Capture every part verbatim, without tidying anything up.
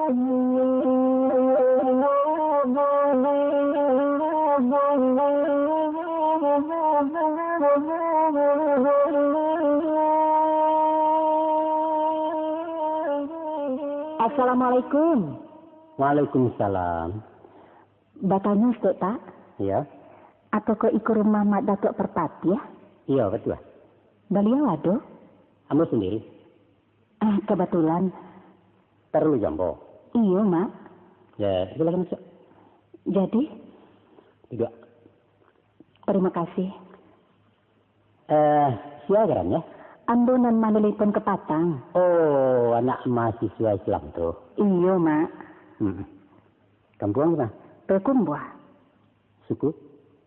Assalamualaikum. Waalaikumsalam. Batanyo saketek, Pak. Iyo. Apokoh iko rumah Mak Datuak Parpatiah? Iyo, batua. Baliau ado? Ambo sandiri. Ah, kabatulan. Paralu jo ambo? Iyo, Mak. Yo, silakan masuak. Jadi? Duduak. Tarimo kasih. Eh, sia garannyo? Ambo nan manelepon kapatang. Oh, anak mahasiswa Islam tu. Iyo, Mak. Hmm. Kampuang di ma? Payakumbuah. Suku?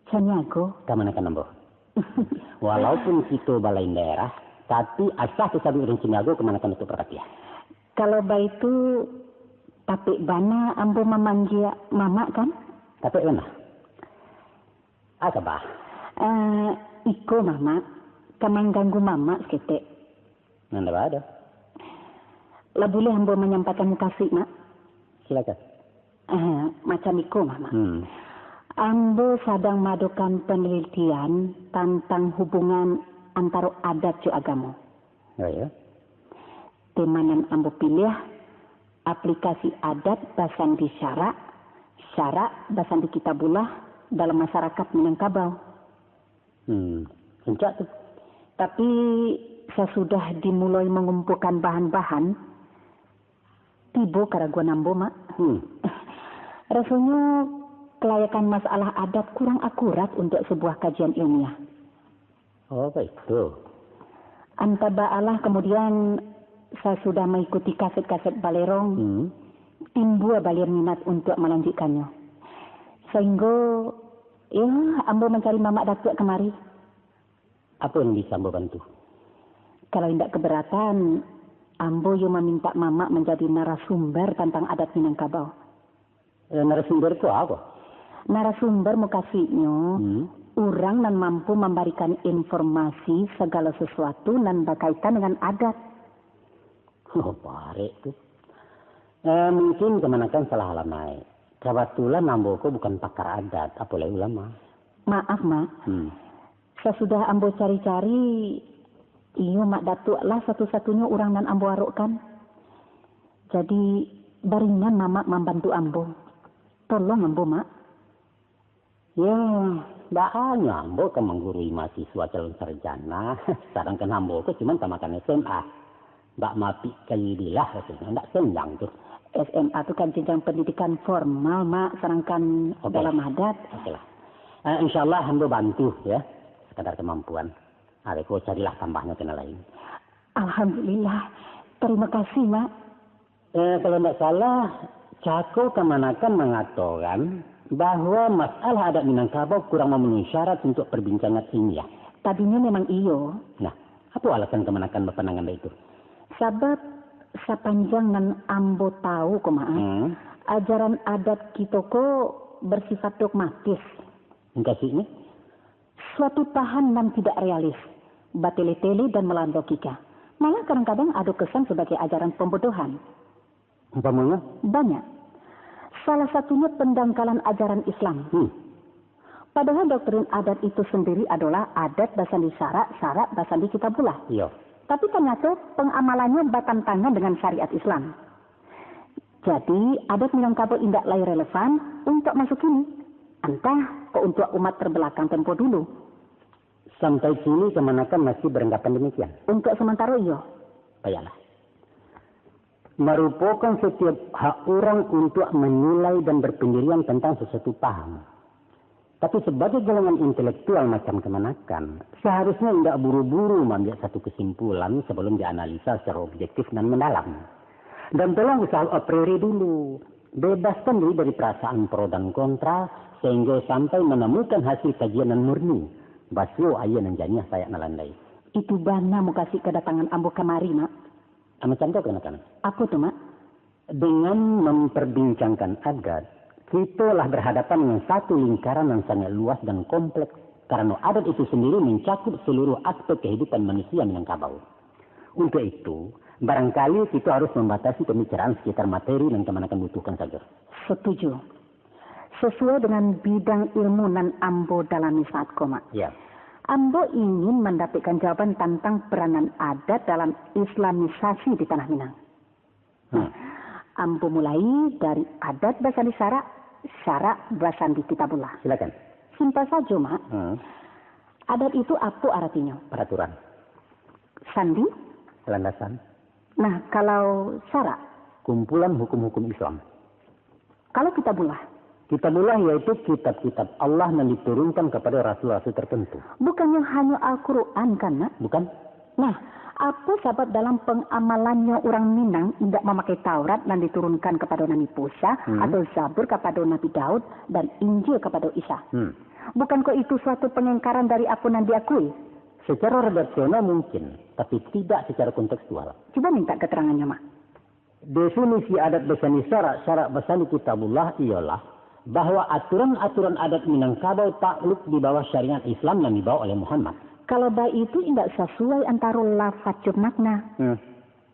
Caniago. Kamanakan ambo. Walaupun kito balain daerah, tapi asa tasabuik urang Caniago kamanakan Datuak Parpatiah. Kalau baitu, tapek bana ambo mamanggia Mamak, kan? Tapek bana. Asa, Bah? Eh, iko, Mamak, ka mangganggu Mamak saketek. Nan ado? Lah buliah ambo manyampaikan mukasuik, Mak? Silakan. Eh, macam iko, Mamak. Hmm. Ambo sadang maadokan panalitian tantang hubungan antaro adat jo agamo. Oh, iyo? Tema nan ambo piliah, aplikasi adat basandi syarak, syarak basandi kitabullah dalam masyarakat Minangkabau. Hmm, rancak tu. Tapi, sasudah dimuloi mangumpuakan bahan-bahan, tibo karaguan ambo, Mak. Hmm. Rasonyo, kalayakan masalah adat kurang akurat untuak sabuah kajian ilmiah. Oh, baitu. Antah baalah kamudian, sasudah maikuti kaset-kaset Balerong, Hmm. timbua balian minat untuak malanjuikkannyo. Sainggo, iyo, ambo mancari Mamak Datuak kamari. Apo nan bisa ambo bantu? Kalau indak kabaratan, ambo iyo mamintak Mamak manjadi narasumber tantang adat Minangkabau. Eh, narasumber ko apo? Narasumber mukasuiknyo, Hmm. urang nan mampu mambarikan informasi sagalo sasuatu nan bakaitan dengan adat. Oh, barek tu. Eh, mungkin kamanakan salah alamaik. Kabatulan ambo ko bukan pakar adat, apo lai ulama. Maaf, Mak. Hmm. Sasudah ambo cari-cari, iyo Mak Datuak lah satu-satunyo urang nan ambo arokkan. Jadi, baringan Mamak mambantu ambo. Tolong ambo, Mak. Yo, baa nyo ambo ka manggurui mahasiswa calon sarjana, sadangkan ambo ko cuman tamakan S M A. Bak mapik kayi bilah rasonyo, ndak senjang tu. S M A tu kan jenjang pandidikan formal, Mak, sadangkan Oke. dalam adat. Oke lah. Eh, insyaallah ambo bantu, yo, sakadar kamampuan. Abih ko carilah tambahnyo ka nan lain. Alhamdulillah. Tarimo kasih, Mak. Eh, kalau ndak salah, cako kamanakan mangatokan bahwa masalah adat Minangkabau kurang mamenuhi syarat untuak parbincangan ilmiah. Tadinyo memang iyo. Nah, apo alasan kamanakan bapandangan baitu? Sabab, sapanjang nan ambo tahu ko, Mak, Hmm. ajaran adat kito ko bersifat dogmatis. Mukasuiknyo? Suatu paham nan tidak realis, batele-tele dan melawan logika. Malah kadang-kadang ado kesan sebagai ajaran pembodohan. Umpamonyo? Banyak. Salah satunya pendangkalan ajaran Islam. Hmm. Padahal doktrin adat itu sendiri adalah adat basandi syarak, syarak basandi kitabullah. Iyo. Tapi tanyato pengamalannyo batantangan dengan syariat Islam. Jadi, adat Minangkabau indak lai relevan untuak maso kini. Antah kok untuak umat terbelakang tempo dulu. Sampai kini kamanakan masih beranggapan demikian? Untuak samantaro iyo. Baiklah. Marupokan setiap hak urang untuak manilai dan berpendirian tentang sesuatu paham. Tapi sebagai golongan intelektual macam kamanakan, seharusnya indak buru-buru maambiak satu kesimpulan sebelum dianalisa secara objektif dan mendalam. Dan tolong usaha a priori dulu. Bebaskan diri dari perasaan pro dan kontra, sehingga sampai menemukan hasil kajian nan murni. Basuo aia nan janiah sayak nan landai. Itu bana mukasuik kadatangan ambo kamari, Mak. Ah, macam tu, kamanakan. Apo tu, Mak? Dengan memperbincangkan adat, kita lah berhadapan dengan satu lingkaran yang sangat luas dan kompleks, karena adat itu sendiri mencakup seluruh aspek kehidupan manusia Minangkabau. Untuk itu, Barangkali kito harus mambatasi pambicaraan sakitar materi nan kamanakan butuhkan sajo. Satuju. Sasuai dengan bidang ilmu nan ambo dalami saat ko, Mak. Ya. Ambo ingin mandapekkan jawaban tantang peranan adat dalam islamisasi di Tanah Minang. Hmm. Ambo mulai dari adat basandi syarak, syarak basandi kitabullah. Silakan. Simpel sajo, Mak. Hmm. Adat itu apo aratinyo? Peraturan. Sandi? Landasan. Nah, kalau syarak? Kumpulan hukum-hukum Islam. Kalau kitabullah? Kitabullah yaitu kitab-kitab Allah nan diturunkan kepada rasul-rasul tertentu. Bukannyo hanyo Al-Quran kan, Mak? Bukan. Nah, apo sabab dalam pangamalannyo urang Minang indak mamakai Taurat nan diturunkan kapado Nabi Musa, Hmm. atau Zabur kapado Nabi Daud, dan Injil kapado Isa? Hmm. Bukankah itu suatu pangingkaran dari apo nan diakui? Secara redaksional mungkin, tapi tidak secara kontekstual. Cubo mintak katarangannyo, Mak. Definisi adat basandi syarak, syarak basandi kitabullah iyolah bahwa aturan-aturan adat Minangkabau takluk di bawah syariat Islam nan dibawa oleh Muhammad. Kalau baitu indak sasuai antaro lafaz jo makna. Hmm.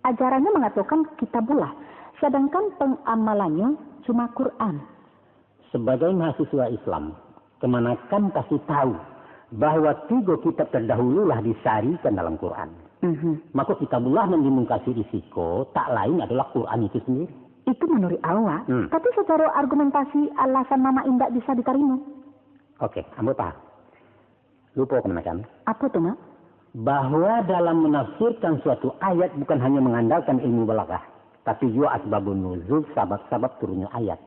Ajarannyo mangatokan kitabullah, sadangkan pangamalannyo cuma Quran. Sabagai mahasiswa Islam, kamanakan pasti tahu bahwa tigo kitab tardahulu lah disarikan dalam Quran. Mhm. Mako kitabullah nan dimungkasi di siko tak lain adolah Quran itu sandiri. Itu manuruik awak, Hmm. tapi sacaro argumentasi alasan Mamak indak bisa ditarimo. Oke, ambo paham. Lupo kamanakan. Apo tu, Mak? Bahwa dalam menafsirkan suatu ayat bukan hanya mengandalkan ilmu balaghah, tapi juga asbabun nuzul, sabab-sabab turunnya ayat.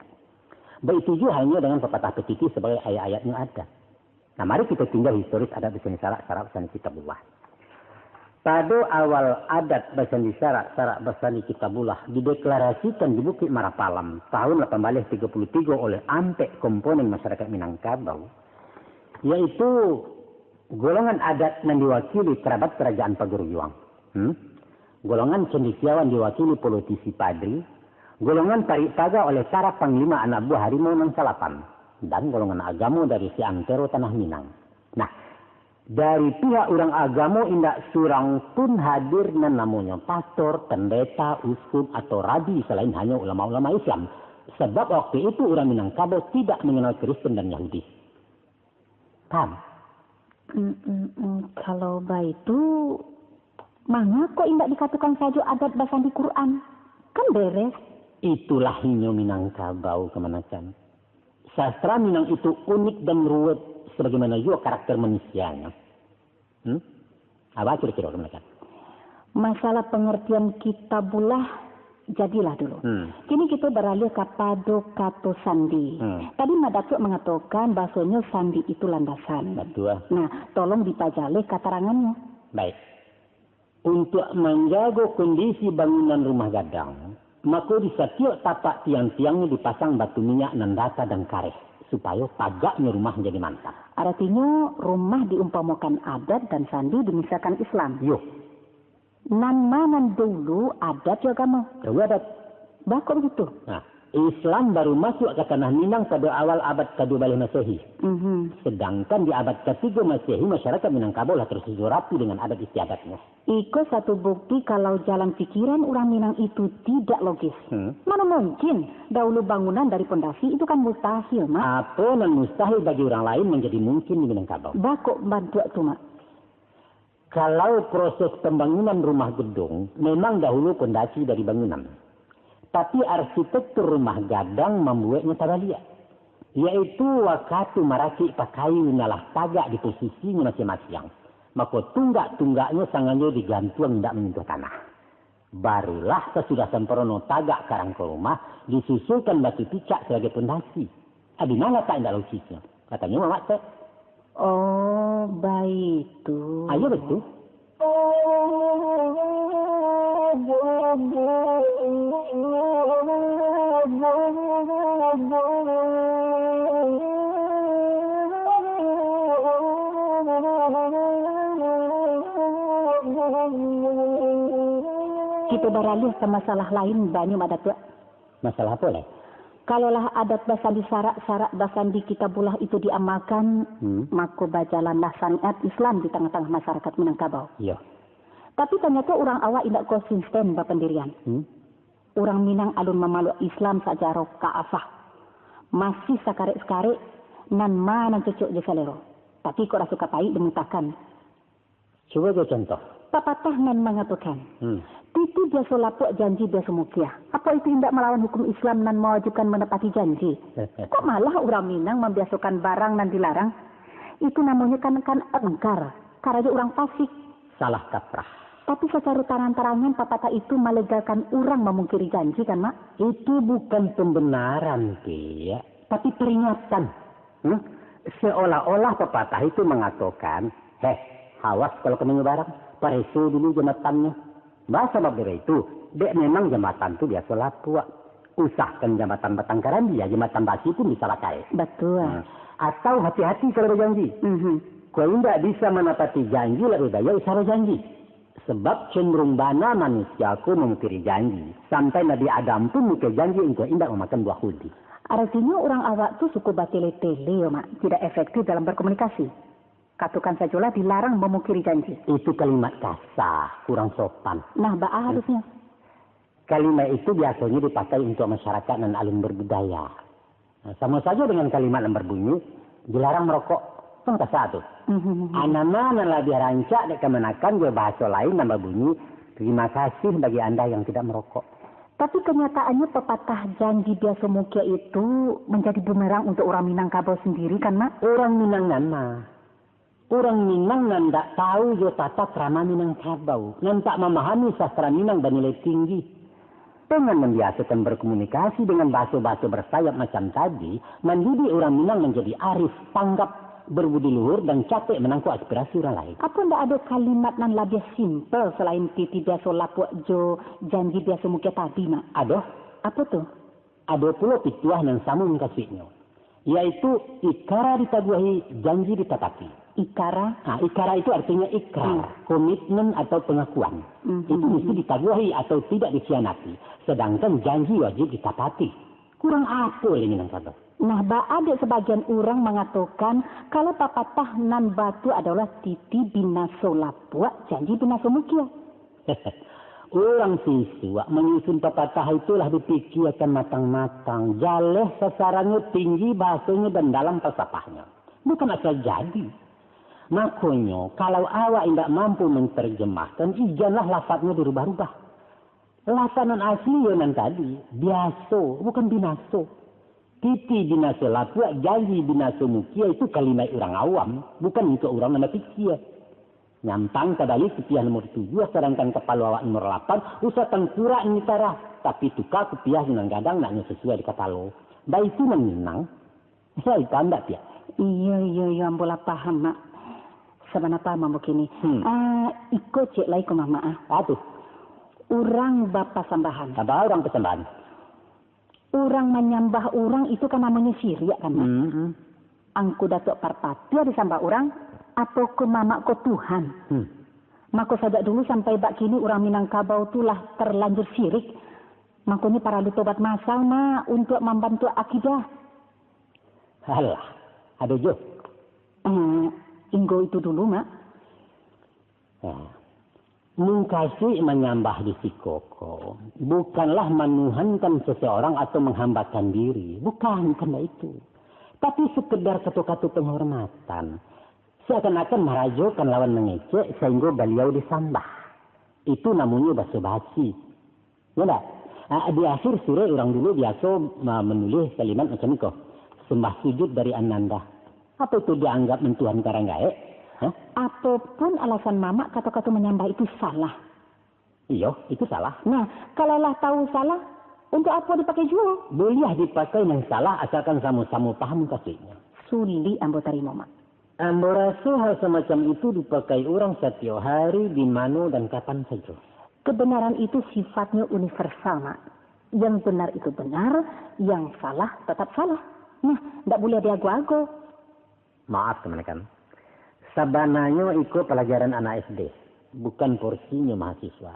Baitu juga halnya dengan papatah pakiki sabagai ayat-ayatnya ada. Nah, mari kita tinjau historis adat basandi syarak, syarak basandi kitabullah. Pado awal adat basandi syarak, syarak basandi kitabullah dideklarasikan di Bukik Marapalam tahun lapan baleh tigo puluh tigo oleh ampek komponen masyarakat Minangkabau, yaitu golongan adat nan diwakili kerabat Kerajaan Pagaruyuang. Hmm? Golongan cendekiawan diwakili politisi padri, golongan parik paga oleh para panglima anak buah harimau nan salapan, dan golongan agamo dari seantero tanah Minang. Nah, dari pihak urang agamo indak surang pun hadir nan namonyo pastor, pendeta, uskup, atau rabi salain hanyo ulama-ulama Islam. Sabab waktu itu urang Minangkabau tidak mengenal Kristen dan Yahudi. Paham? Mm, mm, mm. Kalau baitu, mangako indak dikatokan sajo adat basandi Quran? Kan beres. Itulah inyo Minangkabau kamanakan. Sastra Minang itu unik dan ruwet, sabagaimana juo karakter manusianyo. Hmm? Apo kiro-kiro kamanakan? Masalah pangartian kitabullah jadilah dulu. Hmm. Kini kito baralih kapado kato sandi. Hmm. Tadi Mak Datuak mangatokan bahasonyo sandi itu landasan. Batua. Nah, tolong dipajaleh katarangannyo. Baik. Untuak manjago kondisi bangunan rumah gadang, mako di satiok tapak tiang-tiangnyo dipasang batu minyak nan rata dan kareh, supayo pagaknyo rumah jadi mantap. Aratinyo, rumah diumpamokan adat dan sandi dimisalkan Islam. Iyo. Nan ma nan daulu, adat jo agamo? Daulu adat. Baa kok bagitu? Nah, Islam baru masuak ka tanah Minang pado awal abad kaduo baleh Masehi. Mhm. Sadangkan di abad katigo Masehi, masyarakat Minangkabau lah tarsusun rapi dengan adat istiadatnyo. Iko satu bukti kalau jalan pikiran urang Minang itu tidak logis. Hmm. Mano mungkin daulu bangunan dari pondasi, itu kan mustahil, Mak. Apo nan mustahil bagi urang lain manjadi mungkin di Minangkabau. Baa kok bantuak tu, Mak? Kalau proses pambangunan rumah gedung, memang dahulu pondasi dari bangunan. Tapi arsitektur rumah gadang mambueknyo tabaliak, yaitu wakatu maracik pakayu nan lah tagak di posisinyo masiang-masiang, mako tunggak-tunggaknyo sangajo digantuang indak manyentuh tanah. Barulah sasudah samparono tagak karangko rumah, disusulkan batu picak sabagai pondasi. Adi ma latak indak logisnyo? Katonyo Mamak tu. Oh, baitu. Ayo, baitu. Kito baralih ka masalah lain, banyu, Mak Datuak. Masalah apo lai? Kalau lah adat basandi syarak, syarak basandi kitabullah itu diamalkan, Hmm. mako bajalanlah syariat Islam di tangah-tangah masyarakat Minangkabau. Iyo. Tapi tanyato urang awak indak konsisten bapandirian. Hmm? Urang Minang alun mamaluk Islam sacara ka'afah. Masih sakarek-sakarek nan ma nan cocok jo salero. Tapi kok raso ka paik dimutakan. Cubo jo contoh. Papatah nan mangatokan, hmm, titi biaso lapuak, janji biaso mukiah. Apo itu indak malawan hukum Islam nan mawajibkan manapati janji? Kok malah urang Minang mambiasokan barang nan dilarang? Itu namonyo kan, kan engkar, karajo urang fasik. Salah kaprah. Tapi sacaro tarang-tarangan papatah itu malegakan urang mamungkiri janji kan, Mak? Itu bukan pembenaran, Piak, tapi peringatan. Hmm? Seolah-olah papatah itu mangatokan, "Heh, hawas kalau ka manyo barang, pareso dulu jambatannyo." Bah, sabab dari itu, dek memang jambatan tu biaso lapuak. Usahkan jambatan batang karambia, jambatan basi pun bisa pakai. Batua. Hmm. Atau hati-hati kalau bajanji. Mhm. Kok indak bisa manapati janji, labiah baiak usah bajanji. Sabab cenderung bana manusia ko mamungkiri janji. Sampai Nabi Adam pun mukiah janji untuak indak mamakan buah khuldi. Aratinyo urang awak tu suko batele-tele yo, Mak, tidak efektif dalam berkomunikasi. Katokan sajolah dilarang mamungkiri janji. Itu kalimat kasa, kurang sopan. Nah, baa harusnyo? Kalimat itu biasonyo dipakai untuak masyarakat nan alun berbudaya. Nah, samo sajo dengan kalimat nan berbunyi, "Dilarang merokok." Kan kasa tu. Mhm. Anama nan labiah rancak dek kamanakan jo bahaso lain nan babunyi, "Terima kasih bagi Anda yang tidak merokok." Tapi kanyataannyo papatah janji biaso mukiah itu manjadi bumerang untuak urang Minangkabau sandiri kan, Mak? Urang Minang nan ma? Urang Minang nan ndak tahu jo tata krama Minangkabau, nan tak mamahami sastra Minang banilai tinggi. Dengan mambiasokan berkomunikasi dengan baso-baso bersayap macam tadi, mandidik urang Minang manjadi arif, tanggap, berbudi luhur, dan catek manangkok aspirasi urang lain. Apo ndak ado kalimat nan labiah simpel salain titi biaso lapuak jo janji biaso mukiah tadi, Mak? Ado. Apo tu? Ado pulo pituah nan samo mukasuiknyo, yaitu ikara ditaguahi, janji ditapati. Ikara? Ah, ikara itu artinya ikrar, hmm, komitmen atau pengakuan. Mhm. Itu mesti ditaguahi atau tidak dikhianati, sedangkan janji wajib ditapati. Kurang apo lai Minangkabau? Nah, baa dek sabagian urang mangatokan, kalau papatah nan batua adolah titi binaso lapuak, janji binaso mukiah. Urang sisuak manyusun papatah itu lah dipikiakan matang-matang, jaleh sasarannyo, tinggi bahasonyo, dan dalam palsapahnyo. Bukan asal jadi. Makonyo, kalau awak indak mampu mantarjemahkan, ijanlah lafadnyo dirubah-rubah. Lafad nan asli yo nan tadi, biaso, bukan binaso. Titi binaso lapuak, janji binaso mukia, itu kalimat urang awam, bukan untuak urang nan bapikia. Nyampang tabali kupiah nomor tujuah, sadangkan kapalo awak nomor lapan, usah tangkurak nan ditarah, tapi tuka kupiah nan gadang, naknyo sasuai di kapalo. Baitu nan Minang. Bisa dipaham ndak, Piak? Iyo, iyo, iyo, ambo lah paham, Mak. Sabana paham ambo kini. Hmm. Ah, iko ciek lai ko, Mamak, ah. Apo tu? Urang bapasambahan. Apo urang pasambahan? Urang manyambah urang itu kan namonyo syirik kan, Mak? Hmm, hmm. Angku Datuak Parpatiah disambah urang, apo ko Mamak ko Tuhan? Hmm. Mako sajak dulu sampai bak kini urang Minangkabau tu lah tarlanjur syirik. Makonyo paralu tobat masal, Mak, untuak mambantuak akidah. Alah, ado jo. Eh, inggo itu dulu, Mak. Nah, mukasuik manyambah di siko ko, bukanlah manuhankan seseorang atau menghambakan diri. Bukan, bukan baitu. Tapi sekedar kato-kato penghormatan. Seakan-akan marajokan lawan mangecek, sahinggo baliau disambah. Itu namonyo baso-basi. Yo ndak? Ah, di akhir surek urang dulu biaso ma-, manulis kalimat macam iko, "Sembah sujud dari Ananda." Apo itu dianggap mantuhan karang gaek? Hah? Apo pun alasan Mamak, kato-kato manyambah itu salah. Iyo, itu salah. Nah, kalau lah tahu salah, untuk apo dipakai juo? Buliah dipakai nan salah, asalkan samo-samo paham mukasuiknyo. Sulik ambo tarimo, Mak. Ambo raso hal samacam itu dipakai urang satiok hari, di mano dan kapan sajo. Kebenaran itu sifatnyo universal, Mak. Yang benar itu benar, yang salah tetap salah. Nah, ndak buliah diago-ago. Maaf, kamanakan. Sabananyo iko palajaran anak S D, bukan porsinyo mahasiswa.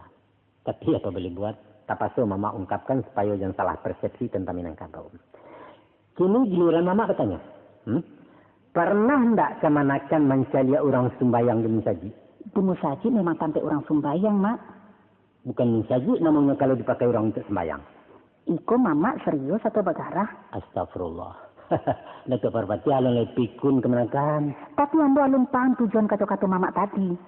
Tapi apo boleh buat, tapaso Mamak ungkapkan supayo jan salah persepsi tantang Minangkabau. Kini giliran Mamak batanyo. Hmm? Parnah ndak kamanakan mancaliak urang sumbayang di musajik? Di musajik memang tampek urang sumbayang, Mak. Bukan musajik namonyo kalau dipakai urang untuak sumbayang. Iko mamak serius atau bagarah? Astagfirullah. Datuak Parpatiah alun lai pikun kamanakan. Tapi ambo alun paham tujuan kato-kato mamak tadi.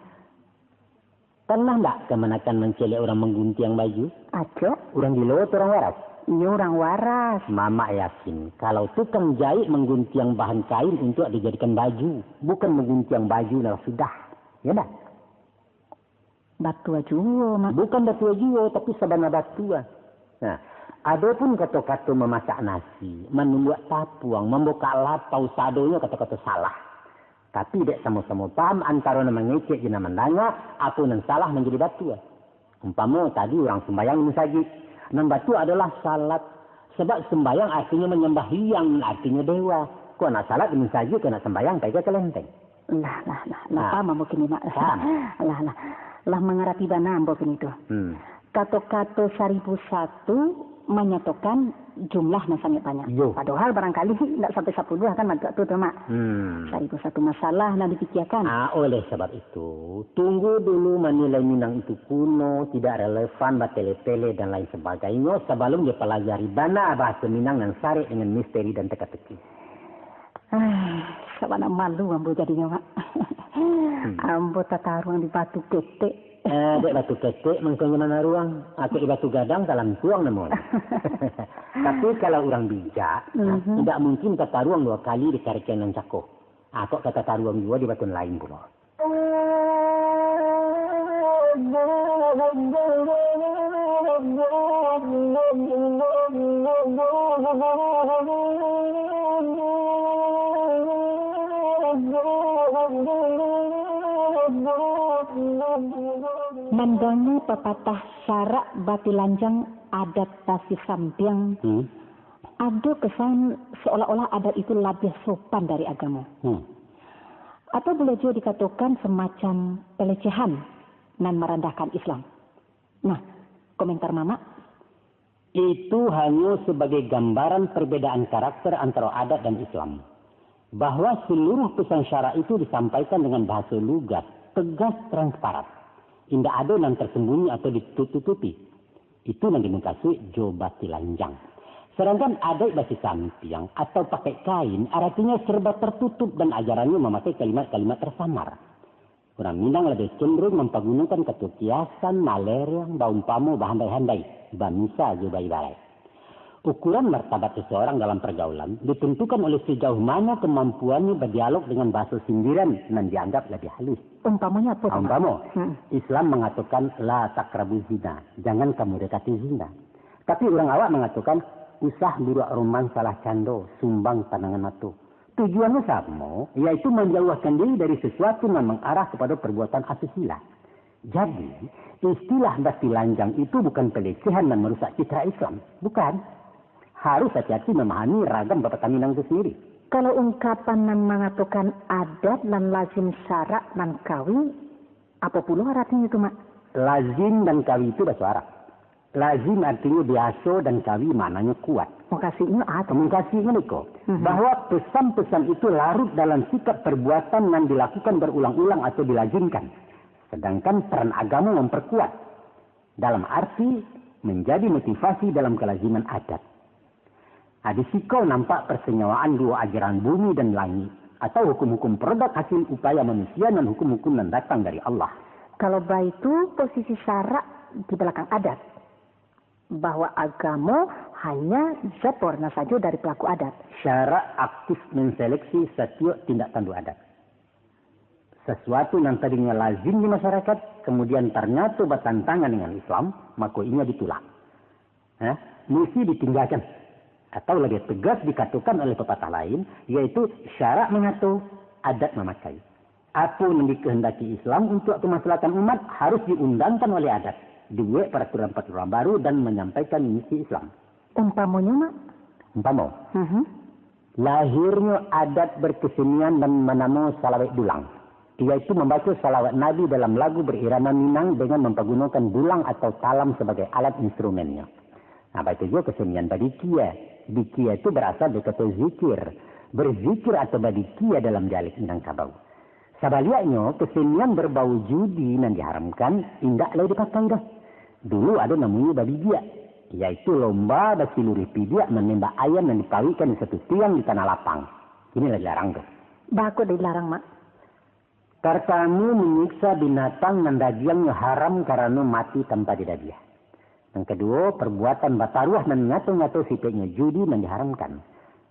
Pernah ndak kamanakan mancaliak urang mangguntiang baju? Ajo. Urang gilo atau urang waras? Iyo, urang waras. Mamak yakin, kalau tukang jaik mangguntiang bahan kain untuak dijadikan baju, bukan mangguntiang baju nan lah sudah. Yo ndak? Batua juo, Mak. Bukan batua juo, tapi sabana batua. Nah, adopun kato-kato mamasak nasi, manumbuak tapuang, mambukak lapau, sadonyo kato-kato salah. Tapi dek samo-samo paham antaro nan mangecek jo nan mandanga, apo nan salah manjadi batua. Umpamo tadi urang sumbayang di musajik, nan batua adolah salat. Sabab sumbayang artinyo manyambah liang, artinyo dewa. Kok nak salat di musajik, kok nak sumbayang pai ka kalenteng. Lah, lah, lah, lah. Nah. Paham ambo kini, Mak. Paham. Lah, lah. Lah mangarati bana ambo kini tu. Hmm. Kato-kato saribu satu manyatokan jumlah nan sangaik banyak. Iyo. Padohal barangkali ndak sampai sapuluah kan bantuak tu, tu, Mak. Hmm. Saribu satu masalah nan dipikiakan. Ah, oleh sabab itu, tunggu dulu manilai Minang itu kuno, tidak relevan, batele-tele, dan lain sebagainya, sabalum dipalajari bana bahaso Minang nan sarek dengan misteri dan teka-teki. Ah, sabana malu ambo jadinyo, Mak. Hmm. Ambo tataruang di batu ketek. Eh, dek batu ketek, mangkonyo manaruang. Atok di batu gadang, talantuang namonyo. Tapi kalau urang bijak, nah, Mhm. indak mungkin tataruang duo kali di karekean nan cako. Ah, kok ka tataruang juo di batu nan lain pulo. Mandanga papatah sarak batilanjang adat tasisampiang, Hmm. ado kesan seolah-olah adat itu labiah sopan dari agamo. Hmm. Atau buliah juo dikatokan semacam pelecehan nan marandahkan Islam. Nah, komentar Mamak? Itu hanyo sabagai gambaran perbedaan karakter antara adat dan Islam. Bahwa seluruh pesan syarak itu disampaikan dengan bahaso lugas, tegas, transparan. Indak ado nan tersembunyi atau ditutup-tutupi. Itu nan dimukasuik jo batilanjang. Sadangkan adaik basisampiang atau pakai kain, aratinyo serba tertutup dan ajarannyo mamakai kalimat-kalimat tersamar. Urang Minang labiah cenderung mampagunokan kato kiasan, malereang, baumpamo, bahandai-handai, bamisa jo baibarat. Ukuran martabat seseorang dalam pergaulan ditentukan oleh sejauh mano kemampuannya berdialog dengan bahasa sindiran nan dianggap lebih halus. Umpamonyo apo tu, Mak? Umpamo, Hmm. Islam mengatakan, "La taqrabu zina," jangan kamu dekati zina. Tapi urang awak mengatakan, "Usah buruak rumang salah cando, sumbang panangan mato." Tujuannyo samo, yaitu manjauahkan diri dari sesuatu nan mangarah kepada perbuatan asusila. Jadi, istilah batilanjang itu bukan pelecehan dan merusak citra Islam. Bukan. Harus hati-hati memahami ragam pepatah Minang itu sendiri. Kalau ungkapan nan mangatokan adat nan lazim syarak nan kawi, apo pulo aratinyo tu, Mak? Lazim dan kawi itu baso Arab. Lazim artinyo biaso dan kawi maknanyo kuat. Mukasuiknyo apo? Mukasuiknyo iko, Mhm. bahwa pesan-pesan itu larut dalam sikap perbuatan nan dilakukan berulang-ulang atau dilazimkan. Sedangkan peran agamo memperkuat, dalam arti menjadi motivasi dalam kelaziman adat. Ah, di siko nampak persenyawaan duo ajaran bumi dan langik, atau hukum-hukum produk hasil upaya manusia nan hukum-hukum nan datang dari Allah. Kalau baitu, posisi syarak di balakang adat, bahwa agamo hanya zat warna sajo dari pelaku adat. Syarak aktif menseleksi satiok tindak tanduk adat. Sesuatu nan tadinyo lazim di masyarakat, kemudian tarnyato batantangan dengan Islam, mako inyo ditulak. Ha? Musti ditinggakan. Atau labiah tegas dikatokan oleh pepatah lain, yaitu syarak mangato, adat mamakai. Apo nan dikehendaki Islam untuak kemaslahatan umat harus diundangkan oleh adat, dibuek peraturan-peraturan baru dan manyampaikan misi Islam. Umpamonyo, Mak? Umpamo, Mhm. lahirnyo adat berkesenian nan manamo salawek dulang, yaitu mambaco salawat Nabi dalam lagu berirama Minang dengan mampagunokan dulang atau talam sabagai alat instrumennyo. Nah, baitu juo kesenian badikia. Dikia tu barasal dari kato zikir. Berzikir atau badikia dalam dialek Minangkabau. Sabaliaknyo, kesenian berbau judi nan diharamkan indak lai dipakai doh. Dulu ado namonyo babibiak, yaitu lomba basiluruih pibiak manembak ayam nan dipauikkan di satu tiang di tanah lapang. Kini lah dilarang tu. Baa kok dilarang, Mak? Partamo, manyiksa binatang nan dagiangnyo haram karano mati tanpa didabiah. Nan kaduo, perbuatan bataruah nan nyato-nyato sipeknyo judi nan diharamkan.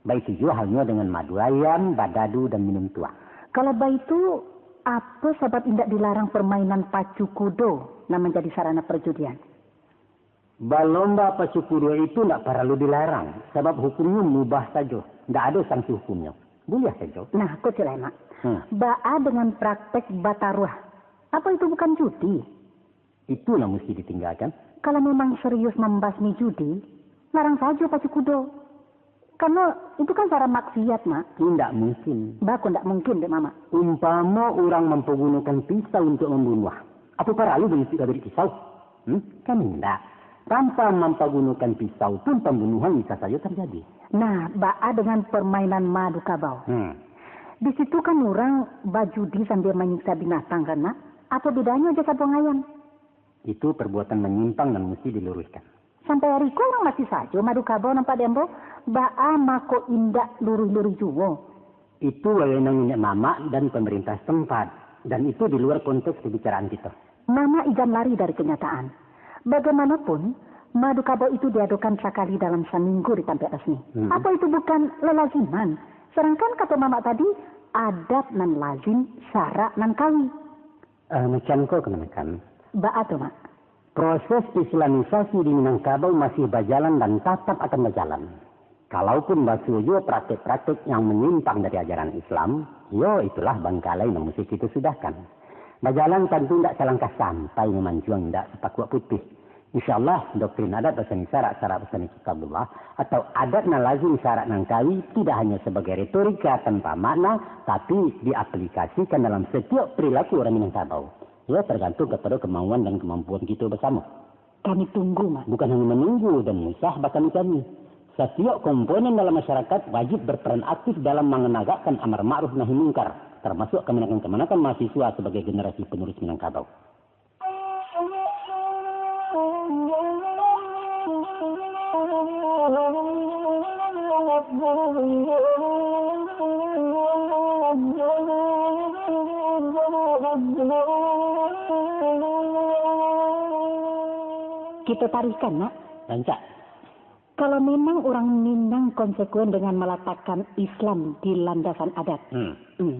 Baitu juo halnyo dengan madu ayam, badadu, dan minum tuak. Kalau baitu, apo sabab indak dilarang permainan pacu kudo nan manjadi sarana perjudian? Balomba pacu kudo itu ndak paralu dilarang, sabab hukumnyo mubah sajo, ndak ado sanksi hukumnyo. Buliah sajo. Nah, ko ciek lai, Mak. Hmm. Baa dengan praktek bataruah? Apo itu bukan judi? Itu nan musti ditinggakan. Kalau memang serius mambasmi judi, larang sajo pacu kudo. Karano itu kan cara maksiat, Mak. Indak mungkin. Baa kok ndak mungkin, dek Mamak? Umpamo urang mampagunokan pisau untuak mambunuah, apo paralu manutuik gabarek pisau? Hmm? Kan indak. Tanpa mampagunokan pisau pun pambunuhan bisa sajo tarjadi. Nah, baa dengan permainan madu kabau? Hmm. Di situ kan urang bajudi sambia manyiksa binatang, kan, Mak? Apo bedanyo jo sabuang ayam? Itu perbuatan manyimpang nan musti diluruihkan. Sampai ari ko urang masih sajo madu kabau nampak di ambo, baa mako indak luruih-luruih juo? Itu wewenang niniak mamak dan pemerintah setempat, dan itu di luar konteks pembicaraan kita. Mamak ijan lari dari kenyataan. Bagaimanapun, madu kabau itu diadokan sakali dalam saminggu di tampek rasmi. Hmm. Apo itu bukan lalaziman? Sadangkan kato mamak tadi, adat nan lazim, syarak nan kawi. Eh, macam ko kamanakan. Baa tu, Mak? Proses islamisasi di Minangkabau masih bajalan dan tatap akan bajalan. Kalaupun basuo juo praktek-praktek yang manyimpang dari ajaran Islam, yo, itulah bangkalai nan musti kito sudahkan. Bajalan tantu indak salangkah sampai, mamancuang indak sapakuak putih. Insya Allah, doktrin adat basani syarak, syarak basani kitabullah, atau adat nan lazim, syarak nan kawi, tidak hanya sebagai retorika tanpa makna, tapi diaplikasikan dalam setiap perilaku urang Minangkabau. Yo, tergantung kepada kemauan dan kemampuan kito basamo. Kami tunggu, Mak. Bukan hanya menunggu dan usah bakami-kami. Setiap komponen dalam masyarakat wajib berperan aktif dalam menegakkan amar ma'ruf nahi mungkar, termasuk kamanakan-kamanakan mahasiswa sebagai generasi penerus Minangkabau. Kito tarihkan, Mak. Rancak. Kalau memang urang Minang konsekuen dengan malatakkan Islam di landasan adat, hmm, hmm,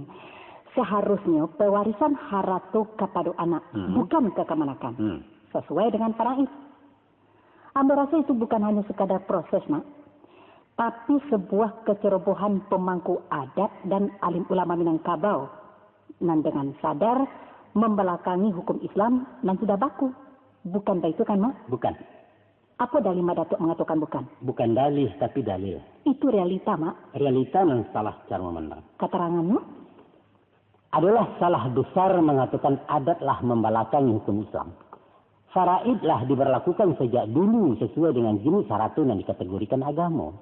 saharusnyo pewarisan harato kapado anak, hmm, bukan ka kamanakan, hmm, sasuai dengan faraid. Ambo raso itu bukan hanyo sekadar proses, Mak, tapi sebuah kecerobohan pemangku adat dan alim ulama Minangkabau nan dengan sadar membelakangi hukum Islam nan sudah baku. Bukan baitu kan, Mak? Bukan. Apo dalih Mak Datuak mangatokan bukan? Bukan dalih, tapi dalil. Itu realita, Mak. Realita nan salah caro mamandang. Katarangannyo? Adalah salah besar mangatokan adat lah mambalakangi hukum Islam. Faraid lah diberlakukan sajak dulu sasuai dengan jenis harato nan dikategorikan agamo.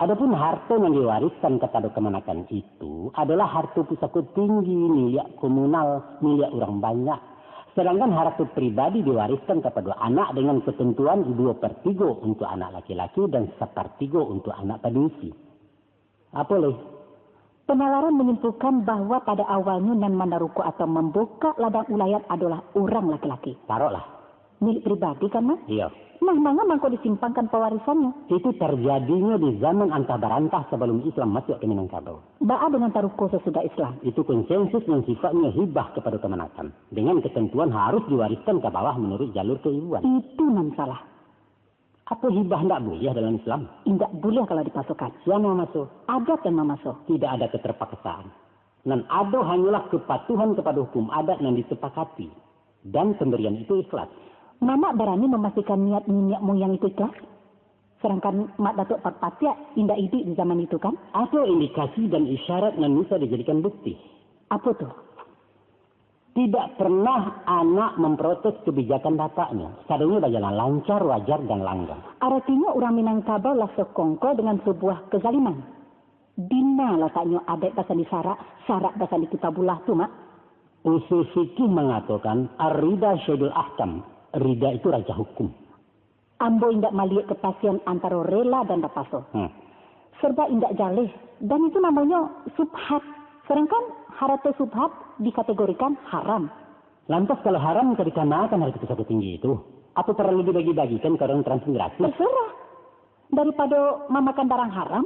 Adapun harto nan diwariskan kapado kamanakan itu adalah harto pusako tinggi, miliak komunal, miliak urang banyak. Sadangkan harato pribadi diwariskan kapado anak dengan ketentuan duo per tigo untuk anak laki-laki dan sapartigo untuk anak padusi. Apo lai? Penalaran menyimpulkan bahwa pada awalnyo nan manaruko atau mambukak ladang ulayat adolah urang laki-laki. Paroklah. Milik pribadi kan, Mak? Iyo. Nah, manga mangko disimpangkan pewarisannyo? Itu tarjadinyo di zaman antah barantah sabalum Islam masuak ka Minangkabau. Baa dengan taruko sasudah Islam? Itu konsensus nan sifatnyo hibah kapado kamanakan, dengan ketentuan harus diwariskan ka bawah manuruik jalur keibuan. Itu nan salah. Apo hibah ndak buliah dalam Islam? Indak buliah kalau dipaksokan. Sia nan mamaso? Adat nan mamaso. Tidak ada keterpaksaan. Nan ado hanyolah kepatuhan kapado hukum adat nan disepakati, dan pemberian itu ikhlas. Mamak barani mamastikan niat niniak muyang itu ikhlas? Sadangkan Mak Datuak Parpatiah indak iduik di zaman itu, kan? Ado indikasi dan isyarat nan bisa dijadikan bukti. Apo tu? Tidak pernah anak memprotes kebijakan bapaknyo. Sadonyo bajalan lancar, wajar, dan langgam. Aratinyo urang Minangkabau lah sokongko dengan sabuah kezaliman. Dima lataknyo adaik basandi sarak, sarak basandi kitabullah tu, Mak? Usul fikih mangatokan, "Ar-rida syahidul ahkam." Rida itu raja hukum. Ambo indak maliek kapasian antaro rela dan dapaso. Hmm. Serba indak jaleh, dan itu namonyo subhat. Sedangkan harato subhat dikategorikan haram. Lantas, kalau haram, ka dikamakan harato pusako tinggi itu? Apo paralu dibagi-bagikan ka urang transmigrasi? Terserah. Daripado mamakan barang haram.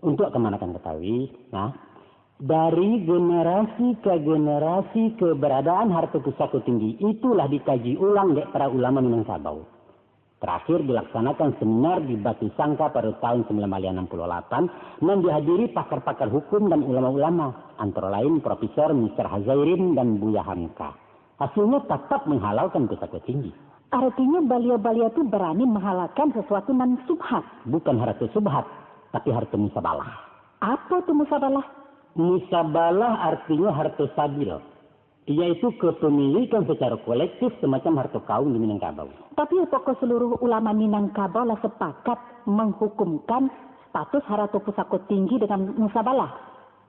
Untuak kamanakan katahui, nah, dari generasi ka generasi, keberadaan harato pusako tinggi itulah dikaji ulang dek para ulama Minangkabau. Terakhir dilaksanakan seminar di Batu Sangka pada tahun sembilan baleh anam puluh lapan, nan dihadiri pakar-pakar hukum dan ulama-ulama, antara lain Profesor Mister Hazairin dan Buya Hamka. Hasilnyo tatap menghalalkan pusako tinggi. Artinyo, baliau-baliau tu barani mahalalkan sasuatu nan subhat. Bukan harato subhat, tapi harato musabalah. Apo tu musabalah? Musabalah artinyo harato sabil, yaitu kepemilikan secara kolektif semacam harto kaum di Minangkabau. Tapi, apakah seluruh ulama Minangkabau lah sepakat menghukumkan status harato pusako tinggi dengan musabalah?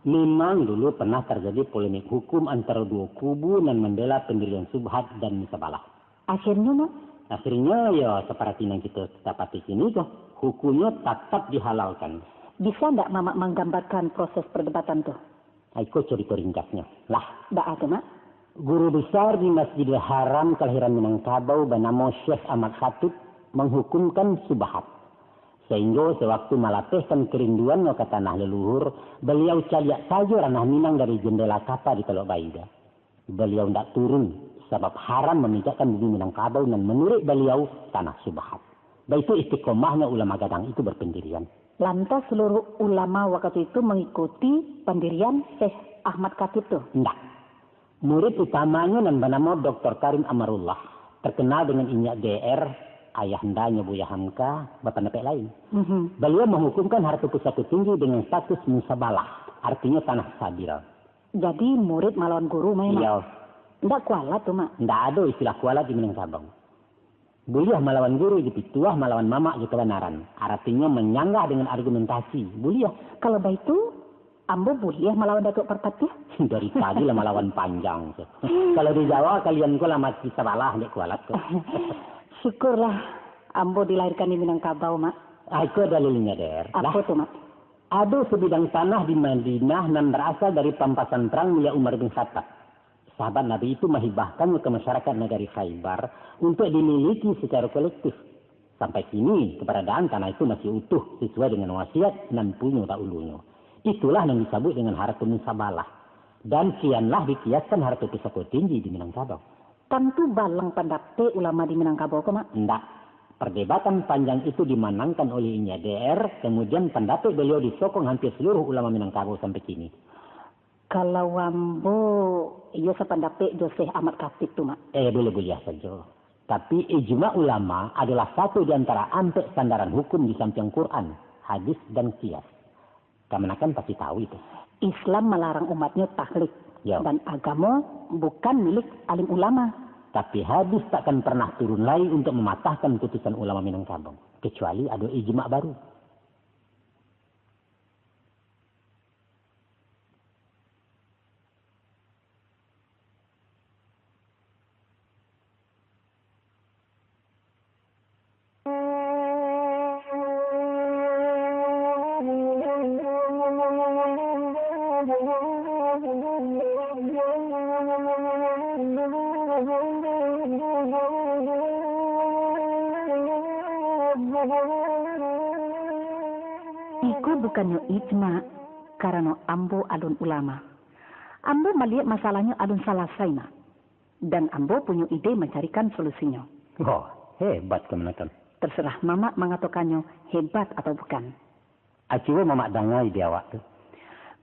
Memang dulu pernah terjadi polemik hukum antara duo kubu nan membela pendirian subhat dan musabalah. Akhirnyo, Mak? Akhirnyo, yo, seperti nan kito dapati kini ko, hukumnyo tatap dihalalkan. Bisa ndak Mamak manggambarkan proses perdebatan tu? Iko carito ringkasnyo. Lah. Baa tu, Mak? Guru besar di Masjidil Haram kelahiran Minangkabau banamo Syekh Ahmad Khatib menghukumkan subhat. Sehingga sewaktu malapehkan kerinduannya ka tanah leluhur, beliau caliak sajo ranah Minang dari jendela kapa di Telok Baida. Beliau ndak turun, sabab haram maminjakkan bumi Minangkabau nan manuruik baliau tanah subhat. Baitu istiqomahnyo ulama gadang itu berpendirian. Lantas seluruh ulama wakatu itu mangikuti pandirian Syekh Ahmad Khatib tu? Ndak. Murid utamanyo nan banamo Doktor Karim Amarullah, terkenal dengan Inyiak D R, ayahandanyo Buya Hamka, bapandapek lain. Mhm. Baliau manghukumkan harato pusako tinggi dengan status musabalah, artinyo tanah sabil. Jadi, murid malawan guru, Mak? Iyo. Ndak kualat tu, Mak? Ndak ado istilah kualat di Minangkabau. Buliah malawan guru jo pituah, malawan mamak jo kabanaran. Aratinyo manyanggah dengan argumentasi. Buliah. Kalau baitu, ambo buliah malawan Datuak Parpatiah? Dari tadi lah malawan panjang tu. Kalau di Jawa, kalian ko lah mati sabalah dek kualat tu. Syukurlah, ambo dilahirkan di Minangkabau, Mak. Ah, iko dalilnyo, Der. Apo tu, Mak? Ado sabidang tanah di Madinah nan barasal dari pampasan parang milik Umar bin Khattab. Sahabat Nabi itu mahibahkannyo ka masyarakat nagari Khaibar untuak dimiliki sacaro kolektif. Sampai kini, kabaradaan tanah itu masih utuh sasuai dengan wasiat nan punyo daulunyo. Itulah nan disabuik dengan harato musabalah. Dan kianlah dikiaskan harato pusako tinggi di Minangkabau. Tantu balang pandapek ulama di Minangkabau ko, Mak? Ndak. Perdebatan panjang itu dimanangkan oleh Inyiak D R, kemudian pandapek baliau disokong hampir seluruh ulama Minangkabau sampai kini. Kalau ambo, iyo sapandapek jo Syekh Ahmad Khatib tu, Mak. Eh, buliah-buliah sajo. Tapi ijma ulama adalah satu di antara ampek sandaran hukum di sampiang Quran, hadis, dan qiyas. Kamanakan pasti tahu itu. Islam malarang umatnyo taklid, Yo. Dan agamo bukan milik alim ulama. Tapi hadis takkan pernah turun lai untuk mamatahkan putusan ulama Minangkabau, kecuali ado ijma baru. Iko bukannyo ijma, karano ambo alun ulama. Ambo maliek masalahnyo alun salasai, Mak. Dan ambo punyo ide mancarikan solusinyo. Wah, hebat kamanakan. Terserah Mamak mangatokannyo hebat atau bukan. Ah, cubo Mamak danga ide awak tu.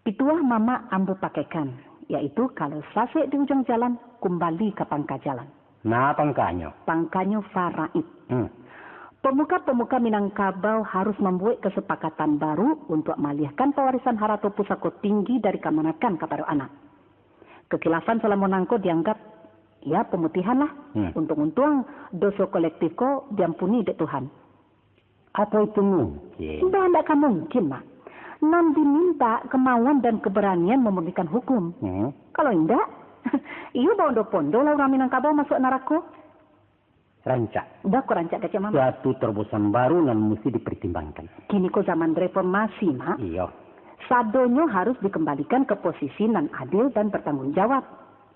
Pituah Mamak ambo pakaikan, yaitu kalau sasek di ujuang jalan, kumbali ka pangka jalan. Nah, pangkanyo? Pangkanyo faraid. Hmm. Pemuka-pemuka Minangkabau harus mambuek kasapakatan baru untuak maaliahkan pawarisan harato pusako tinggi dari kamanakan kapado anak. Kakilafan salamo nangko dianggap, ya, pamutihan lah. Hmm. Untuang-untuang, doso kolektif ko diampuni dek Tuhan. Apo itu mungkin? Indak, indak ka mungkin, Mak. Nan dimintak kemauan dan keberanian mamurnikan hukum. Hmm. Kalau indak, Iyo, baondo-pondo lah urang Minangkabau masuak narako. Rancak. Baa kok rancak, kecek Mamak? Suatu terobosan baru nan musti dipertimbangkan. Kini ko zaman reformasi, Mak. Iyo. Sadonyo harus dikembalikan ke posisi nan adil dan bertanggung jawab.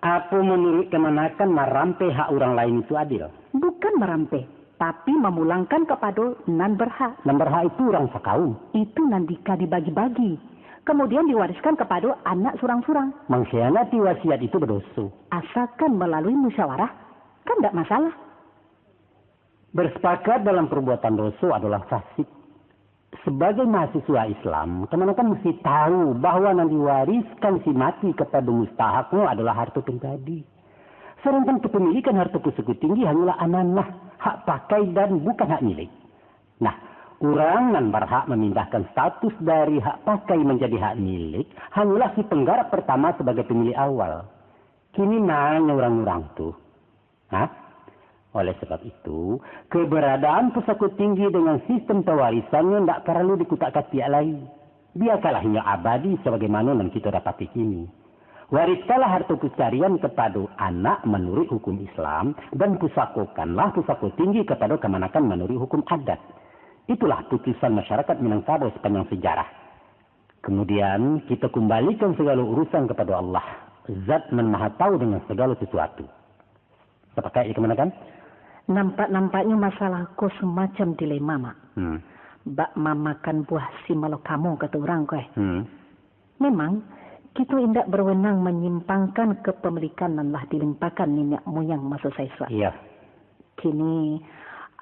Apo manuruik kamanakan marampeh hak urang lain itu adil? Bukan marampeh, tapi mamulangkan kapado nan berhak. Nan berhak itu urang sakaum. Itu nan dika dibagi-bagi, kamudian diwariskan kapado anak surang-surang. Mangkhianati wasiat itu badoso. Asalkan malalui musyawarah, kan ndak masalah. Bersepakat dalam perbuatan doso adalah fasik. Sebagai mahasiswa Islam, kamanakan musti tahu bahwa nan diwariskan si mati kapado mustahaknyo adalah harto pribadi. Sadangkan kepemilikan harto pusako tinggi hanyolah amanah, hak pakai dan bukan hak milik. Nah, urang nan barhak mamindahkan status dari hak pakai manjadi hak milik hanyolah si penggarap pertama sabagai pemilik awal. Kini ma nyo urang-urang tu? Hah? Oleh sabab itu, keberadaan pusako tinggi dengan sistem pawarisannyo ndak paralu dikutak-katiak lai. Biakanlah inyo abadi sabagaimano nan kito dapati kini. Wariskanlah harto pacarian kapado anak manuruik hukum Islam, dan pusakokanlah pusako tinggi kapado kamanakan manuruik hukum adat. Itulah putusan masyarakat Minangkabau sapanjang sajarah. Kamudian, kito kumbalikan sagalo urusan kapado Allah, Zat nan Maha Tahu dengan sagalo sasuatu. Sapakaik jo kamanakan? Nampak-nampaknyo masalah ko samacam dilema, Mak. Hmm. Bak mamakan buah si malakamo, kato urang ko, eh. Hmm. Memang, kito indak berwenang manyimpangkan kepemilikan nan lah dilimpahkan niniak muyang maso saisuak. Iya. Kini,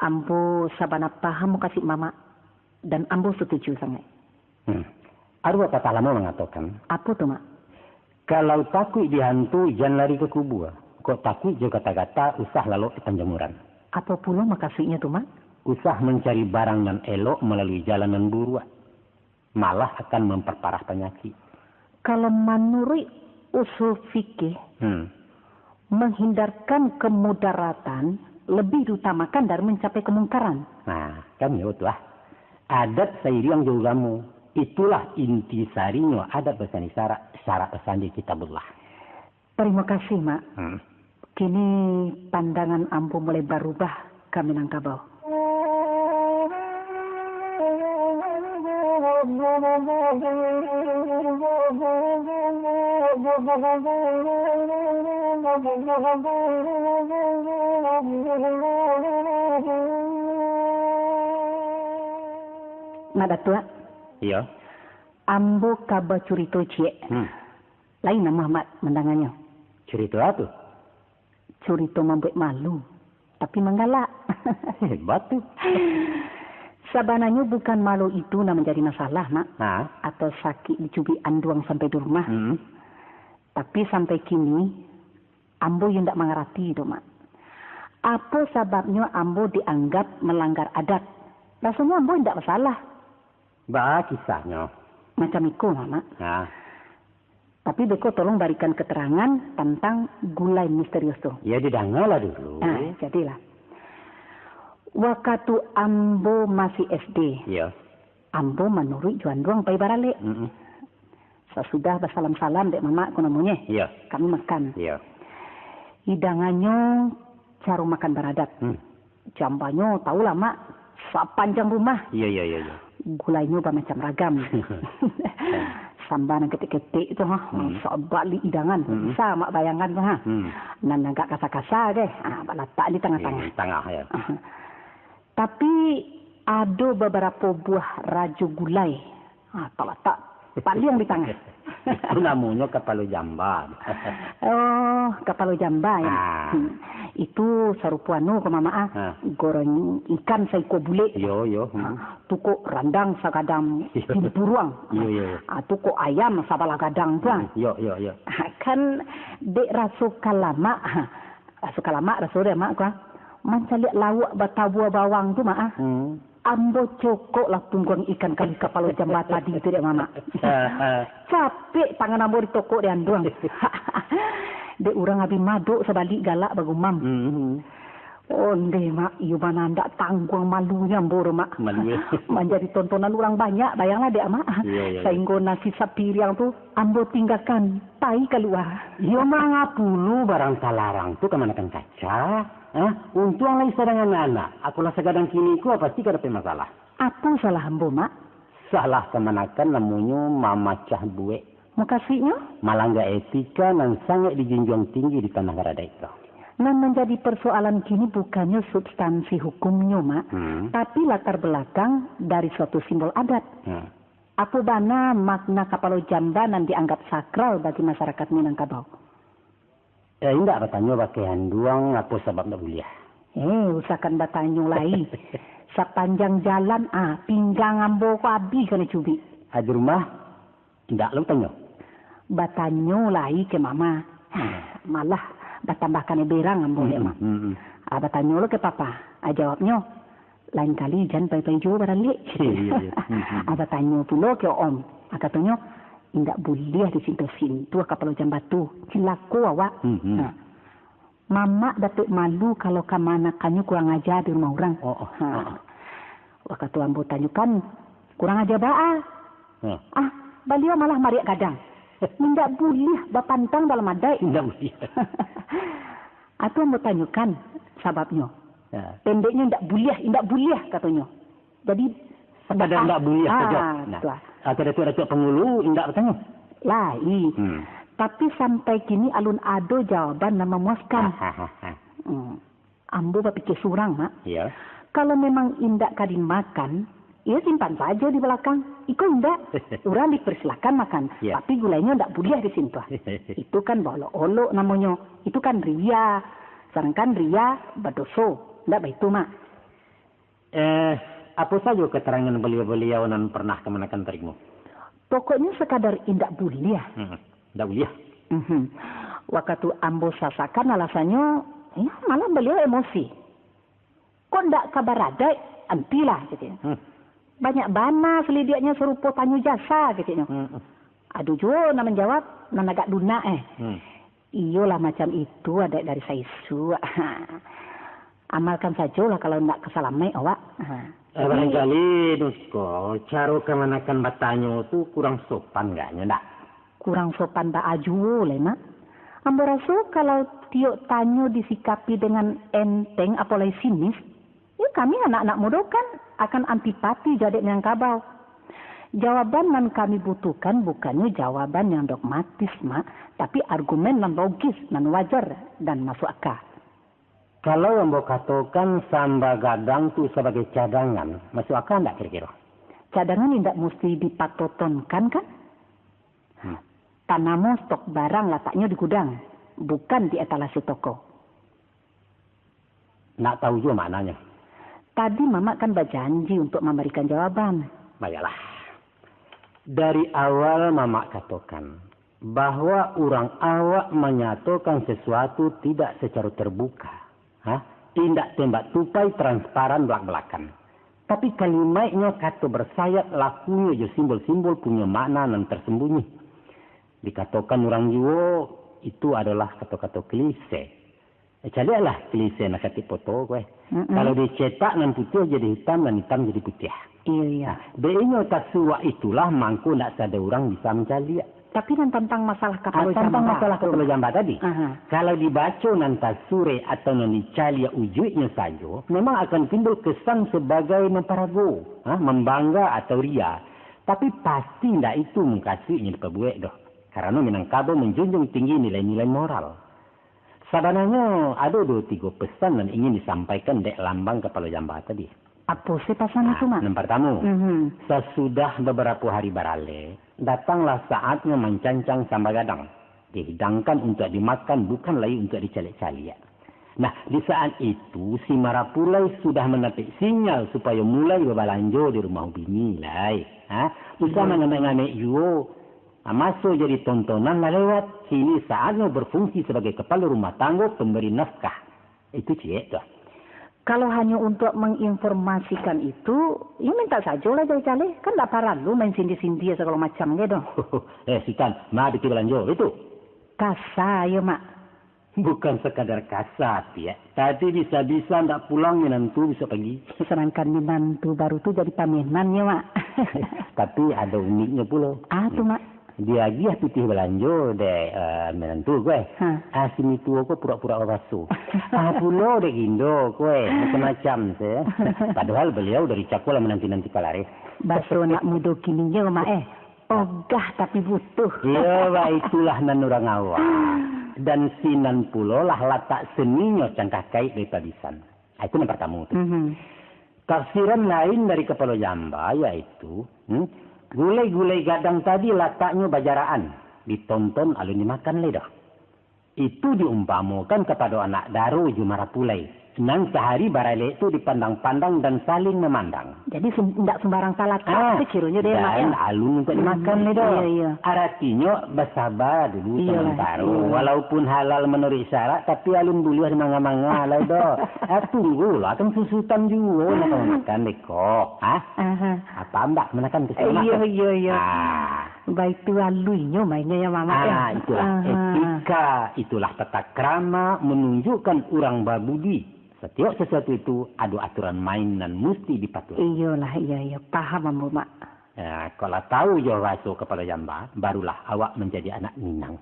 ambo sabana paham mukasuik Mamak, dan ambo satuju sangaik. Hmm. Ado papatah lamo mangatokan, Apo tu, Mak? Kalau takuik dihantu, jan lari ka kubua. Kok takuik jo gata-gata, usah lalok di panjamuran. Apo pulo makasuiknyo tu, Mak? Usah mancari barang nan elok malalui jalan nan buruak, malah akan mamparparah panyakik. Kalau manuruik usul fikih, Hmm. menghindarkan kemudaratan lebih diutamakan dari mencapai kemungkaran. Nah, kan iyo tu ah. Adat sairiang jo ugamo, itulah inti sarinyo adat basandi syarak, syarak basandi Kitabullah. Tarimo kasih, Mak. Hmm. Kini pandangan ambo mulai barubah ka Minangkabau. Mak Datuak. Iyo. Ambo ka bacurito ciek. Hmm. Lain amuah Mak mandanganyo. Curito a tu? Curito mambuek malu, tapi manggalak. Hebat tu. Sabananyo bukan malu itu nan manjadi masalah, Mak. Ha? Atau sakik dicubiak anduang sampai di rumah. Hmm. Tapi sampai kini, ambo yo indak mangarati tu, Mak. Apo sababnyo ambo dianggap malanggar adat? Rasonyo ambo indak basalah. Baa kisahnyo? Macam iko, Mak. Ha. Tapi beko tolong barikan keterangan tantang gulai misterius tu. Ya, didangalah dulu. Nah, jadilah. Wakatu ambo masih S D, Iya. ambo manuruik jo anduang pai baralek. Mm-mm. Sasudah basalam-salam dek mamak ko namonyo, Iya. kami makan. Iya. Idangannyo caro makan baradat. Hmm. Jambanyo, tahulah, Mak, sapanjang rumah. Iya, iya, iya, iya. Gulainyo bamacam ragam. Samba nan ketek-ketek tu, ha, Hmm. sabalik idangan. Hmm. Bisa Mak bayangkan tu, ha. Hmm. Nan agak kasa-kasa ke, ha, balatak di tangah-tangah. Iya, di tangah, ya. Aha. Tapi, ado babarapo buah rajo gulai. Ha, talatak paliang di tangah. Itu namonyo kapalo jamba. Oh, kapalo jamba, ya. Ah. Hmm. Itu sarupo anu ko, Mamak, ah. Ah. Goreng ikan saiko bulek. Iyo, iyo. Ha, Hmm. tu kok randang sagadang Iyo. timpuruang. Iyo, iyo, iyo. Ah, tu kok ayam sabalah gadang tu, ah. Hmm, iyo, iyo, iyo. Ha, kan dek raso kalamak, ha. Raso kalamak, raso dek Mak ko, ah. Mancaliak lauak batabua bawang tu, Mak, ah. Hmm. Ambo cokoklah pungguang ikan kalih kapalo jamba tadi tu dek Mamak. Capek tangan ambo ditokok dek anduang. Dek urang abih madok sabalik galak bagumam. Hmm. Ondeh, Mak, iyo bana ndak tangguang malunyo ambo tu, Mak. Malu, yo. Manjadi tontonan urang banyak, bayanglah dek Amak. Iyo, iyo, iyo. Sainggo nasi sapiriang tu ambo tinggakan, pai kalua. Iyo, manga pulo barang talarang tu kamanakan kaca? Ah, untuang lai sadangan anak, akolah sagadang kini ko pasti ka dapek masalah. Apo salah ambo, Mak? Salah kamanakan namonyo mamacah buek. Mukasuiknyo? Malangga etika nan sangaik dijunjuang tinggi di tanah baradaik ko. Nan manjadi parsoalan kini bukannyo substansi hukumnyo, Mak, Hmm. tapi latar belakang dari suatu simbol adat. Hmm. Apo bana makna kapalo jamba nan dianggap sakral bagi masarakat Minangkabau? Eh, indak batanyo bakeh anduang apo sabab ndak buliah. Eh, usahkan batanyo lai. Sapanjang jalan, ah, pinggang ambo ko abih kanai cubik. Ah, di rumah, indak lo batanyo? Batanyo lai ka mama. Ah, malah batambah kanai berang ambo dek, Mak. Hmm, hmm, hmm. Ah, batanyo lo ka papa. Ah, jawabnyo, "Lain kali jan pai-pai juo baralek." Iyo, iyo. Hmm, hmm. Ah, batanyo pulo ka Om. Ah, katonyo, "Indak buliah disintuah-sintuah kapalo jamba tu. Cilako awak." Hmm, hmm. Ah. Mamak dapek malu kalau kamanakannyo kurang aja di rumah urang. Oh, oh, Ha. oh, oh. Wakatu ambo tanyokan, "Kurang aja baa?" Ha. Ah, baliau malah mariak gadang. "Indak buliah bapantang dalam adaik." Indak buliah. Atu ambo tanyokan sababnyo. Ya. Pendeknyo, "Indak buliah, indak buliah," katonyo. Jadi, Sakadar ah, indak buliah ah, sajo. Nah, betul. Atau datuak-datuak pangulu indak batanyo? Lai. Hmm. Tapi sampai kini alun ado jawaban nan mamuaskan. Ah, ah, ah, ah. Hmm. Ambo bapikir surang, Mak. Iya. Kalau memang indak ka dimakan, iyo simpan sajo di balakang. Iko indak. Urang dipersilakan makan, Iya. tapi gulainyo indak buliah disintuah. Itu kan baolok-olok namonyo. Itu kan riya. Sadangkan riya badoso. Indak baitu, Mak. Eh, apo sajo keterangan baliau-baliau nan pernah kamanakan tarimo? Pokoknyo sakadar indak buliah. Hmm, indak buliah. Mhm. Wakatu ambo sasakan alasannyo, ya, malah baliau emosi. "Kok ndak ka baradaik, antilah," katanya. Hmm. "Banyak bana salidiaknyo sarupo tanyo jasa," katanya. Hmm. Ado juo nan manjawab, nan agak lunak, eh. Hmm. "Iyolah, macam itu adaik dari saisuak." Amalkan sajolah kalau ndak ka salamaik awak. Ha. Eh, Jadi, barangkali, Nusko, caro kamanakan batanyo tu kurang sopan agaknyo, ndak? Kurang sopan baa juo lai, Mak. Ambo raso kalau tiok tanyo disikapi dengan enteng, apo lai sinis, ya kami anak-anak mudo kan akan antipati jo adaik Minangkabau. Jawaban nan kami butuhkan bukannyo jawaban yang dogmatis, Mak, tapi argumen nan logis, nan wajar, dan masuk aka. Kalau ambo katokan samba gadang tu sabagai cadangan, masuk aka ndak kiro-kiro? Cadangan indak musti dipatotonkan, kan? Hmm. Tanamo stok barang lataknyo di gudang, bukan di etalase toko. Nak tahu juo maknanyo? Tadi Mamak kan bajanji untuk mambarikan jawaban. Baiklah. Dari awal Mamak katokan, bahwa urang awak manyatokan sasuatu tidak sacaro tarbuka, ha? Indak tembak tupai transparan balak-balakan. Tapi kalimaiknyo kato barsayap, lakunyo jo simbol-simbol punyo makna nan tarsambunyi. Dikatokan urang juo, itu adolah kato-kato klise. Eh, caliaklah klise nan katik poto ko, eh. Mm-mm. Kalau dicetak nan putiah jadi hitam, nan hitam jadi putiah. Iyo, iyo. Nah, dek inyo tasuak itulah mangko ndak sadonyo urang bisa mancaliak. Tapi nan tantang masalah kapalo Ah, tantang jamba masalah tu. kapalo jamba tadi. Aha. Kalau dibaco nan tasurek atau nan dicaliak ujuiknyo sajo, memang akan timbul kesan sabagai mamparago, ha, mambangga atau ria. Tapi pasti ndak itu mukasuiknyo dipabuek doh. Karano Minangkabau manjunjuang tinggi nilai-nilai moral. Sabananyo, ado duo tigo pesan nan ingin disampaikan dek lambang kapalo jamba tadi. Apo se pasan Nah, itu, Mak? nan partamo, Mhm. sasudah babarapo hari baralek, datanglah saatnyo mancancang samba gadang. Dihidangkan untuak dimakan, bukan lai untuak dicaliak-caliak. Nah, di saat itu, si marapulai sudah mandapek sinyal supayo mulai babalanjo di rumah bini lai. Ha? Usah Iya. mangamek-ngamek juo. Ha, maso jadi tontonan lah lewat. Kini saatnyo berfungsi sabagai kapalo rumah tanggo, pambari nafkah. Itu ciek tu. Kalau hanyo untuak manginformasikan itu, iyo mintak sajolah jaleh-jaleh. Kan ndak paralu main sindir-sindir sagalo macam ge doh. Eh, Sutan, ma pitih balanjo, itu? Kasa iyo, Mak. Bukan sekadar kasa, Piak. Tadi bisa-bisa ndak pulang minantu besok pagi. Sadangkan minantu baru tu jadi pamenan yo, Mak. Tapi ado uniknyo pulo. Ah, tu, Mak. Diagiah pitih balanjo dek, eh, minantu ko, eh. Ha. Ah, si mituo ko pura-pura babaso. Ah, pulo dek gindo ko, eh. Macam-macam se. Padahal baliau dari cako lah mananti-nanti palareh. Baso anak mudo kini yo, Mak, eh. Ogah tapi butuh. Iyo, baitulah nan urang awak. Dan sinan pulo lah latak seninyo cangkah kaik dari pabisan. Ah, itu nan partamo tu. Mhm. Tafsiran lain dari kapalo jamba, yaitu, hmm, gulai-gulai gadang tadi lataknyo bajaraan, ditonton alun dimakan lai doh. Itu diumpamokan kapado anak daro jo marapulai, nan sahari baralek tu dipandang-pandang dan saling mamandang. Jadi, sum-, indak sumbarang talatak Ah, tu cironyo deh, Mak, dan yo? alun untuak dimakan Hmm, lai doh. iyo, iyo. Aratinyo, basaba dulu Iyolah, samantaro. iyolah. Walaupun halal manuruik syarak, tapi alun buliah dimanga-manga lai doh. Ah, tunggulah, kan susutan juo nak makan deh kok. Hah? Aha. Apa ambak manakan ke Iyo, iyo, iyo. Ah. Baitu aluinyo mainnyo ya, Mamak, ya? Ah, itulah Aha. etika, itulah tata krama, menunjukkan urang babudi. Satiok sasuatu itu ado aturan main nan musti dipatuhi. Iyolah, iyo, iyo. Paham ambo, Mak. Ya, kok lah tahu jo bahaso kapalo jamba, barulah awak manjadi anak Minang.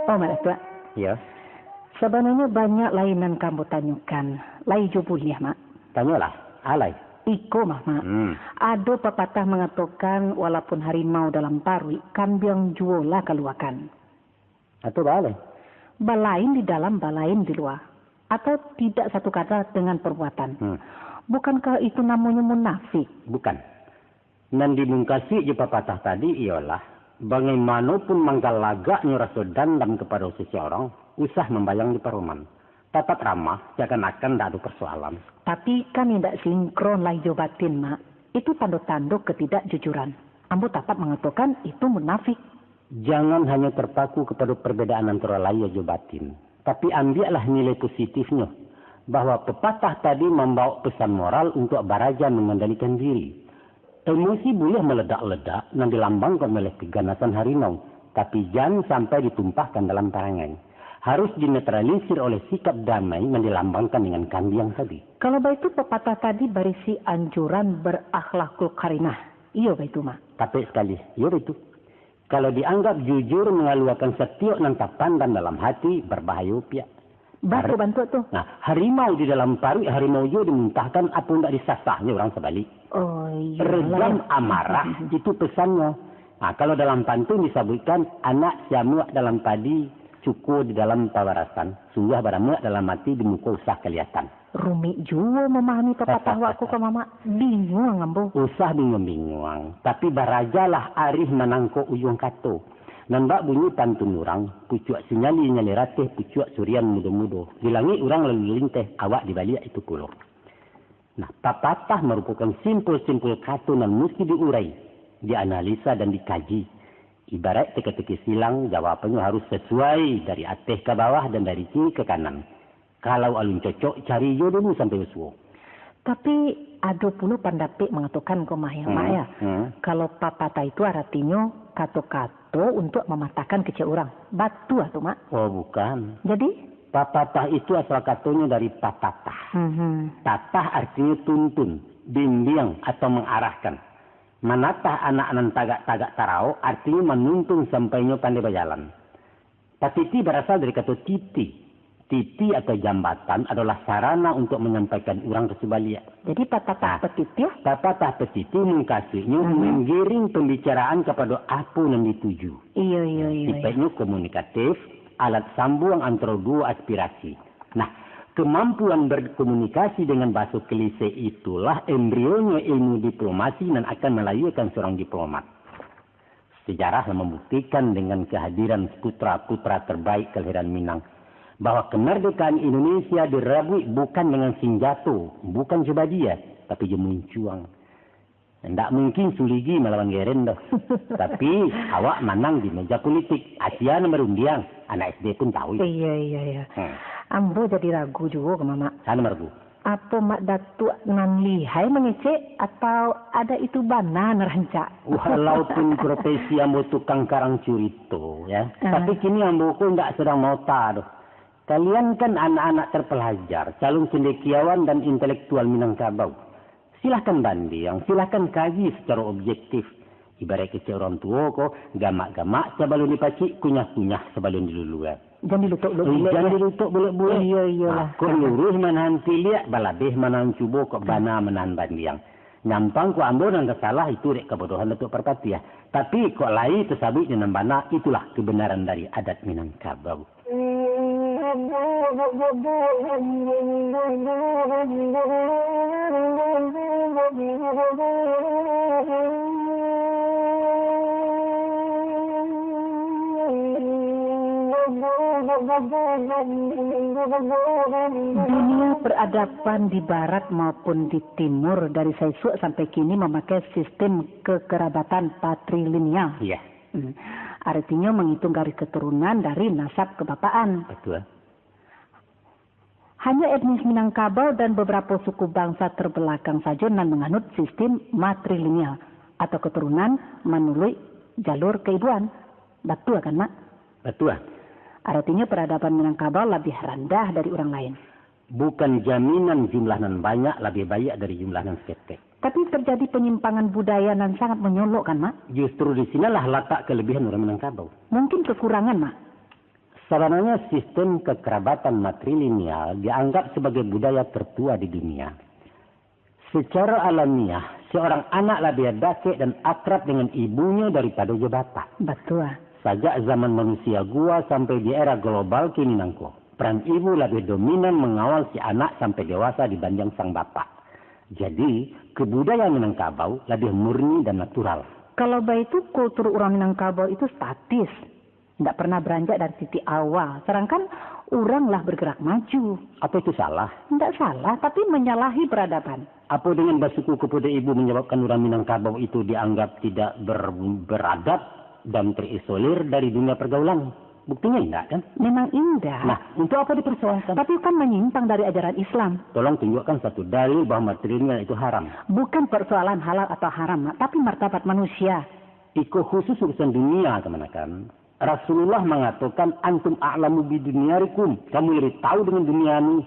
Oh, Mak Datuak. Iyo. Sabananyo banyak lai nan ka ambo tanyokan. Lai jo buliah, Mak? Tanyolah, alai. Iko mah, Mak. Hmm. Ado papatah mangatokan, walaupun harimau dalam paruik, kambiang juo lah kaluakan. Atau baa lai? Balain di dalam, balain di lua. Atau tidak satu kata dengan perbuatan. Hmm. Bukankah itu namonyo munafik? Bukan. Nan dimungkasuik jo papatah tadi iyolah, bagaimanopun manggalagaknyo raso dandam kapado seseorang, usah mambayang di paroman. Tatap ramah, seakan-akan ndak ado persoalan. Tapi kan indak sinkron lahia jo batin, Mak. Itu tando-tando ketidakjujuran. Ambo tapat mangatokan itu munafik. Jangan hanyo terpaku kapado perbedaan antaro lahia jo batin, tapi ambiaklah nilai positifnyo, bahwa pepatah tadi mambaok pesan moral untuak baraja mangandalikan diri. Emosi buliah maledak-ledak nan dilambangkan oleh keganasan harimau, tapi jan sampai ditumpahkan dalam parangai. Harus dinetralisir oleh sikap damai nan dilambangkan dengan kambiang tadi. Kalau baitu, pepatah tadi barisi anjuran berakhlakul karimah. Iyo baitu, Mak? Tapek sakali. Iyo baitu. Kalau dianggap jujur mangaluakan satiok nan tapandam dalam hati, barbahayo, Piak. Baa tu bantuak tu? Nah, harimau di dalam paruik harimau juo dimuntahkan, apo ndak disasahnyo urang sabalik. Oh, iyolah. Redam amarah, itu pesannyo. Nah, kalau dalam pantun disabuikkan, anak siamuak dalam padi, cuko di dalam pabarasan, sungguah baramuak dalam ati, di muko usah kaliatan. Rumik juo mamahami papatah wak ko, Mamak. Binguang ambo. Usah binguang-binguang, tapi barajalah arih manangkok ujuang kato. Nan bak bunyi pantun urang, pucuak sinyali-nyali rateh, pucuak surian mudo-mudo. Di langik urang lalu linteh, awak di baliak itu pulo. Nah, papatah marupokan simpul-simpul kato nan musti diurai, dianalisa, dan dikaji. Ibaraik teka-teki silang, jawabannyo harus sasuai dari ateh ka bawah dan dari kiri ka kanan. Kalau alun cocok, cari juo dulu sampai basuo. Tapi, ado pulo pandapek mangatokan ko mah, ya, Mak, Hmm, ya. hmm. Kalau papatah itu aratinyo kato-kato untuak mamatahkan kecek urang. Batua tu, Mak? Oh, bukan. Jadi? Papatah itu asal katonyo dari patatah. Mhm. Tatah artinyo tuntun, bimbiang, atau mangarahkan. Manatah anak nan tagak-tagak taraok artinyo manuntun sampai inyo pandai bajalan. Patiti barasal dari kato titi. Titi atau jambatan adolah sarana untuak manyampaikan urang ka subaliak. Jadi, papatah Nah, petitih? papatah petitih mungkasuiknyo Mhm. manggiring pambicaraan kapado apo nan dituju. Iyo, iyo, iyo, iyo. Sipaiknyo komunikatif, alat sambuang antaro duo aspirasi. Nah, kemampuan berkomunikasi dengan bahaso klise itulah embrionyo ilmu diplomasi nan akan malahiakan seorang diplomat. Sejarah lah mambuktikan dengan kehadiran putra-putra terbaik kelahiran Minang, bahwa kemerdekaan Indonesia dirabuik bukan dengan sinjato, bukan jo badia, tapi jo muncuang. Ndak mungkin Suligi malawan Geren doh. Tapi, awak manang di meja politik. Asia nan barundiang, anak S D pun tahu. Iya, iya, iya. Hmm. Ambo jadi ragu juo ka Mamak. Sana ragu. Apo Mak Datuak nan lihai mangecek, atau ada itu bana nan rancak? Walaupun profesi ambo tukang karang curito, ya, ah, tapi kini ambo ko indak sadang maota doh. Kalian kan anak-anak terpelajar, calon cendekiawan dan intelektual Minangkabau. Silahkan bandiang, silahkan kaji secara objektif. Ibaraik kecek urang tuo ko, gamak-gamak sabalun dipacik, kunyah-kunyah sabalun diluluak. Jan dilutuk bulek-bulek, jan dilutuk bulek-bulek. Iyo, iyolah. Kok luruih manahan tiliak, balabeh manahan cubo, kok bana manahan bandiang. Nyampang kok ambo nan tasalah, itu dek kabodohan Datuak Parpatiah. Tapi, kok lai tasabuik jo nan bana, itulah kebenaran dari adat Minangkabau. Dunia peradaban di barat maupun di timur dari saisuak sampai kini mamakai sistem kekerabatan patrilineal. Iya. Hmm. Artinyo mangituang garis keturunan dari nasab kebapaan. Betul. Hanyo etnis Minangkabau dan beberapa suku bangsa terbelakang sajo nan manganut sistem matrilineal atau keturunan manuluik jalur keibuan. Batua kan, Mak? Batua. Artinyo peradaban Minangkabau labiah randah dari urang lain. Bukan jaminan jumlah nan banyak labiah baiak dari jumlah nan saketek. Tapi terjadi penyimpangan budaya nan sangat monyolok kan, Mak? Justru di sinanlah latak kelebihan urang Minangkabau. Mungkin kekurangan, Mak? Sabananyo sistem kekerabatan matrilineal dianggap sabagai budaya tertua di dunia. Secara alamiah, seorang anak labiah dakek dan akrab dengan ibunyo daripado jo bapak. Batua. Sajak zaman manusia gua sampai di era global kini nangko, peran ibu labiah dominan mangawal si anak sampai dewasa dibandiang sang bapak. Jadi, kebudayaan Minangkabau labiah murni dan natural. Kalau baitu, kultur urang Minangkabau itu statis, ndak pernah beranjak dari titik awal, sadangkan urang lah bergerak maju. Apa itu salah? Ndak salah, tapi menyalahi peradaban. Apa dengan basuku kepada ibu menyebabkan urang Minangkabau itu dianggap tidak ber-, beradab dan terisolir dari dunia pergaulan? Buktinya indak, kan? Memang indak. Nah, untuk apa dipersoalkan? Tapi kan menyimpang dari ajaran Islam. Tolong tunjukkan satu dalil bahwa matrilineal itu haram. Bukan persoalan halal atau haram, Mak, tapi martabat manusia. Iko khusus urusan dunia, kamanakan. Rasulullah mangatokan, "Antum a'lamu bidunyarikum," kamu lebih tahu dengan duniamu.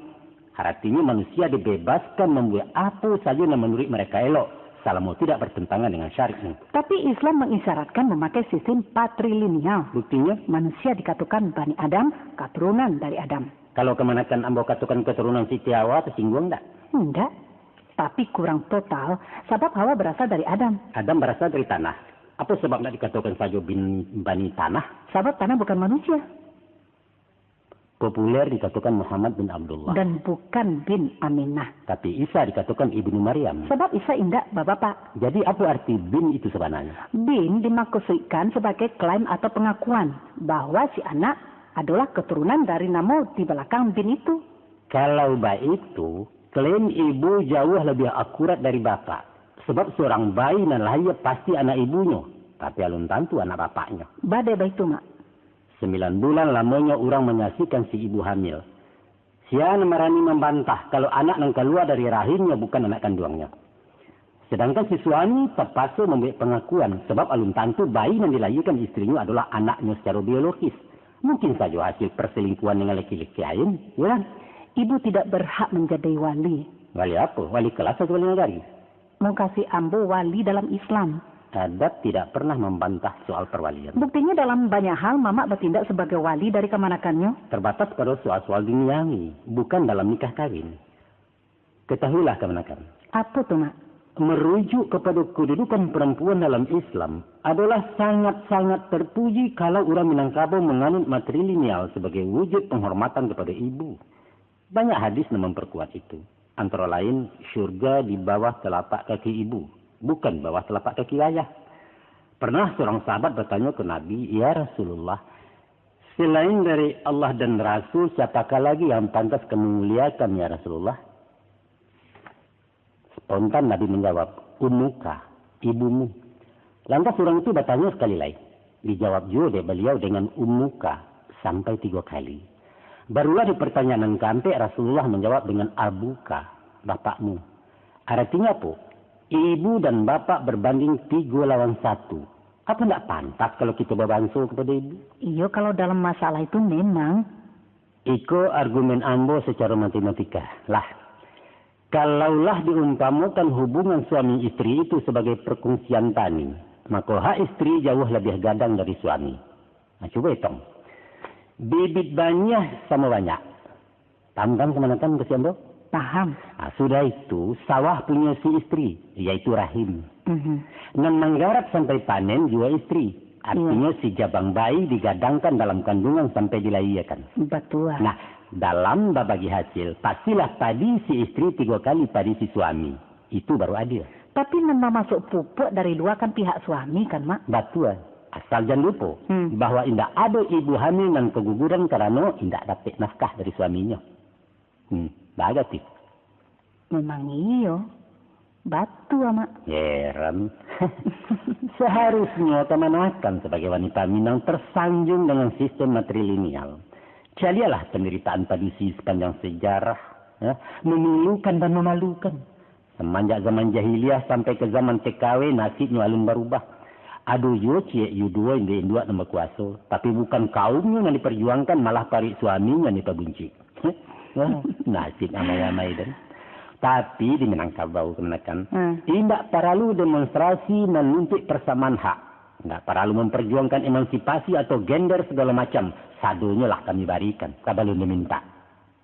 Aratinyo, manusia dibebaskan mambuek apo sajo nan manuruik mereka elok, salamo tidak bertentangan dengan syariatmu. Tapi Islam mengisyaratkan memakai sistem patrilineal. Buktinyo? Manusia dikatokan Bani Adam, katurunan dari Adam. Kalau kamanakan ambo katokan katurunan Siti Hawa, tersingguang ndak? Ndak. Tapi kurang total, sabab Hawa berasal dari Adam. Adam berasal dari tanah. Apo sabab ndak dikatokan sajo bin Bani Tanah? Sabab tanah bukan manusia. Populer dikatokan Muhammad bin Abdullah. Dan bukan bin Aminah. Tapi Isa dikatokan Ibnu Maryam. Sabab Isa indak babapak. Jadi, apo arti bin itu sabananyo? Bin dimaksudkan sebagai klaim atau pengakuan bahwa si anak adalah keturunan dari namo di balakang bin itu. Kalau baitu, klaim ibu jauah labiah akurat dari bapak. Sabab surang bayi nan lahia pasti anak ibunyo, tapi alun tantu anak bapaknyo. Badai baitu, Mak. Sambilan bulan lamonyo urang manyaksikan si ibu hamil. Sia nan barani mambantah, kalau anak nan kalua dari rahimnyo bukan anak kanduangnyo. Sadangkan si suami tapaso mambuek pangakuan, sabab alun tantu bayi nan dilahiakan istrinyo adolah anaknyo sacaro biologis. Mungkin sajo hasil perselingkuhan dengan laki-laki lain, yo kan? Ibu tidak berhak menjadi wali. Wali apo? Wali kelas atau wali nagari? Mukasuik ambo wali dalam Islam. Adat tidak pernah mambantah soal perwalian. Buktinya dalam banyak hal mamak batindak sebagai wali dari kamanakannyo. Terbatas pada soal-soal duniawi, bukan dalam nikah kawin. Ketahuilah, kamanakan. Apo tu, Mak? Merujuk kepada kedudukan perempuan dalam Islam, adalah sangat-sangat terpuji kalau urang Minangkabau menganut matrilineal sebagai wujud penghormatan kepada ibu. Banyak hadis yang memperkuat itu. Antara lain, syurga di bawah telapak kaki ibu, bukan bawah telapak kaki ayah. Pernah seorang sahabat bertanya ke Nabi, "Ya Rasulullah, selain dari Allah dan Rasul, siapakah lagi yang pantas kami muliakan, ya Rasulullah?" Spontan Nabi menjawab, "Ummuka." ibumu. Lantas urang tu batanyo sakali lai. Dijawab juo dek baliau dengan ummuka sampai tigo kali. Barulah di pertanyaan nan kaampek Rasulullah manjawab dengan abuka, bapakmu. Aratinyo apo? Ibu dan bapak berbanding tigo lawan satu. Apo ndak pantas kalau kito babanso kapado ibu? Iyo, kalau dalam masalah itu memang. Iko argumen ambo sacaro matematika. Lah, kalau lah diumpamakan hubungan suami istri itu sabagai parkungsian tani, mako hak istri jauah labiah gadang dari suami. Nah, cubo itong. Bibit baniah samo banyak. Paham kan kamanakan kasian tu? Paham. Nah, sudah itu, sawah punyo si istri, yaitu rahim. Mhm. Nan manggarap sampai panen juo istri. Artinyo, si jabang bayi digadangkan dalam kandungan sampai dilahiakan. Batua. Nah, dalam babagi hasil, pastilah padi si istri tigo kali padi si suami. Itu baru adil. Tapi nan mamasuak pupuak dari lua kan pihak suami kan, Mak? Batua. Asal jan lupo, hmm, bahwa indak ado ibu hamil nan kaguguran karano indak dapek nafkah dari suaminyo. Hmm, bagati. Memang iyo. Batua, Mak. Heran. Seharusnyo kamanakan sabagai wanita Minang tersanjung dengan sistem matrilineal. Caliaklah penderitaan padusi sepanjang sejarah, ya, memilukan dan memalukan. Semenjak zaman jahiliah sampai ke zaman T K W, nasibnyo alun barubah. Ado juo ciek yu duo induak-induak nan bakuaso, tapi bukan kaumnyo nan diperjuangkan, malah paruik suaminyo nan dipabuncik. Wah, nasib amai-amai den. Tapi di Minangkabau kamanakan, hmm, indak paralu demonstrasi manuntuik persamaan hak. Indak paralu memperjuangkan emansipasi atau gender segala macam. Sadonyo lah kami barikan, sabalun dimintak.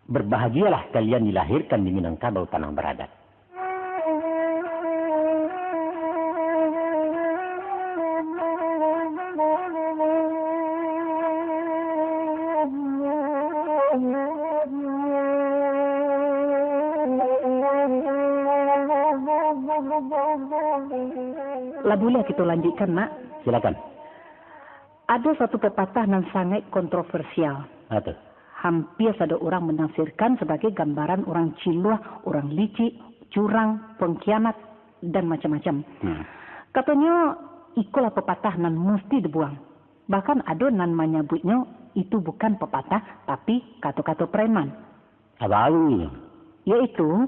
Berbahagialah kalian dilahirkan di Minangkabau tanah beradat. Lah buliah kito lanjuikkan, Mak? Silakan. Ado satu pepatah nan sangaik kontroversial. Apo tu? Hampia sado urang manafsirkan sabagai gambaran urang ciluah, urang licik, curang, pengkhianat, dan macam-macam. Hmm. Katonyo, ikolah pepatah nan musti dibuang. Bahkan ado nan manyabuiknyo itu bukan pepatah, tapi kato-kato preman. Apo artinyo? Yaitu,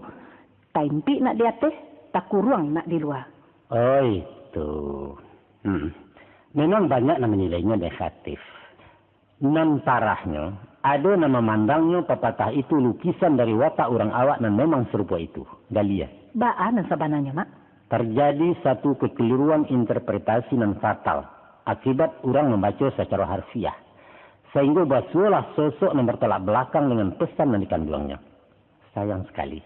taimpik nak di ateh, takuruang nak di lua. Oh, itu. Hmm. Memang banyak nan manilainyo negatif. Nan parahnyo, ado nan mamandangnyo papatah itu lukisan dari watak urang awak nan memang sarupo itu. Galiah. Baa nan sabananyo, Mak? Terjadi satu kekeliruan interpretasi nan fatal, akibat urang mambaco sacaro harfiah, sainggo basuolah sosok nan bertolak belakang dengan pesan nan dikanduangnyo. Sayang sakali.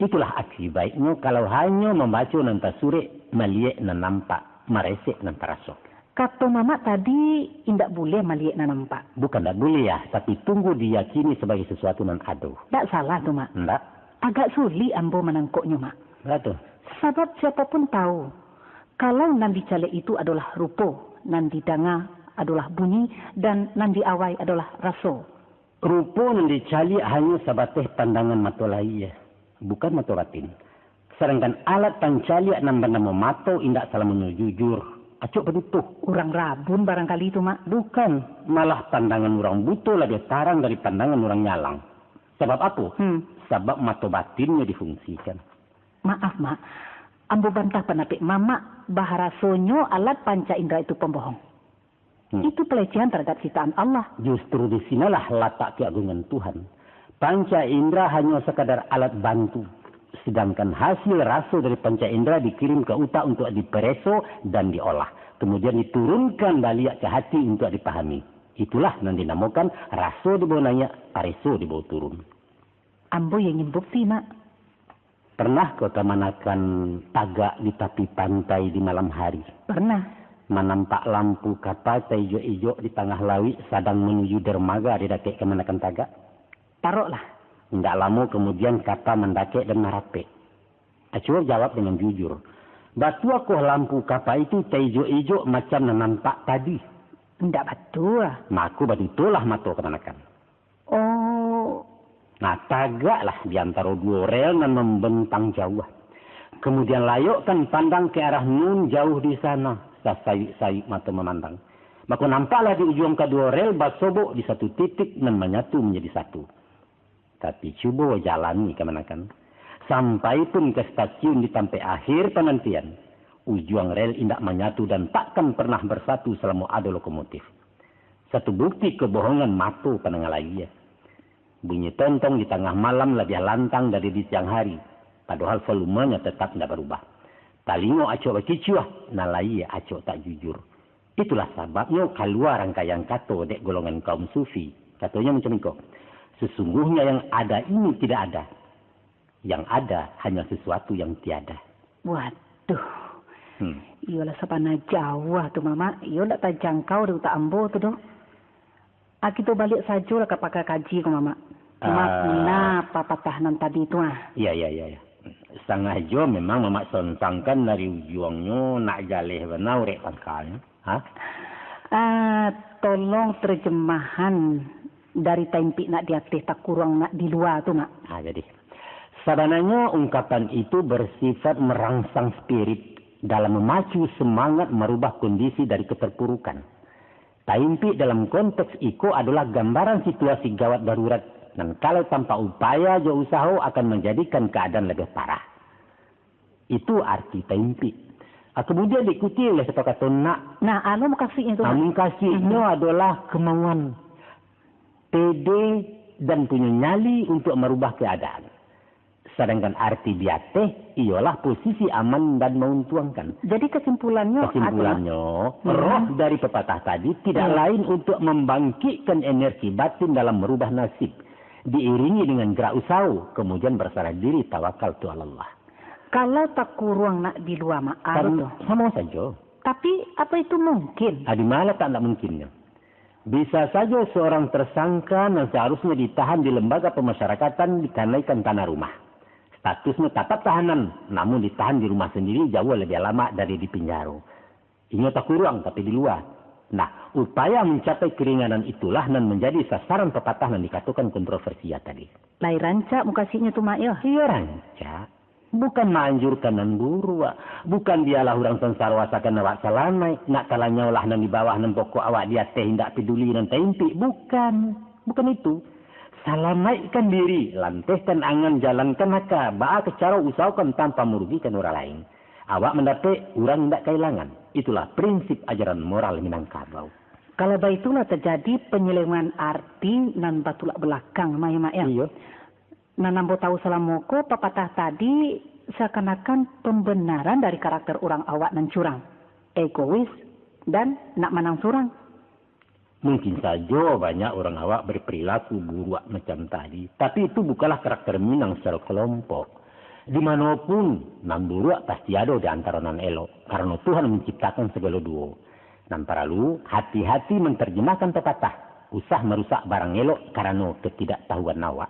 Itulah akibaiknyo kalau hanyo mambaco nan tasurek, maliek nan nampak, maresek nan taraso. Kato Mamak tadi, indak buliah maliek nan nampak. Bukan ndak buliah, tapi tunggu diyakini sabagai sasuatu nan ado. Ndak salah tu, Mak. Ndak. Agak sulik ambo manangkoknyo, Mak. Ndak tu. Sabab siapo pun tahu, kalau nan dicaliak itu adolah rupo, nan didanga adolah bunyi, dan nan diawai adolah raso. Rupo nan dicaliak hanyo sabateh pandangan mato lahia, bukan mato batin. Sadangkan alat pancaliak nan banamo mato indak salamonyo jujur, acok padutuah. Urang rabun barangkali tu, Mak. Bukan, malah pandangan urang buto labiah tarang dari pandangan urang nyalang. Sabab apo? Hmm. Sabab mato batinnyo difungsikan. Maaf, Mak. Ambo bantah pandapek Mamak, baharasonyo alat panca indra itu pambohong. Hmm. Itu pelecehan terhadap ciptaan Allah. Justru di sinalah latak keagungan Tuhan. Panca indra hanyo sekadar alat bantu, sedangkan hasil raso dari panca indra dikirim ke utak untuk dipereso dan diolah, kemudian diturunkan baliak ke hati untuk dipahami. Itulah nan dinamokan raso dibawa naiak, pareso dibawa turun. Ambo yang ingin bukti, Mak. Pernah ko kamanakan tagak di tapi pantai di malam hari? Pernah. Manampak lampu kapa taijok-ijok di tangah lauik sadang manuju dermaga di dakek kamanakan tagak? Paroklah. Indak lamo kamudian kapa mandakek dan marapek. Acuo jawab dengan jujur. Batuakoh lampu kapa itu taijok-ijok macam nan nampak tadi? Indak batua. Mako badutolah mato kamanakan. Oh. Nah, tagaklah di antaro duo rel nan mambentang jauah. Kemudian layokkan pandang ke arah nun jauh di sana, sasayuik-sayuik mato mamandang. Mako nampaklah di ujuang kaduo rel basobok di satu titik nan manyatu manjadi satu. Tapi cubo jalani kamanakan. Sampai pun ka stasiun di tampek akhir panantian, ujuang rel indak manyatu dan takkan pernah bersatu salamo ado lokomotif. Satu bukti kebohongan mato pandanga layie. Bunyi tontong di tangah malam labiah lantang dari di siang hari, padohal volumenya tetap indak barubah. Talingo acok bakicuah, nan layie acok tak jujur. Itulah sababnyo kalua rangkaian kato dek golongan kaum sufi. Katonyo macam iko, "Sesungguhnya yang ada ini tidak ada. Yang ada hanya sesuatu yang tiada." Waduh. Hmm. Iyolah, sabana jauah tu, Mamak. Iyo ndak tajangkau di utak ambo tu doh. Ah, kito baliak sajolah ka pakar kaji ko, Mamak. Ah. Makna papatah nan tadi tu, ah. Iya, iya, iya, iya. Sangajo memang Mamak sontangkan dari ujuangnyo nak jaleh bana urek pangkalnyo. Ha? Ah, tolong terjemahan dari taimpik nak di ateh, takuruang nak di lua tu, Mak. Ah, jadi. Sabananyo ungkapan itu bersifat merangsang spirit dalam memacu semangat marubah kondisi dari keterpurukan. Taimpik dalam konteks iko adolah gambaran situasi gawat darurat, nan kalau tanpa upaya jo usaho akan manjadikan kaadaan labiah parah. Itu arti taimpik. Ah, kemudian diikuti oleh sapakato nak. Nah, anu mukasuiknyo tu, Nah, Mak. Mukasuiknyo Mhm. adolah kemauan, pede, dan punyo nyali untuk marubah kaadaan. Sadangkan arti di ateh iyolah posisi aman dan mauntuangkan. Jadi kesimpulannyo Kesimpulannyo, adalah roh Mhm. dari pepatah tadi tidak Iya. lain untuk membangkitkan energi batin dalam merubah nasib, diiringi dengan gerak usaho, kemudian berserah diri tawakal tu Allah. Kalau takuruang nak di lua, Mak, Kan aro tu. Samo sajo. Tapi, apa itu mungkin? Ah, di mana tak ndak mungkinnyo? Bisa sajo seorang tersangka nan seharusnya ditahan di lembaga pemasyarakatan dikanaikan tanah rumah. Statusnyo tatap tahanan, namun ditahan di rumah sendiri jauah lebih lama dari di penjaro. Inyo takuruang tapi di lua. Nah, upaya mencapai keringanan itulah nan menjadi sasaran pepatah nan dikatokan kontroversia tadi. Lai rancak mukasuiknyo tu, Mak, yo? Iyo rancak. Bukan maanjurkan nan buruak. Bukan bialah urang sansaro asakan awak salamaik. Nak talanyaulah nan di bawah, nan pokok awak di ateh, indak peduli nan taimpik. Bukan. Bukan itu. Salamaikkan diri, lantehkan angan, jalankan aka, baa ka caro usahokan tanpa marugikan urang lain. Awak mandapek, urang indak kailangan. Itulah prinsip ajaran moral Minangkabau. Kalau baitulah tajadi penyelewengan arti nan batulak belakang, Mak, yo, Mak, yo? Iyo. Nan ambo tahu salamo ko, papatah tadi seakan-akan pembenaran dari karakter urang awak nan curang, egois, dan nak manang surang. Mungkin sajo banyak urang awak berperilaku buruak macam tadi, tapi itu bukanlah karakter Minang secara kelompok. Di mano pun, nan buruak pasti ado di antaro nan elok, karano Tuhan menciptakan segalo duo. Nan paralu, hati-hati menterjemahkan pepatah, usah marusak barang elok karano ketidaktahuan awak.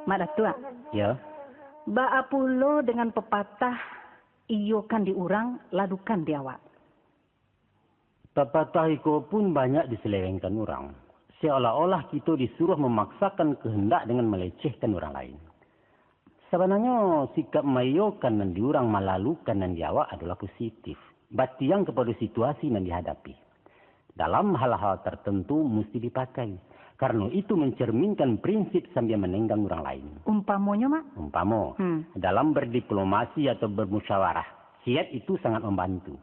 Mak Datuak. Ya. Baa pulo dengan pepatah, "Iyokan di urang, ladukan di awak"? Pepatah iko pun banyak diselewengkan urang, seolah-olah kito disuruh memaksakan kehendak dengan melecehkan urang lain. Sabananyo, sikap maiyokan nan di urang, malalukan nan di awak adolah positif, batiang kapado situasi nan dihadapi. Dalam hal-hal tertentu musti dipakai, karano itu mencerminkan prinsip sambia manenggang urang lain. Umpamonyo, Mak? Umpamo, Hmm. dalam berdiplomasi atau bermusyawarah, kiat itu sangat membantu.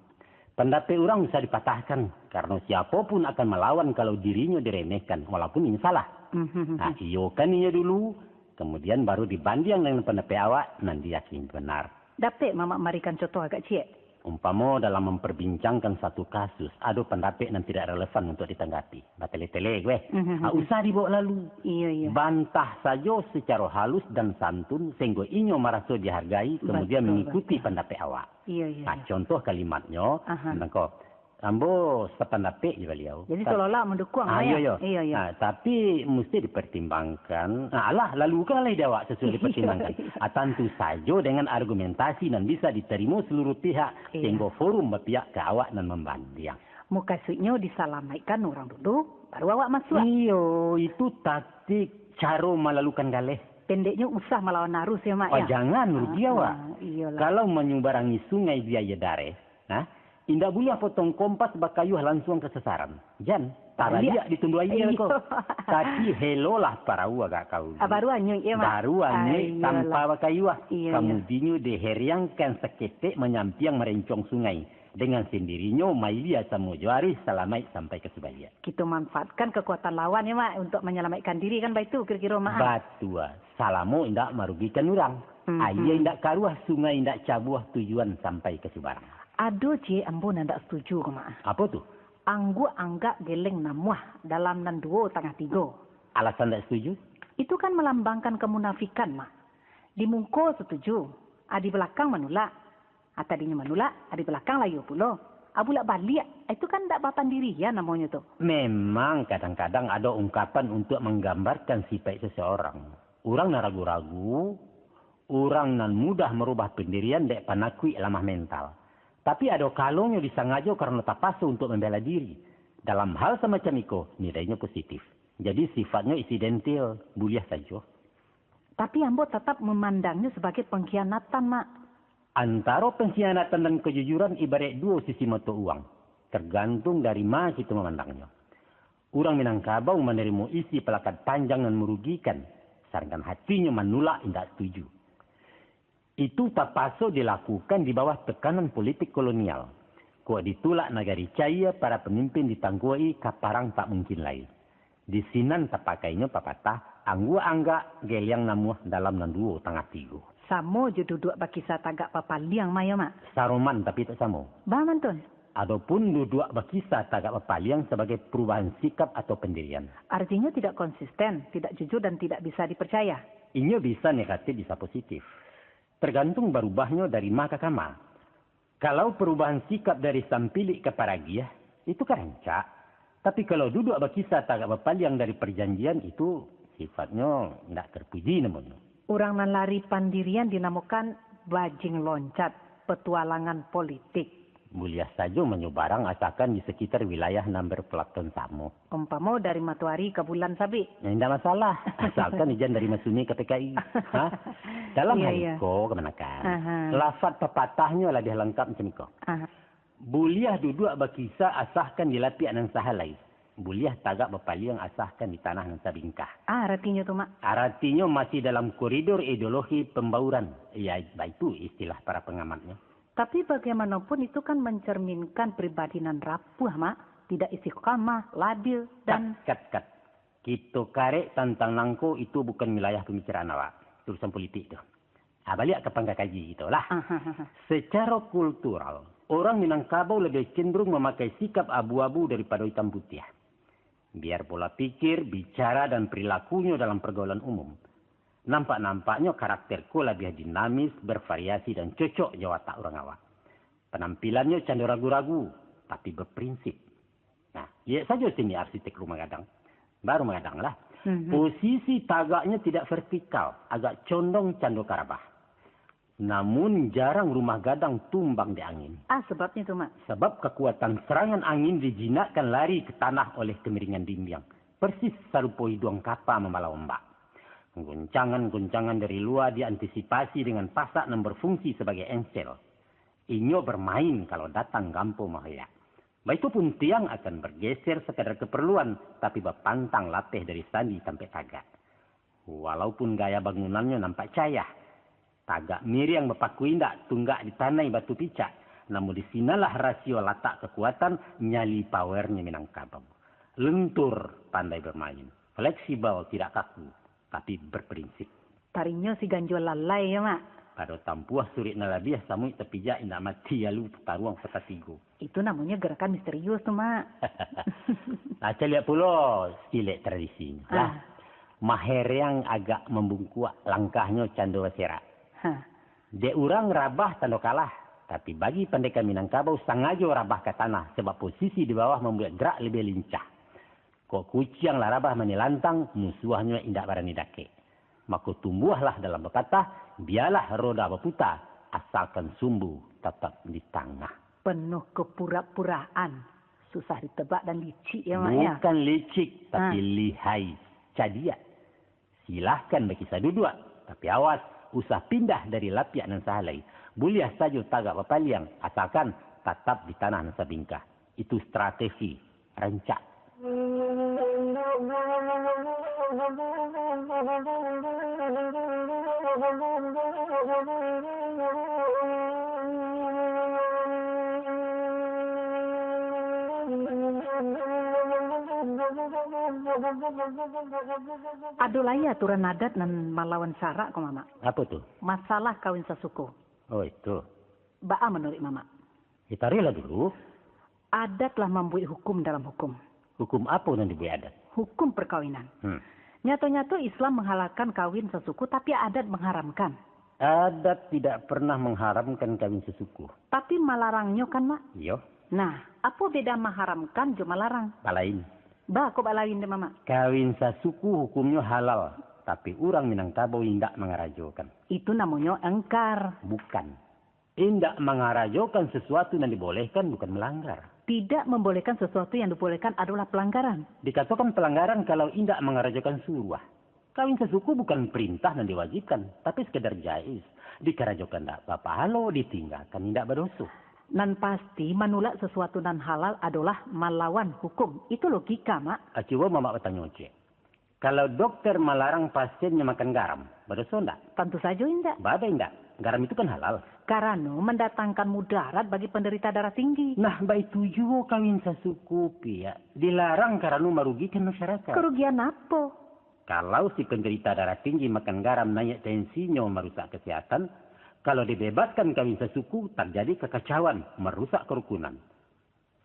Pandapek urang usah dipatahkan, karano siapo pun akan malawan kalau dirinyo diremehkan, walaupun inyo salah. Mhm. Nah, iyokan inyo dulu, kemudian baru dibandiang dengan pandapek awak nan diyakini benar. Dapek Mamak marikan contoh agak ciek? Umpamo dalam memperbincangkan satu kasus, ado pandapek nan tidak relevan untuk ditanggapi, batele-tele weh. Mhm. Ah, usah dibawa lalu. Iyo, iyo. Bantah sajo secara halus dan santun, sehingga inyo maraso dihargai, kemudian Betul, mengikuti betul. pandapek awak. Iyo, iyo, Nah, iyo. contoh kalimatnyo, Aha. mangko, Ambo sapandapek jo baliau. Jadi, seolah-olah mandukuang, ah, iyo, iyo. Iyo, iyo. Ah, tapi musti dipertimbangkan. Ah, alah, lalukanlah ide awak sasuai dipertimbangkan. Ah, tantu sajo dengan argumentasi nan bisa ditarimo saluruh pihak, iyo, sahinggo forum bapihak ka awak nan mambandiang. Mukasuiknyo disalamaikkan urang dulu, baru awak masuak. Iyo, itu taktik caro malalukan galeh. Pendeknyo usah malawan arus ya, Mak, oh, ya? Jangan rugi awak. Ah, iyolah. Kalau manyubarangi sungai di aia dareh, nah, indak buliah potong kompas bakayuah lansuang ka sasaran. Jan, tabaliak ditunduak aia ko. Iyo. Tapi helolah parau agak kaulu. Ah, baru anyuik ya, Mak? Baru anyuik tanpa bakayuah. Iyo, iyo. Kamudinyo diheriangkan saketek manyampiang marencuang sungai. Dengan sendirinyo, mailia samo jo aruih salamaik sampai ka subaliak. Kito manfaatkan kakuatan lawan ya, Mak, untuk manyalamaikkan diri kan, baitu kiro-kiro, Mak? Batua. Salamo indak marugikan urang. Mhm. Aia indak karuah, sungai indak cabuah, tujuan sampai ka subarang. Ado ciek ambo nan indak setuju ko, Mak. Apo tu? Angguak anggak geleng namuah dalam nan duo tangah tigo. Alasan indak setuju? Itu kan malambangkan kamunafikan, Mak. Di muko setuju, a di balakang manulak. A tadinyo manulak, a di balakang layua pulo. A bulak baliak, itu kan indak bapandirian namonyo tu. Memang kadang-kadang ado ungkapan untuak manggambarkan sipaik seseorang. Urang nan ragu-ragu, urang nan mudah marubah pandirian dek panakuik lamah mental. Tapi ado kalonyo disangajo karano tapaso untuak mambela diri. Dalam hal samacam iko, nilainyo positif. Jadi sifatnyo insidentil, buliah sajo. Tapi ambo tatap mamandangnyo sabagai pangkhianatan, Mak. Antaro pangkhianatan dan kajujuran ibaraik duo sisi mato uang, targantuang dari ma kito mamandangnyo. Urang Minangkabau manarimo isi palakad panjang nan marugikan, sadangkan hatinyo manulak indak setuju. Itu tapaso dilakukan di bawah tekanan politik kolonial. Kok ditulak nagari caia, para pamimpin ditangkuak-i ka parang tak mungkin lai. Di sinan tapakainyo papatah, angguak anggak, geliang namuah dalam nan duo tangah tigo. Samo jo duduak bakisa tagak bapaliang mah yo, Mak? Saroman, tapi tak samo. Baa mantun? Adopun duduak bakisa tagak bapaliang sabagai parubahan sikap atau pandirian. Artinyo tidak konsisten, tidak jujur, dan tidak bisa dipercaya. Inyo bisa negatif, bisa positif. Tergantung barubahnyo dari ma ka kama. Kalau parubahan sikap dari sampilik ka paragiah, itu ka rancak. Tapi kalau duduak bakisa tagak bapaliang dari parjanjian, itu sifatnyo indak terpuji namonyo. Urang nan lari pandirian dinamokan bajing loncat, petualangan politik. Buliah sajo manyubarang asakan di sakitar wilayah nan berpelaton samo. Umpamo dari matoari ka bulan sabik. Nah, indak masalah, asalkan ijan dari Masumi ka P K I. Ha? Dalam hal iko, kamanakan, lafaz papatahnyo labiah langkap macam iko. Aha. Buliah duduak bakisa asahkan di lapiak nan sahalai. Buliah tagak bapaliang asahkan di tanah nan sabingkah. Ah, aratinyo tu, Mak? Aratinyo masih dalam koridor ideologi pembauran. Ya, baitu istilah para pangamatnyo. Tapi bagaimanapun itu kan mancerminkan pribadi nan rapuah, Mak. Tidak istiqamah, labil, dan... Kat, kat, kat. Kito karek tantang nangko, itu bukan wilayah pamikiran awak. Urusan politik tu. Ah, baliak ka pangka kaji kito lah. Aha, aha. Secara kultural, urang Minangkabau labiah cenderung mamakai sikap abu-abu daripado itam putiah. Biar pola pikir, bicara, dan perilakunyo dalam pergaulan umum. Nampak-nampaknyo karakter ko labiah dinamis, bervariasi, dan cocok jo watak urang awak. Panampilannyo cando ragu-ragu, tapi berprinsip. Nah, liek sajo sini arsitek rumah gadang. Baru magadang lah. Mhm. Posisi tagaknyo tidak vertikal, agak condong cando karabah. Namun, jarang rumah gadang tumbang di angin. Ah, sebabnyo tu, Mak? Sabab kakuatan serangan angin dijinakkan lari ka tanah oleh kamiringan dinding, persis sarupo iduang kapa mambalau ombak. Goncangan-goncangan dari lua diantisipasi dengan pasak nan berfungsi sabagai engsel. Inyo bermain kalau datang gampo mahoyak. Baitu pun tiang akan bergeser sakadar keperluan, tapi bapantang lapeh dari sandi tampek tagak. Walaupun gaya bangunannyo nampak cayah, tagak miriang bapaku indak, tunggak ditanai batu picak, namun di sinanlah rasio latak kakuatan nyali power-nyo Minangkabau. Lentur, pandai bermain, fleksibel, tidak kaku, tapi berprinsip. Tarinyo si ganjua lalai yo, Mak. Pado tampuah surik nan labiah, samuik tapijak indak mati, lalu taruang kota tigo. Itu namonyo gerakan misterius tu, Mak. Lah, caliak pulo silek tradisinyo lah. Ah. Mahereang agak mambungkuak, langkahnyo cando baserak. Ha. Dek urang rabah tando kalah. Tapi bagi pandeka Minangkabau, sangajo rabah ka tanah, sabab posisi di bawah mambuek gerak labiah lincah. Kok kuciang lah rabah manilantang, musuahnyo indak barani dakek. Mako tumbuahlah dalam papatah, bialah roda baputa, asalkan sumbu tatap di tangah. Penuh kepura-puraan, susah ditebak dan licik ya, Mak, ya? Bukan licik, tapi Ah. lihai, cadiak. Silahkan bakisah duduak, tapi awas, usah pindah dari lapiak nan sahalai. Buliah sajo tagak bapaliang, asalkan tatap di tanah nan sabingkah. Itu strategi rancak. Ado lai aturan adat nan malawan syarak ko, Mamak. Apo tu? Masalah kawin sasuku. Oh, itu. Baa manuruik Mamak? Ya, taruihlah dulu. Adat lah mambuek hukum dalam hukum. Hukum apo nan dibuek adat? Hukum perkawinan. Hmm. Nyato-nyato Islam menghalalkan kawin sasuku, tapi adat mengharamkan. Adat tidak pernah mengharamkan kawin sasuku. Tapi malarangnyo kan, Mak? Iyo. Nah, apo beda maharamkan jo malarang? Balain. Ba, kok balain deh, Mamak? Kawin sasuku hukumnyo halal, tapi urang Minangkabau indak mangarajokan. Itu namonyo engkar. Bukan. Indak mangarajokan sasuatu nan dibolehkan bukan malanggar. Tidak membolehkan sesuatu yang dibolehkan adalah pelanggaran. Dikatokan pelanggaran kalau indak mangarajokan suruah. Kawin sasuku bukan perintah nan diwajibkan, tapi sekadar jaiz. Dikarajokan ndak bapahalo, ditinggakan indak badoso. Nan pasti, manulak sasuatu nan halal adolah malawan hukum. Itu logika, Mak. Ah, cubo Mamak batanyo cek. Kalau dokter malarang pasiennyo makan garam, badoso ndak? Tantu sajo indak. Baa indak? Garam itu kan halal. Karano mandatangkan mudarat bagi penderita darah tinggi. Nah, baitu juo kawin sasuku, Piak. Dilarang karano marugikan masyarakat. Kerugian apo? Kalau si penderita darah tinggi makan garam, naiak tensinyo, marusak kesehatan, kalau dibebaskan kawin sasuku, terjadi kekacauan, merusak kerukunan.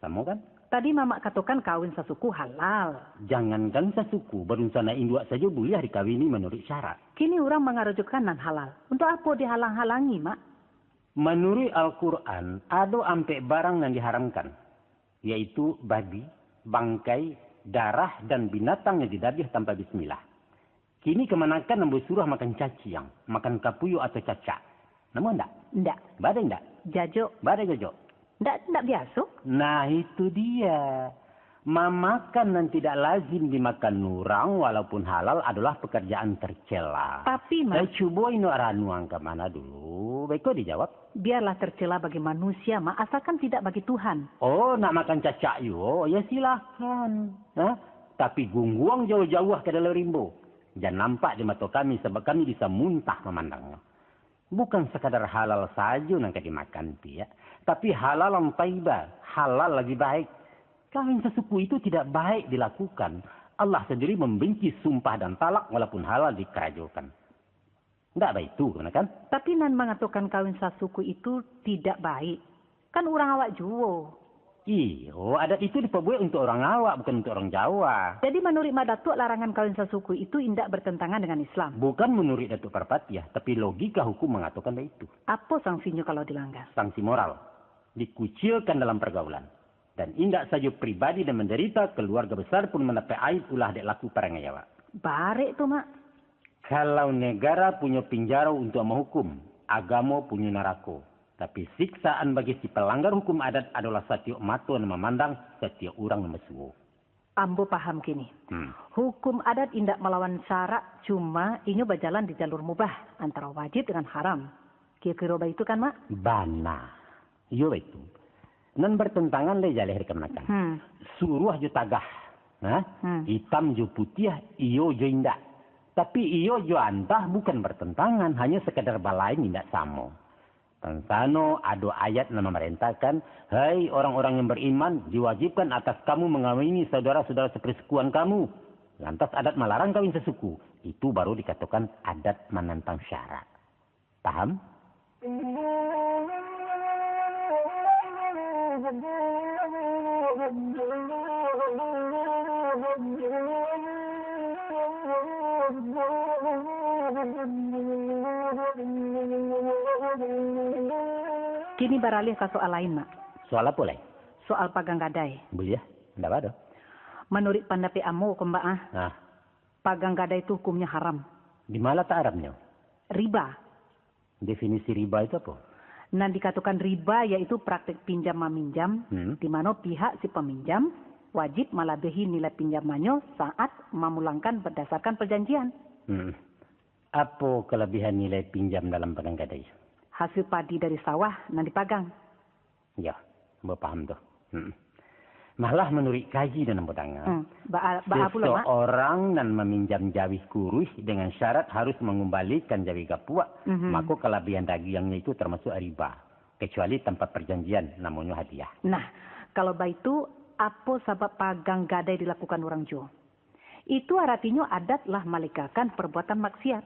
Samo kan? Tadi Mamak katokan kawin sasuku halal. Jangankan sasuku, badunsana induak sajo buliah dikawini manuruik syarak. Kini urang mangarajokan nan halal. Untuak apo dihalang-halangi, Mak? Manuruik Al-Quran, ado ampek barang nan diharamkan, yaitu babi, bangkai, darah, dan binatang yang didabiah tanpa bismillah. Kini kamanakan ambo suruah makan caciang, makan kapuyuak atau cacak. Namo ndak? Ndak. Baa indak? Jajok. Baa jajok? Ndak, ndak biaso. Nah, itu dia. Mamakan nan tidak lazim dimakan urang, walaupun halal, adalah pekerjaan tercela. Tapi, Mak. Eh, cubo inok ranuang ka mano dulu, baiko dijawab. Biarlah tercela bagi manusia, Mak, asalkan tidak bagi Tuhan. Oh, nak makan cacak juo? Ya, silahkan. Hah? Tapi gungguang jauah-jauah ka dalam rimbo. Jan nampak di mato kami, sabab kami bisa muntah mamandangnyo. Bukan sakadar halal sajo nan ka dimakan, Piak, tapi halalan thayyibah, halal lagi baik. Kawin sasuku itu tidak baik dilakukan. Allah sandiri membenci sumpah dan talak walaupun halal dikarajokan. Ndak baitu, kamanakan? Tapi nan mangatokan kawin sasuku itu tidak baik, kan urang awak juo. Iyo, adat itu dipabuek untuak urang awak, bukan untuak urang Jawa. Jadi, manuruik Mak Datuak, larangan kawin sasuku itu indak bertentangan dengan Islam? Bukan manuruik Datuak Parpatiah, tapi logika hukum mangatokan baitu. Apo sangsinyo kalau dilanggar? Sangsi moral. Dikucilkan dalam pergaulan. Dan indak sajo pribadi nan mandarita, keluarga besar pun mandapek aib ulah dek laku parangai awak. Barek tu, Mak. Kalau negara punyo pinjaro untuak mahukum, agamo punyo narako. Tapi siksaan bagi si palanggar hukum adat adolah satiok mato nan mamandang, satiok urang nan basuo. Ambo paham kini. Hmm. Hukum adat indak malawan syarak, cuma inyo bajalan di jalur mubah, antara wajib dengan haram. Kiro-kiro baitu kan, Mak? Bana. Iyo, baitu. Nan bertentangan lai jaleh dek kamanakan. Hmm. Suruah jo tagah. Nah, Hmm. itam jo putiah, iyo jo indak. Tapi iyo jo antah bukan bertentangan, hanyo sekadar balain indak samo. Tansano ado ayat nan mamarentahkan, "Hai orang-orang yang beriman, diwajibkan atas kamu mengawini saudara-saudara sepersukuan kamu." Lantas adat malarang kawin sasuku. Itu baru dikatokan adat manantang syarak. Paham? Kini baralih ka soal lain, Mak. Soal apo lai? Soal pagang gadai. Buliah, ndak baa doh. Manuruik pandapek ambo ko, Mak, ah, Nah, pagang gadai tu hukumnyo haram. Di ma latak haramnyo? Riba. Definisi riba itu apo? Nan dikatokan riba yaitu praktek pinjam maminjam, Hmm. di mano pihak si paminjam wajib malabiahi nilai pinjamannyo saat mamulangkan badasarkan parjanjian. Hmm. Apo kalabiahan nilai pinjam dalam pagang gadai? Hasil padi dari sawah nan dipagang. Yo, ambo paham tu. Hmm. Malah manuruik kaji nan ambo danga, Hmm. Baa, baa pulo, Mak? seseorang nan maminjam jawih kuruih dengan syarat harus mangumbalikan jawih gapuak, Mhm. mako kalabiahan dagiangnyo itu tamasuak riba, kacuali tanpa parjanjian, namonyo hadiah. Nah, kalau baitu, apo sabab pagang gadai dilakukan urang juo? Itu aratinyo adat lah malegakan parbuatan maksiat.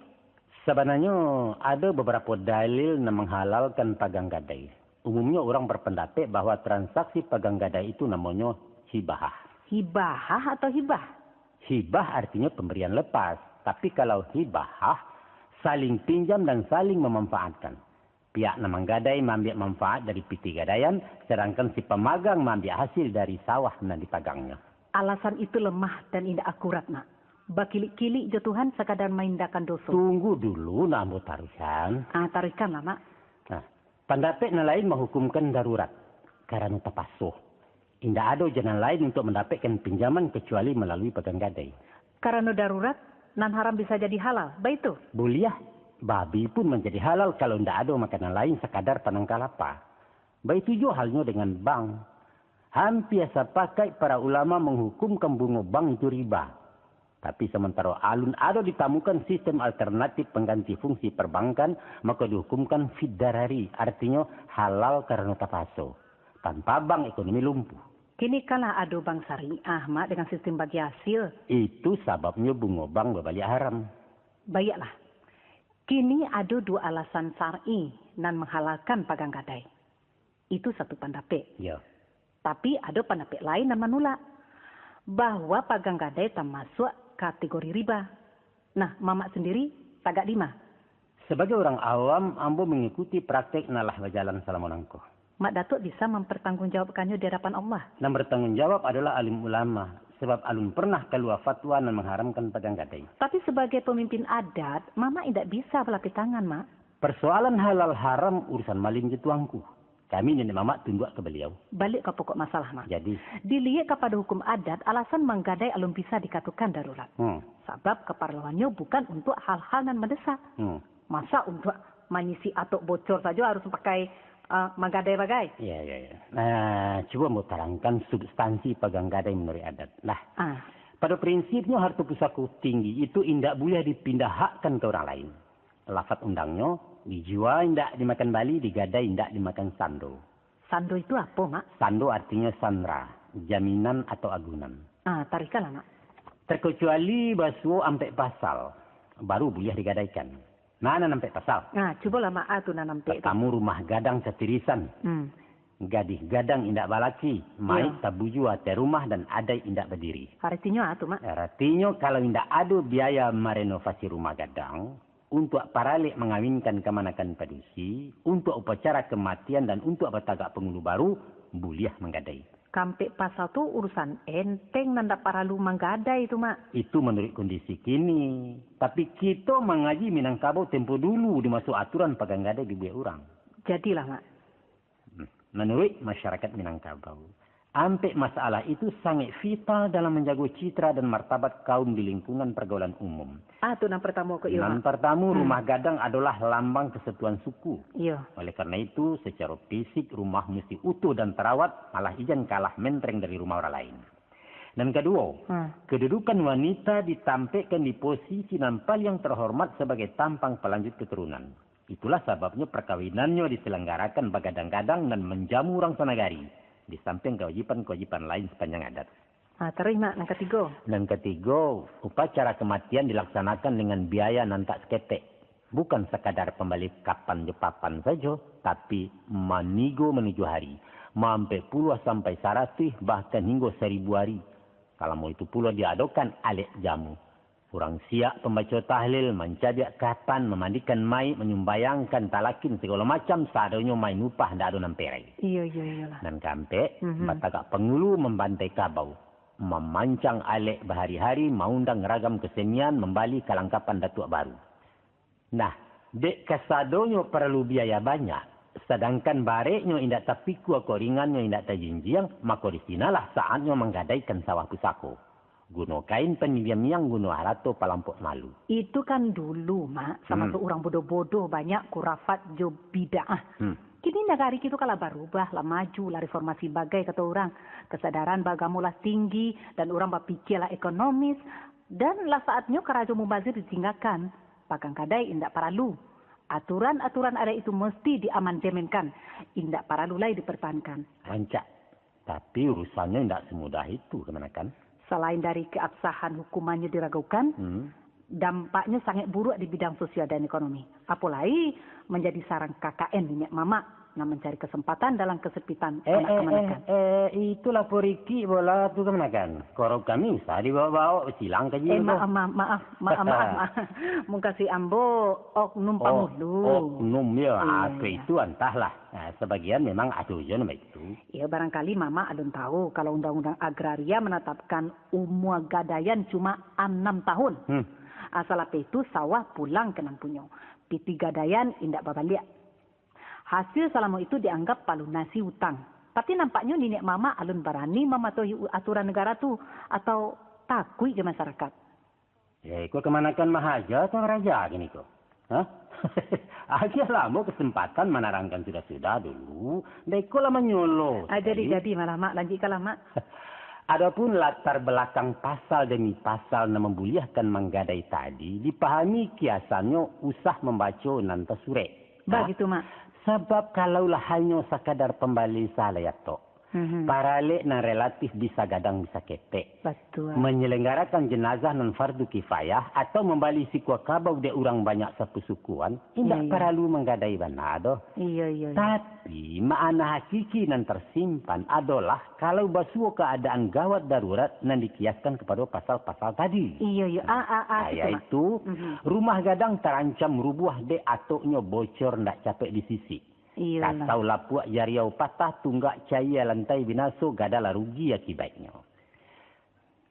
Sabananyo, ado babarapo dalil nan manghalalkan pagang gadai. Umumnyo urang barpandapek bahwa transaksi pagang gadai itu namonyo hibahah. Hibahah atau hibah? Hibah artinyo pambarian lepas, tapi kalau hibahah, saling pinjam dan saling mamanfaatkan. Pihak nan manggadai maambiak manfaat dari pitih gadaian, sadangkan si pamagang maambiak hasil dari sawah nan dipagangnyo. Alasan itu lemah dan indak akurat, Mak. Bakilik-kilik jo Tuhan sakadar maindakkan doso. Tunggu dulu, nak ambo taruihkan. Ah, taruihkanlah, Mak. Nah, pandapek nan lain mahukumkan darurat, karano tapaso. Indak ado jalan lain untuak mandapekkan pinjaman kacuali malalui pagang gadai. Karano darurat, nan haram bisa jadi halal, baitu? Buliah, babi pun manjadi halal kalau indak ado makanan lain sakadar panangka lapa. Baitu juo halnyo dengan bank. Hampia sapakaik para ulama manghukumkan bungo bank itu riba. Tapi, samantaro alun ado ditamukan sistem alternatif pangganti fungsi parbankan, mako dihukumkan fid darari, artinyo halal karano tapaso. Tanpa bank, ekonomi lumpuh. Kini kan lah ado bank syariah, Mak, dengan sistem bagi hasil. Itu sababnyo bungo bank babaliak haram. Baiaklah. Kini ado duo alasan syar'i nan manghalalkan pagang gadai. Itu satu pandapek. Yo. Tapi, ado pandapek lain nan manulak, bahwa pagang gadai tamasuak kategori riba. Nah, Mamak sandiri, tagak di ma? Sabagai urang awam, ambo mangikuti praktek nan lah bajalan salamo nangko. Mak Datuak bisa mampartanggungjawabkannyo di adapan Allah. Nan bartanggung jawab adolah alim ulama, sabab alun parnah kalua fatwa nan mangharamkan pagang gadai. Tapi, sabagai pamimpin adat, Mamak indak bisa balapeh tangan, Mak. Parsoalan halal haram urusan Malim jo Tuangku. Kami niniak mamak tunduak ka baliau. Baliak ka pokok masalah, Mak. Jadi? Diliek kapado hukum adat, alasan manggadai alun bisa dikatokan darurat. Hmm. Sabab kaparluannyo bukan untuak hal-hal nan mandesak. Hmm. Masa untuak manyisi atok bocor sajo harus pakai, eh, manggadai bagai? Ya, ya, ya. Nah, cubo ambo tarangkan substansi pagang gadai manuruik adat. Nah, Ah. pado prinsipnyo harto pusako tinggi itu indak buliah dipindahakkan ka urang lain. Lafat undangnyo, dijua indak dimakan bali, digadai indak dimakan sando. Sando itu apo, Mak? Sando artinyo sandra, jaminan atau agunan. Ah, taruihkanlah, Mak. Terkecuali basuo ampek pasal, baru buliah digadaikan. Nah, nan ampek pasal. Nah, cubolah, Mak, ah, tu nan ampek tu. Partamo, rumah gadang satirisan. Hmm. Gadih gadang indak balaki, maik Iyo. tabujua ateh rumah dan adaik indak badiri. Aratinyo ah tu, Mak? Aratinyo, kalau indak ado biaya marenovasi rumah gadang, untuak paralek mangawinkan kamanakan padusi, untuak upacara kamatian dan untuak batagak pangulu baru, buliah manggadai. Kampek pasal tu urusan enteng nan dak paralu manggadai tu, Mak. Itu manuruik kondisi kini. Tapi kito mangaji Minangkabau tempo dulu di maso aturan pagang gadai dibuek urang. Jadilah, Mak. Hmm, manuruik masyarakat Minangkabau, ampek masalah itu sangaik vital dalam manjago citra dan martabat kaum di lingkungan pargaulan umum. Ah, tu nan partamo ko, iyo. Nan partamo, Hmm. rumah gadang adolah lambang kesatuan suku. Iyo. Oleh karena itu, secara fisik rumah musti utuh dan tarawat, malah ijan kalah mentereng dari rumah orang lain. Nan kaduo, Hmm. kedudukan wanita ditampekkan di posisi nan paliang terhormat sabagai tampang palanjut keturunan. Itulah sababnyo parkawinannyo diselenggarakan bagadang-gadang nan manjamu urang sanagari, di sampiang kawajiban-kawajiban lain sapanjang adat. Ah, taruih, Mak, nan katigo. Nan katigo, upacara kamatian dilaksanakan dengan biaya nan tak saketek. Bukan sakadar pambali kapan jo papan sajo, tapi manigo manujuah ari, maampek puluah sampai saratuih, bahkan hinggo saribu ari. Salamo itu pulo diadokan alek jamu. Urang siak pambaco tahlil, mancabiak kafan, mamandikan mayik, manyumbayangkan talakin, sagalo macam, sadonyo main upah, ndak ado nan perai. Iyo, iyo, iyolah. Nan kaampek, Mhm. batagak pangulu, mambantai kabau, mamancang alek bahari-hari, maundang ragam kasenian, mambali kalangkapan datuak baru. Nah, dek kasadonyo paralu biaya banyak, sadangkan bareknyo indak tapikua, koringannyo indak tajinjiang, mako di sinolah saatnyo manggadaikan sawah pusako. Guno kain panibiang-miang, guno harato palampok malu. Itu kan dulu, Mak, samaso Hmm. urang bodoh-bodoh, banyak kurafat jo bid'ah. Hmm. Kini nagari kito ka lah barubah, lah maju, lah reformasi bagai kato urang. Kasadaran baagamo lah tinggi, dan urang bapikia lah ekonomis, dan lah saatnyo karajo mubazir ditinggakan. Pagang gadai indak paralu. Aturan-aturan adaik itu musti diamandemenkan, indak paralu lai dipertahankan. Rancak. Tapi urusannyo indak samudah itu, kamanakan. Salain dari keabsahan hukumannyo diragukan, Hmm. dampaknyo sangaik buruak di bidang sosial dan ekonomi. Apo lai manjadi sarang K K N niniak mamak nan mancari kesempatan dalam kesempitan Eh, anak eh, kamanakan. eh, eh, itulah porikik bola tu, kamanakan. Korok kami usah dibaok-baok, silang kaji Eh, tu. ma-, ma-, maaf, maaf, maaf, maaf. Mungkasi ambo oknum Oh, pangulu. oknum, ya. Ah, Iya, tu iya. itu antahlah. Ah, sabagian memang ado jo nan baitu. Ya, barangkali Mamak alun tahu, kalau Undang-Undang Agraria manatapkan umua gadaian cuma anam tahun. Hmm. Ah, salapeh itu sawah pulang ka nan punyo. Pitih gadaian indak babaliak. Hasil salamo itu dianggap palunasi utang. Tapi nampaknyo niniak mamak alun barani mamatuhi u-, aturan nagara tu, atau takuik dek masarakat. Eh, ko kamanakan mahaja atau raja kini ko? Hah? Agiah lah ambo kesempatan manarangkan sudah-sudah dulu. Beko lah manyolo Ah, jadi, sakali. jadi, malah, Mak. Lanjuikkanlah, Mak. Adopun latar belakang pasal demi pasal nan mambuliahkan manggadai tadi, dipahami kiasannyo usah mambaco nan tasurek. Bah, Nah, gitu, Mak. sabab kalaulah hanyo sakadar pambali salaiak tok, Mhm. paralek nan relatif bisa gadang bisa ketek, Batua. manyelenggarakan jenazah nan fardu kifayah, atau mambali sikua kabau dek urang banyak sapasukuan, indak Iya, iya. paralu manggadai bana doh. Iya, iya, iya. Tapi, makna hakiki nan tersimpan adolah kalau basuo kaadaan gawat darurat nan dikiaskan kapado pasal-pasal tadi. Iya, iya. Ah, ah, ah, Nah, gitu, Mak. yaitu, Mhm. rumah gadang tarancam rubuah dek atoknyo bocor ndak capek disisik. Iyolah. Katau lapuak jariau patah, tunggak cayia lantai binaso, gadang lah rugi akibatnyo.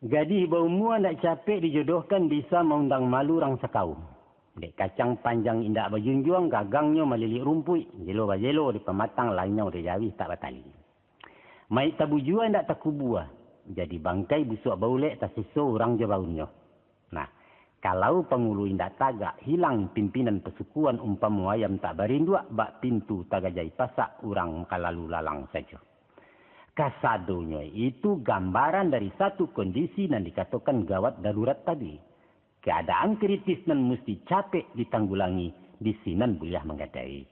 Gadih baumua ndak capek dijodohkan bisa maundang malu urang sakaum. Dek kacang panjang indak bajunjuang, gagangnyo malilik rumpuik, jelo bajelo di pamatang, lanyau di jawih tak batali. Maik tabujua indak takubua, jadi bangkai busuak baulek tasiso urang jo baunnyo. Nah, kalau pangulu indak tagak, hilang pimpinan pasukuan umpamo ayam tak barinduak, bak pintu tagajai pasak, urang ka lalu lalang sajo. Kasadonyo itu gambaran dari satu kondisi nan dikatokan gawat darurat tadi. Kaadaan kritis nan musti capek ditanggulangi, di sinan buliah manggadai.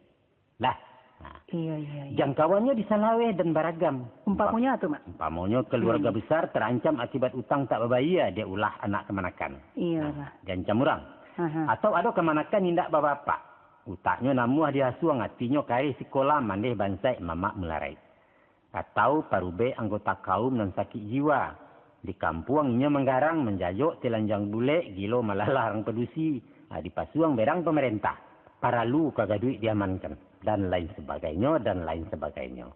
Lah. Nah. Iya, iya, iya. Jangkauannyo bisa laweh dan baragam. Umpamonyo Umpa-, tu, Mak? Umpamonyo keluarga Hmm. besar tarancam akibat utang tak babayia dek ulah anak kamanakan. Iya, Nah, Pak. diancam urang. Aha. Atau ado kamanakan indak babapak. Utaknyo namuah di asuang, atinyo kareh sikola, mandeh bansaik mamak mularaik. Atau parubek anggota kaum nan sakik jiwa. Di kampuang inyo manggarang, manjajok telanjang bulek, gilo malalah rang padusi, ah, dipasuang berang pamarentah, paralu ka gaduik diamankan, dan lain sabagainyo, dan lain sabagainyo.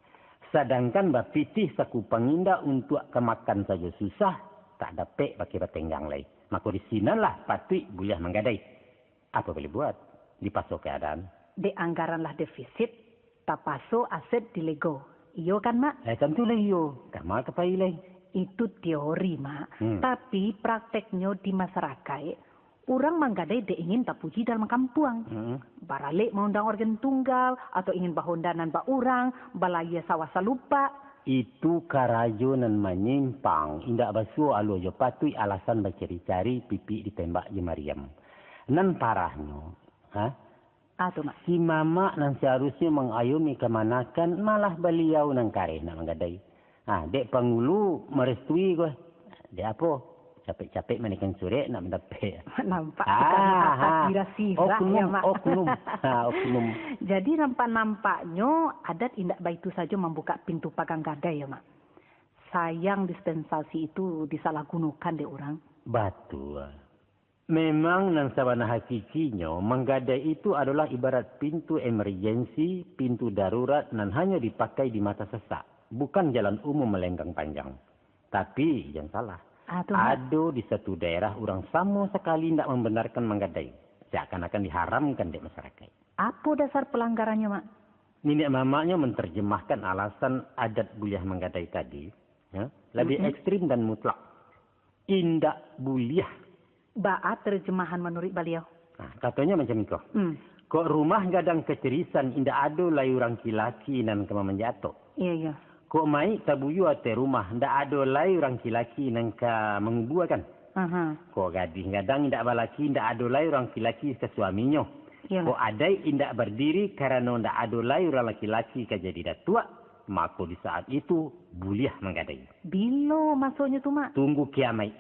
Sadangkan bapitih sakupang indak untuak ka makan sajo susah, tak dapek pakai batenggang lai. Mako di sinanlah patuik buliah manggadai. Apo boleh buat? Dipaso keadaan. Dek anggaran lah defisit, tapaso aset dilego. Iyo kan, Mak? Eh, tantulah iyo. Kama ka pai lai? Itu teori, Mak. Hmm. Tapi prakteknyo di masarakaik, urang manggadai dek ingin tapuji dalam kampuang. Hmm. Baralek maundang organ tunggal, atau ingin bahonda nan bak urang, balayia sawah salupak. Itu karajo nan manyimpang, indak basuo alua jo patuik, alasan bacari-cari, pipik ditembak jo mariam. Nan parahnyo, ha? Ah, tu, Mak. Si mamak nan saharusnyo mangayomi kamanakan, malah baliau nan kareh nak manggadai. Ha, dek pangulu marestui ko. Dek apo? Capek-capek manikan surek nak mandapek. Nampak Ah, tukang ha. Sirah-sirah, Oknum, ya, Mak? oknum. Ha, oknum. Jadi, nampak-nampaknyo adat indak baitu sajo mambukak pintu pagang gadai, ya, Mak? Sayang dispensasi itu disalahgunokan dek urang. Batua. Memang nan sabana hakikinyo, manggadai itu adolah ibarat pintu emergensi, pintu darurat nan hanyo dipakai di maso sasak, bukan jalan umum malenggang panjang. Tapi, jan salah. Ah, tu, Mak. Ado di satu daerah urang samo sakali indak mambenarkan manggadai, seakan-akan diharamkan dek masyarakaik. Apo dasar pelanggarannyo, Mak? Niniak mamaknyo menterjemahkan alasan adat buliah manggadai tadi, ya, lebih Mm-mm. ekstrim dan mutlak. Indak buliah. Baa terjemahan manuruik baliau? Nah, katonyo macam iko. Hmm. Kok rumah gadang kacerisan, indak ado lai urang kilaki nan ka mamanjak atok. Iya, iya. Kok mayik tabuyua ateh rumah, ndak ado lai urang kilaki nan ka mangubuakan. Aha. Kok gadih gadang indak balaki, indak ado lai urang kilaki ka suaminyo. Iyalah. Kok adaik indak bardiri karano ndak ado lai urang laki-laki ka jadi datuak, mako di saat itu buliah manggadai. Bilo masonyo tu, Mak? Tunggu kiamaik.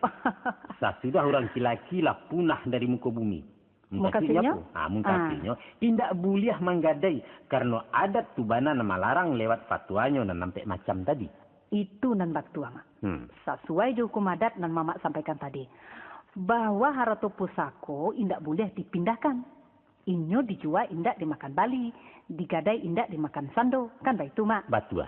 Sasudah urang kilaki lah punah dari muko bumi. Mukasuiknyo? Mukasuiknyo apo? Ha, mukasuiknyo, ah, indak buliah manggadai, karano adat tu bana nan malarang lewat fatuanyo nan ampek macam tadi. Itu nan batua, Mak. Hmm. Sasuai jo hukum adat nan Mamak sampaikan tadi, bahwa harato pusako indak buliah dipindahkan. Inyo dijua indak dimakan bali, digadai indak dimakan sando, kan baitu, Mak? Batua.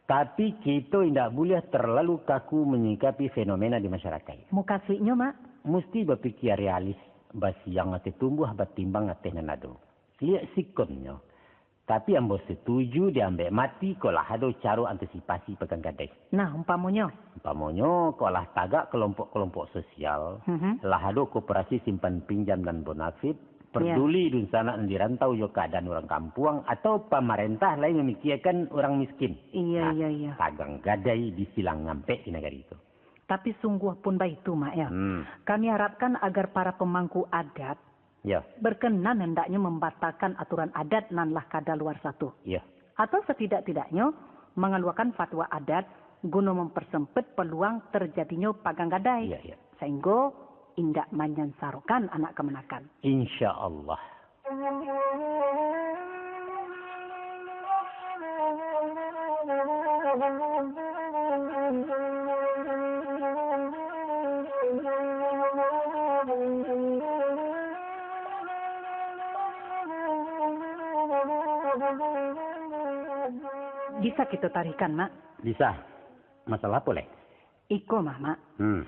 Tapi, kito indak buliah terlalu kaku menyikapi fenomena di masyarakaik. Mukasuiknyo, Mak? Musti bapikia realis, basiang ateh tumbuah, batimbang ateh nan ado. Liek sikonnyo. Tapi, ambo setuju diambek mati, kok lah ado caro antisipasi pagang gadai. Nah, umpamonyo? Umpamonyo, kok lah tagak kelompok-kelompok sosial, Mhm. lah ado koperasi simpan pinjam dan bonafit, Iya. Parduli dunsanak nan di rantau jo kaadaan urang kampuang, atau pamarentah lai mamikiakan urang miskin. Iya, nah, iya, iya. Pagang gadai disilang ngampek di nagari tu. Tapi sungguah pun baitu, Mak, ya. Hmm. Kami harapkan agar para pemangku adat Ya. berkenan hendaknyo mambatalkan aturan adat nan lah kadaluarsa tu. Ya. Atau satidak-tidaknyo mangaluakan fatwa adat guno mampersempit paluang tarjadinyo pagang gadai, Ya, ya. sainggo indak manyansarokan anak kamanakan. Insya Allah. Bisa kito tarikan, Mak? Bisa. Masalah apo, Leh? Iko mah, Mak. Hmm.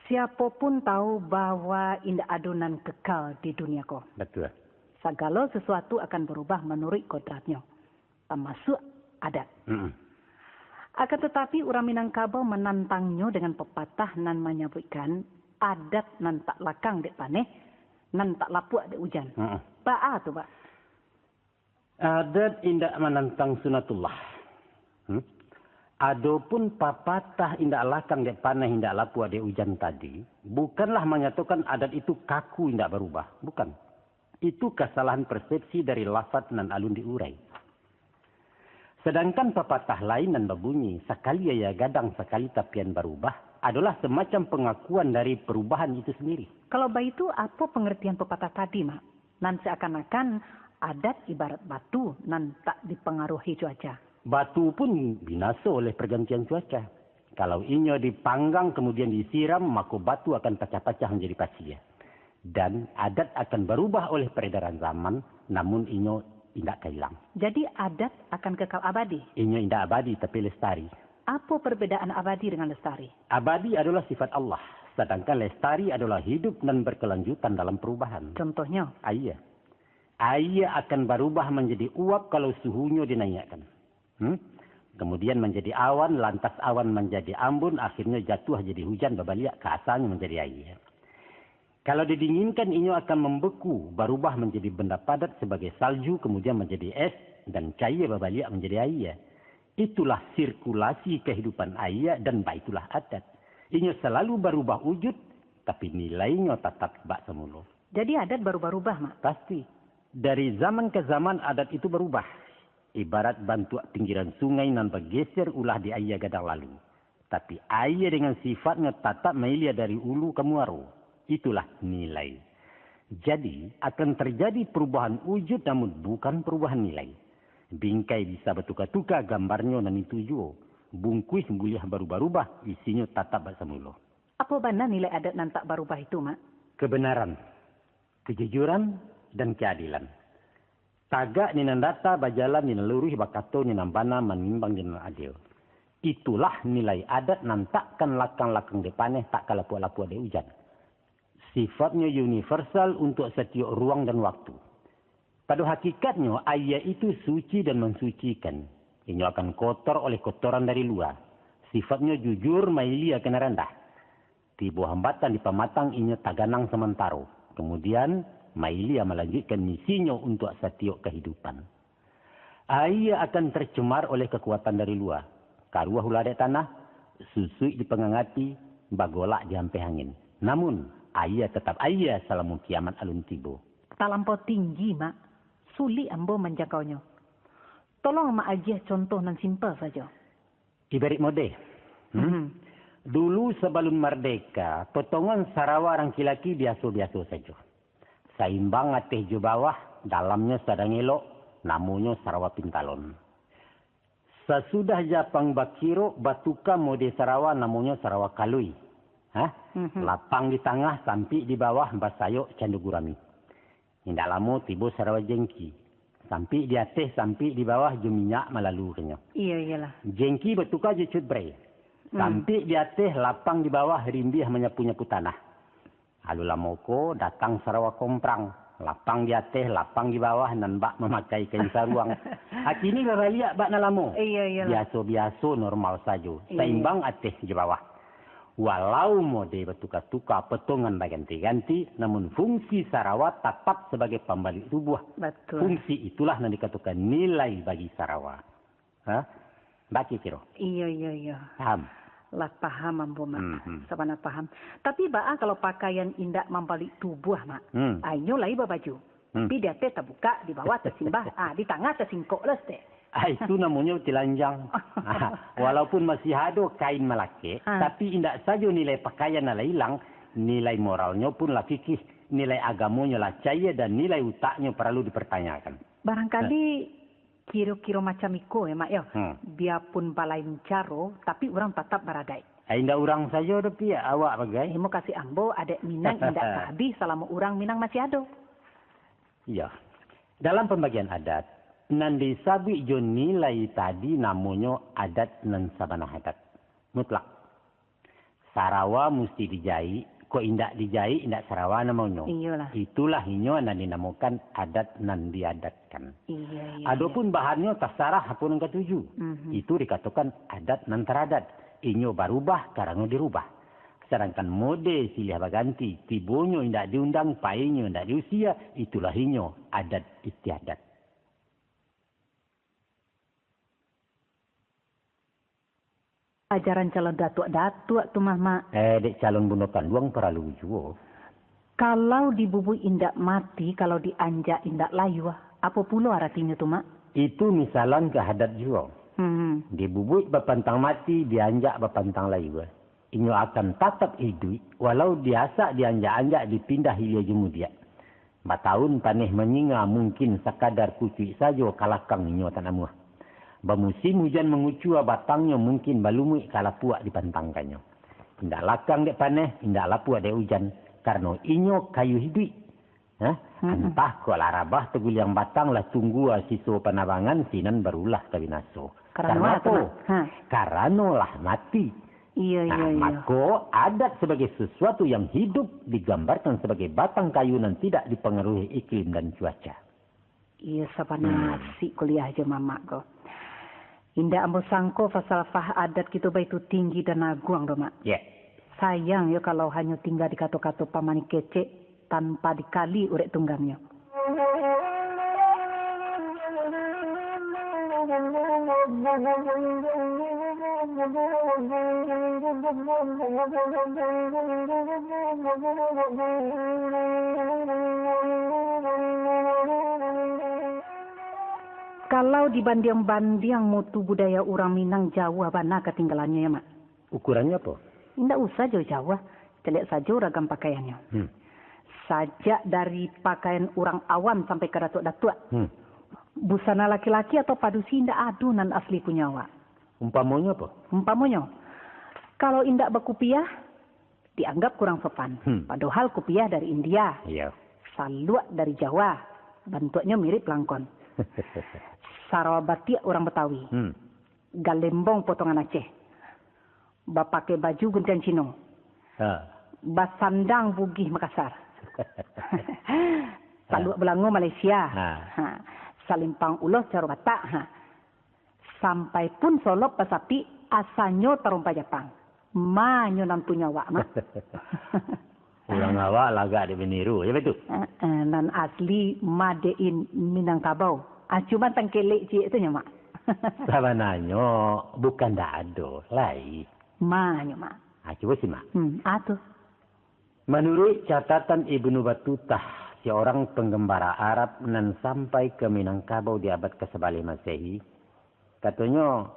Siapo pun tahu bahwa indak ado nan kekal di dunia ko. Batua. Sagalo sasuatu akan barubah manuruik kodratnyo, tamasuak adat. Mm-mm. Akan tatapi, urang Minangkabau manantangnyo dengan papatah nan manyabuikkan, "Adat nan tak lakang dek paneh, nan tak lapuak dek ujan." Mm-mm. Baa tu, Pak? Adat indak manantang sunatullah. Hmm? Adopun papatah "Indak lakang dek paneh, indak lapuak dek ujan" tadi, bukanlah manyatokan adat itu kaku indak barubah. Bukan. Itu kasalahan persepsi dari lafaz nan alun diurai. Sadangkan papatah lain nan babunyi, "Sakali aia gadang, sakali tapian barubah," adolah samacam pangakuan dari parubahan itu sandiri. Kalau baitu, apo pangartian papatah tadi, Mak? Nan seakan-akan adat ibarat batu nan tak dipangaruhi cuaca. Batu pun binaso oleh pargantian cuaca. Kalau inyo dipanggang kamudian disiram, mako batu akan pacah-pacah manjadi pasia. Dan adat akan barubah oleh paredaran zaman, namun inyo indak ka ilang. Jadi, adat akan kekal abadi? Inyo indak abadi, tapi lestari. Apo parbedaan abadi dengan lestari? Abadi adolah sifat Allah, sadangkan lestari adolah hidup nan berkelanjutan dalam perubahan. Contohnyo? Aia. Aia akan barubah manjadi uap kalau suhunyo dinaiakkan. Hmm? Kamudian manjadi awan, lantas awan manjadi ambun, akhirnyo jatuah jadi hujan, babaliak ka asalnyo manjadi aia. Kalau didinginkan, inyo akan mambeku, barubah manjadi banda padat sabagai salju, kamudian manjadi es, dan caia babaliak manjadi aia. Itulah sirkulasi kahidupan aia, dan baitulah adat. Inyo salalu barubah ujud, tapi nilainyo tatap bak samulo. Jadi adat barubah-rubah, Mak? Pasti. Dari zaman ka zaman adat itu barubah. Ibarat bantuak pinggiran sungai nan bageser ulah di aia gadang lalu. Tapi, aia dengan sifatnyo tatap mailia dari ulu ka muaro. Itulah nilai. Jadi, akan tarjadi parubahan ujud, namun bukan parubahan nilai. Bingkai bisa batuka-tuka gambarnyo nan itu juo. Bungkuih buliah barubah-rubah, isinyo tatap bak samulo. Apo bana nilai adat nan tak barubah itu, Mak? Kebenaran, kejujuran, dan keadilan. Tagak di nan data, bajalan di nan luruih, bakato di nan bana, manimbang di nan adil. Itulah nilai adat nan takkan lakang-lakang dek paneh, takkan lapuak-lapuak dek ujan. Sifatnyo universal untuak satiok ruang dan waktu. Pado hakikatnyo, aia itu suci dan mansucikan. Inyo akan kotor oleh kotoran dari lua. Sifatnyo jujur, mailia ka nan randah. Tibo hambatan di pamatang, inyo taganang samantaro. Kamudian, mailia malanjuikkan misinyo untuak satiok kahidupan. Aia akan tercemar oleh kakuatan dari lua. Karuah ulah dek tanah, susuik di pangangati, bagolak di ampeh angin. Namun, aia tetap aia salamo kiamat alun tibo. Talampau tinggi, Mak. Sulik ambo manjangkaunyo. Tolong Mak agiah contoh nan simpel sajo. Ibarik mode. Hmm? Mhm. Dulu sabalun mardeka, potongan sarawa rangki-laki biaso-biaso sajo. Saimbang ateh jo bawah, dalamnyo sadang elok, namonyo sarawa pintalon. Sasudah Japang bakirok, batuka mode sarawa, namonyo sarawa kalui. Hah? Mhm. Lapang di tangah, sampik di bawah, basayok cando gurami. Indak lamo tibo sarawa jengki. Sampik di ateh, sampik di bawah, jo minyak malalukannyo. Iyo, iyolah. Jengki batuka jo cutbray. Hmm. Sampik di ateh, lapang di bawah, rimbiah manyapu-nyapu tanah. Alun lamo ko, datang sarawa komprang. Lapang di ateh, lapang di bawah, nan bak mamakai kain saruang. Akini lah raliak bak nan lamo. Iyo, iyolah. Biaso-biaso, normal sajo. Iyo. Saimbang ateh jo bawah. Walau mode batuka-tuka, potongan baganti-ganti, namun fungsi sarawa tatap sabagai pambalik tubuah. Batul. Fungsi itulah nan dikatokan nilai bagi sarawa. Ha? Bak kiro-kiro. Iyo, iyo, iyo. Paham? Lah paham ambo, Mak. Mhm. Sabana paham. Tapi baa kalau pakaian indak mambalik tubuah, Mak? Hmm. Ah, inyo lai babaju. Hmm. Tapi di ateh tabukak, di bawah tasimbah, ah, di tangah tasingkok lah saketek. Ah, itu namonyo tilanjang. Ah, walaupun masih ado kain malakek, ah, tapi indak sajo nilai pakaian nan lah ilang, nilai moralnyo pun lah kikih, nilai agamonyo lah cayia, dan nilai utaknyo paralu dipertanyakan. Barangkali, ah, kiro-kiro macam iko, yo, Mak, yo. Hmm. Biapun balain caro, tapi urang tatap baradaik. Ah, indak urang sajo doh, Piak, awak bagai. Eh, mukasuik ambo, adaik Minang indak ka abih salamo urang Minang masih ado. Iyo. Dalam pambagian adat, nan disabuik jo nilai tadi namonyo adat nan sabana adat. Mutlak. Sarawa musti dijaik, kok indak dijaik, indak sarawa namonyo. Iyolah. Itulah inyo nan dinamokan adat nan diadatkan. Iyo, iyo, adopun iyo. Bahannyo tasarah apo nan katuju. Mhm. Itu dikatokan adat nan taradat. Inyo barubah karano dirubah. Sadangkan mode silih baganti, tibonyo indak diundang, painyo indak diusia, itulah inyo adat istiadat. Ajaran calon datuak-datuak tu mah, Mak. Eh, dek calon bundo kanduang paralu juo. Kalau dibubuik indak mati, kalau dianjak indak layua, apo pulo aratinyo tu, Mak? Itu misalan ka adat juo. Hmm. Dibubuik bapantang mati, dianjak bapantang layua. Inyo akan tatap iduik, walau diasak, dianjak-anjak, dipindah ilia jo mudiak. Batahun paneh manyinga, mungkin sakadar kucuik sajo ka lakang inyo tanamuah. Bamusim ujan mangucua, batangnyo mungkin balumuik ka lapuak dipantangkannyo. Indak lakang dek paneh, indak lapuak dek ujan, karano inyo kayu iduik. Hah? Mm-mm. Antah kok lah rabah taguliang batang, lah tunggua siso panabangan, sinan barulah ka binaso. Karano apo? Ha. Karano lah mati. Iyo, iyo, iyo. Nah, mako, adat sabagai sasuatu yang hidup digambarkan sabagai batang kayu nan tidak dipangaruhi iklim dan cuaca. Iyo, sabana asik kuliah jo mamak ko. Indak ambo sangko falsafah adat kito baitu tinggi dan aguang doh, Mak. Yeh. Sayang yo kalau hanyo tingga di kato-kato pamanih kecek, tanpa dikali urek tunggangnyo. Kalau dibandiang-bandiang, mutu budaya urang Minang jauah bana katinggalannyo, yo, Mak. Ukurannyo apo? Indak usah jauah-jauah, caliak sajo ragam pakaiannyo. Hmm. Sajak dari pakaian urang awam sampai ka datuak-datuak. Hmm. Busana laki-laki atau padusi indak ado nan asli punyo awak. Umpamonyo apo? Umpamonyo, kalau indak bakupiah, Dianggap kurang sopan. Hmm. Padohal kupiah dari India. Iyo. Saluak dari Jawa. Bantuaknyo mirip langkon. Sarawa batiak urang Betawi. Hmm. Galembong potongan Aceh. Bapakai baju guntiang Cino. Ha. Basandang Bugih Makassar. Saluak Ha. Belango Malaysia. Ha. Ha. Salimpang ulos caro Batak. Ha. Sampai pun solop basapik, asanyo tarompa Japang. Ma nyo nan punyo awak, Mak. Urang awak lagak dek baniru, yo betul? Eh, eh, nan asli made in Minangkabau. Ah, cuman tangkelek ciek tu nyo, Mak. Sabananyo bukan ndak ado, lai. Ma nyo, Mak. Ah, cubo simak. Hmm, ah tu. Manuruik catatan Ibnu Batutah, seorang penggembara Arab nan sampai ke Minangkabau di abad kasabaleh Masehi, katonyo,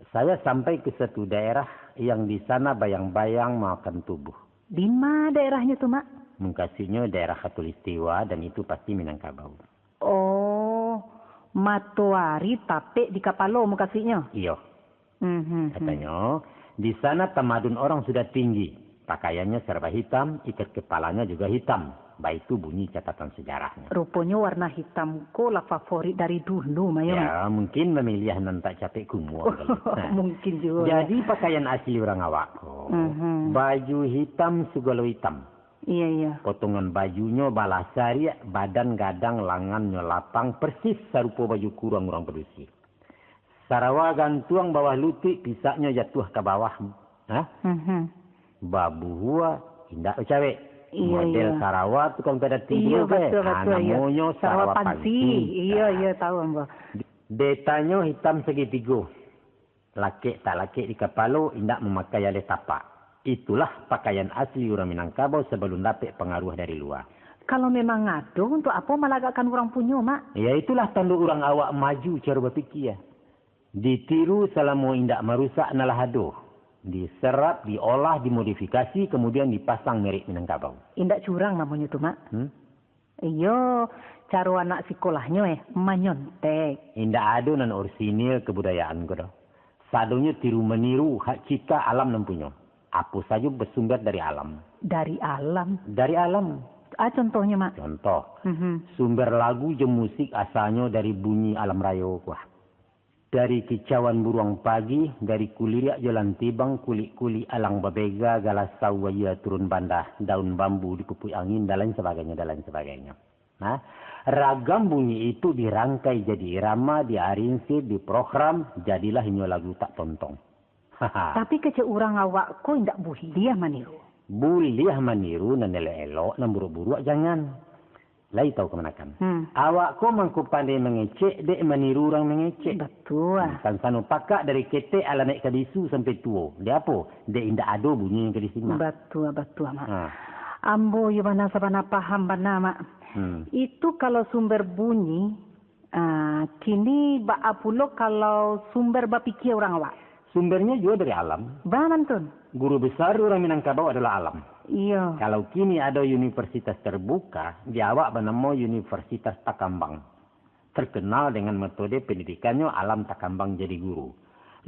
"Saya sampai ke satu daerah yang di sana bayang-bayang makan tubuh." Di ma daerahnyo tu, Mak? Mukasuiknyo daerah Khatulistiwa dan itu pasti Minangkabau. Oh, matoari tapek di kapalo mukasuiknyo? Iyo. Mhm. Katonyo, di sana tamadun orang sudah tinggi, pakaiannya serba hitam, ikat kepalanya juga hitam. Baitu bunyi catatan sejarahnyo. Ruponyo warna hitam ko lah favorit dari dulu, Mak, yo, Mak? Ya, mungkin mamiliah nan tak capek kumuang kali. Nah, mungkin juo, yo. Jadi pakaian asli urang awak ko, Mhm. baju hitam, sugalo hitam. Iya, iya. Potongan bajunyo balah sariak, badan gadang, langannyo lapang, persis sarupo baju kuruang urang padusi. Sarawa gantuang bawah lutuik, pisaknyo jatuah ka bawah. Ha? Mhm. Babuhua, indak bacawek. Iya, Model iya. sarawa tukang piadatin Iya, dulu ke? Batua, Ha, batua, iya. namonyo Sarawa sarawa pansi. pansi. Iya, Ha. iya, tahu ambo. Detanyo hitam sagitigo. Lakek tak lakek di kapalo, indak mamakai aleh tapak. Itulah pakaian asli urang Minangkabau sabalun dapek pangaruah dari lua. Kalau memang ado, untuk apo malagakkan urang punyo, Mak? Ya, itulah tando urang awak maju caro bapikia. Ditiru salamo indak marusak nan lah ado. Diserap, diolah, dimodifikasi, kamudian dipasang merek Minangkabau. Indak curang namonyo tu, Mak. Hmm? Iyo, caro anak sikolahnyo, eh, manyontek. Indak ado nan orisinil kabudayaan ko doh. Sadonyo tiru-maniru, hak cipta alam nan punyo. Apo sajo basumber dari alam. Dari alam? Dari alam. Ah, contohnyo, Mak? Contoh, Mhm. sumber lagu jo musik asalnyo dari bunyi alam rayo ko. Dari kicauan buruang pagi, dari kuliriak jo lantibang, kulik-kulik alang babega, galasau waia turun bandah, daun bambu dipupuik angin, dan lain sabagainyo, dan lain sabagainyo. Nah, ragam bunyi itu dirangkai jadi irama, diarinsir, diprogram, jadilah inyo lagu tak tontong. Tapi kecek urang awak ko indak buliah maniru. Buliah maniru nan elok-elok, nan buruak-buruak jangan. Lai tahu kamanakan. Hmm. Awak ko mangko pandai mangecek, dek maniru urang mangecek. Batua. Hmm, tansano pakak dari ketek alah naik ka bisu sampai tuo. Dek apo? Dek indak ado bunyi nan ka disimak. Batua, batua, Mak. Ha. Ambo yo bana sabana paham bana, Mak. Hmm. Itu kalau sumber bunyi, ah, kini baa pulo kalau sumber bapikia urang awak? Sumbernyo juo dari alam. Baa mantun? Guru besar urang Minangkabau adolah alam. Iyo. Kalau kini ado universitas terbuka, di awak banamo Universitas Takambang. Terkenal dengan metode pendidikannyo alam takambang jadi guru.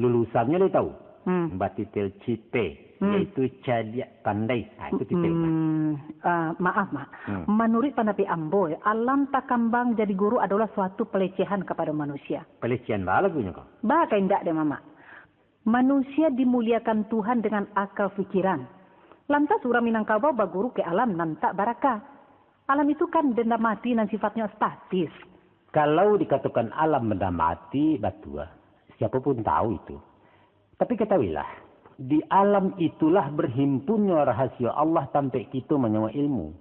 Lulusannyo lai tahu? Hmm. Batitel C P, Hmm. yaitu cadiak pandai. Ah, itu titelnyo. Hmm, ah, maaf, Mak. Hmm. Manuruik pandapek ambo, alam takambang jadi guru adolah suatu pelecehan kapado manusia. Pelecehan baa lagunyo ko? Baa ka indak dek Mamak. Manusia dimuliakan Tuhan dengan akal pikiran. Lantas urang Minangkabau baguru ka alam nan tak baraka. Alam itu kan benda mati nan sifatnyo statis. Kalau dikatokan alam benda mati, batua. Siapo pun tahu itu. Tapi katahuilah, di alam itulah berhimpunnyo rahasio Allah tampek kito manyawa ilmu.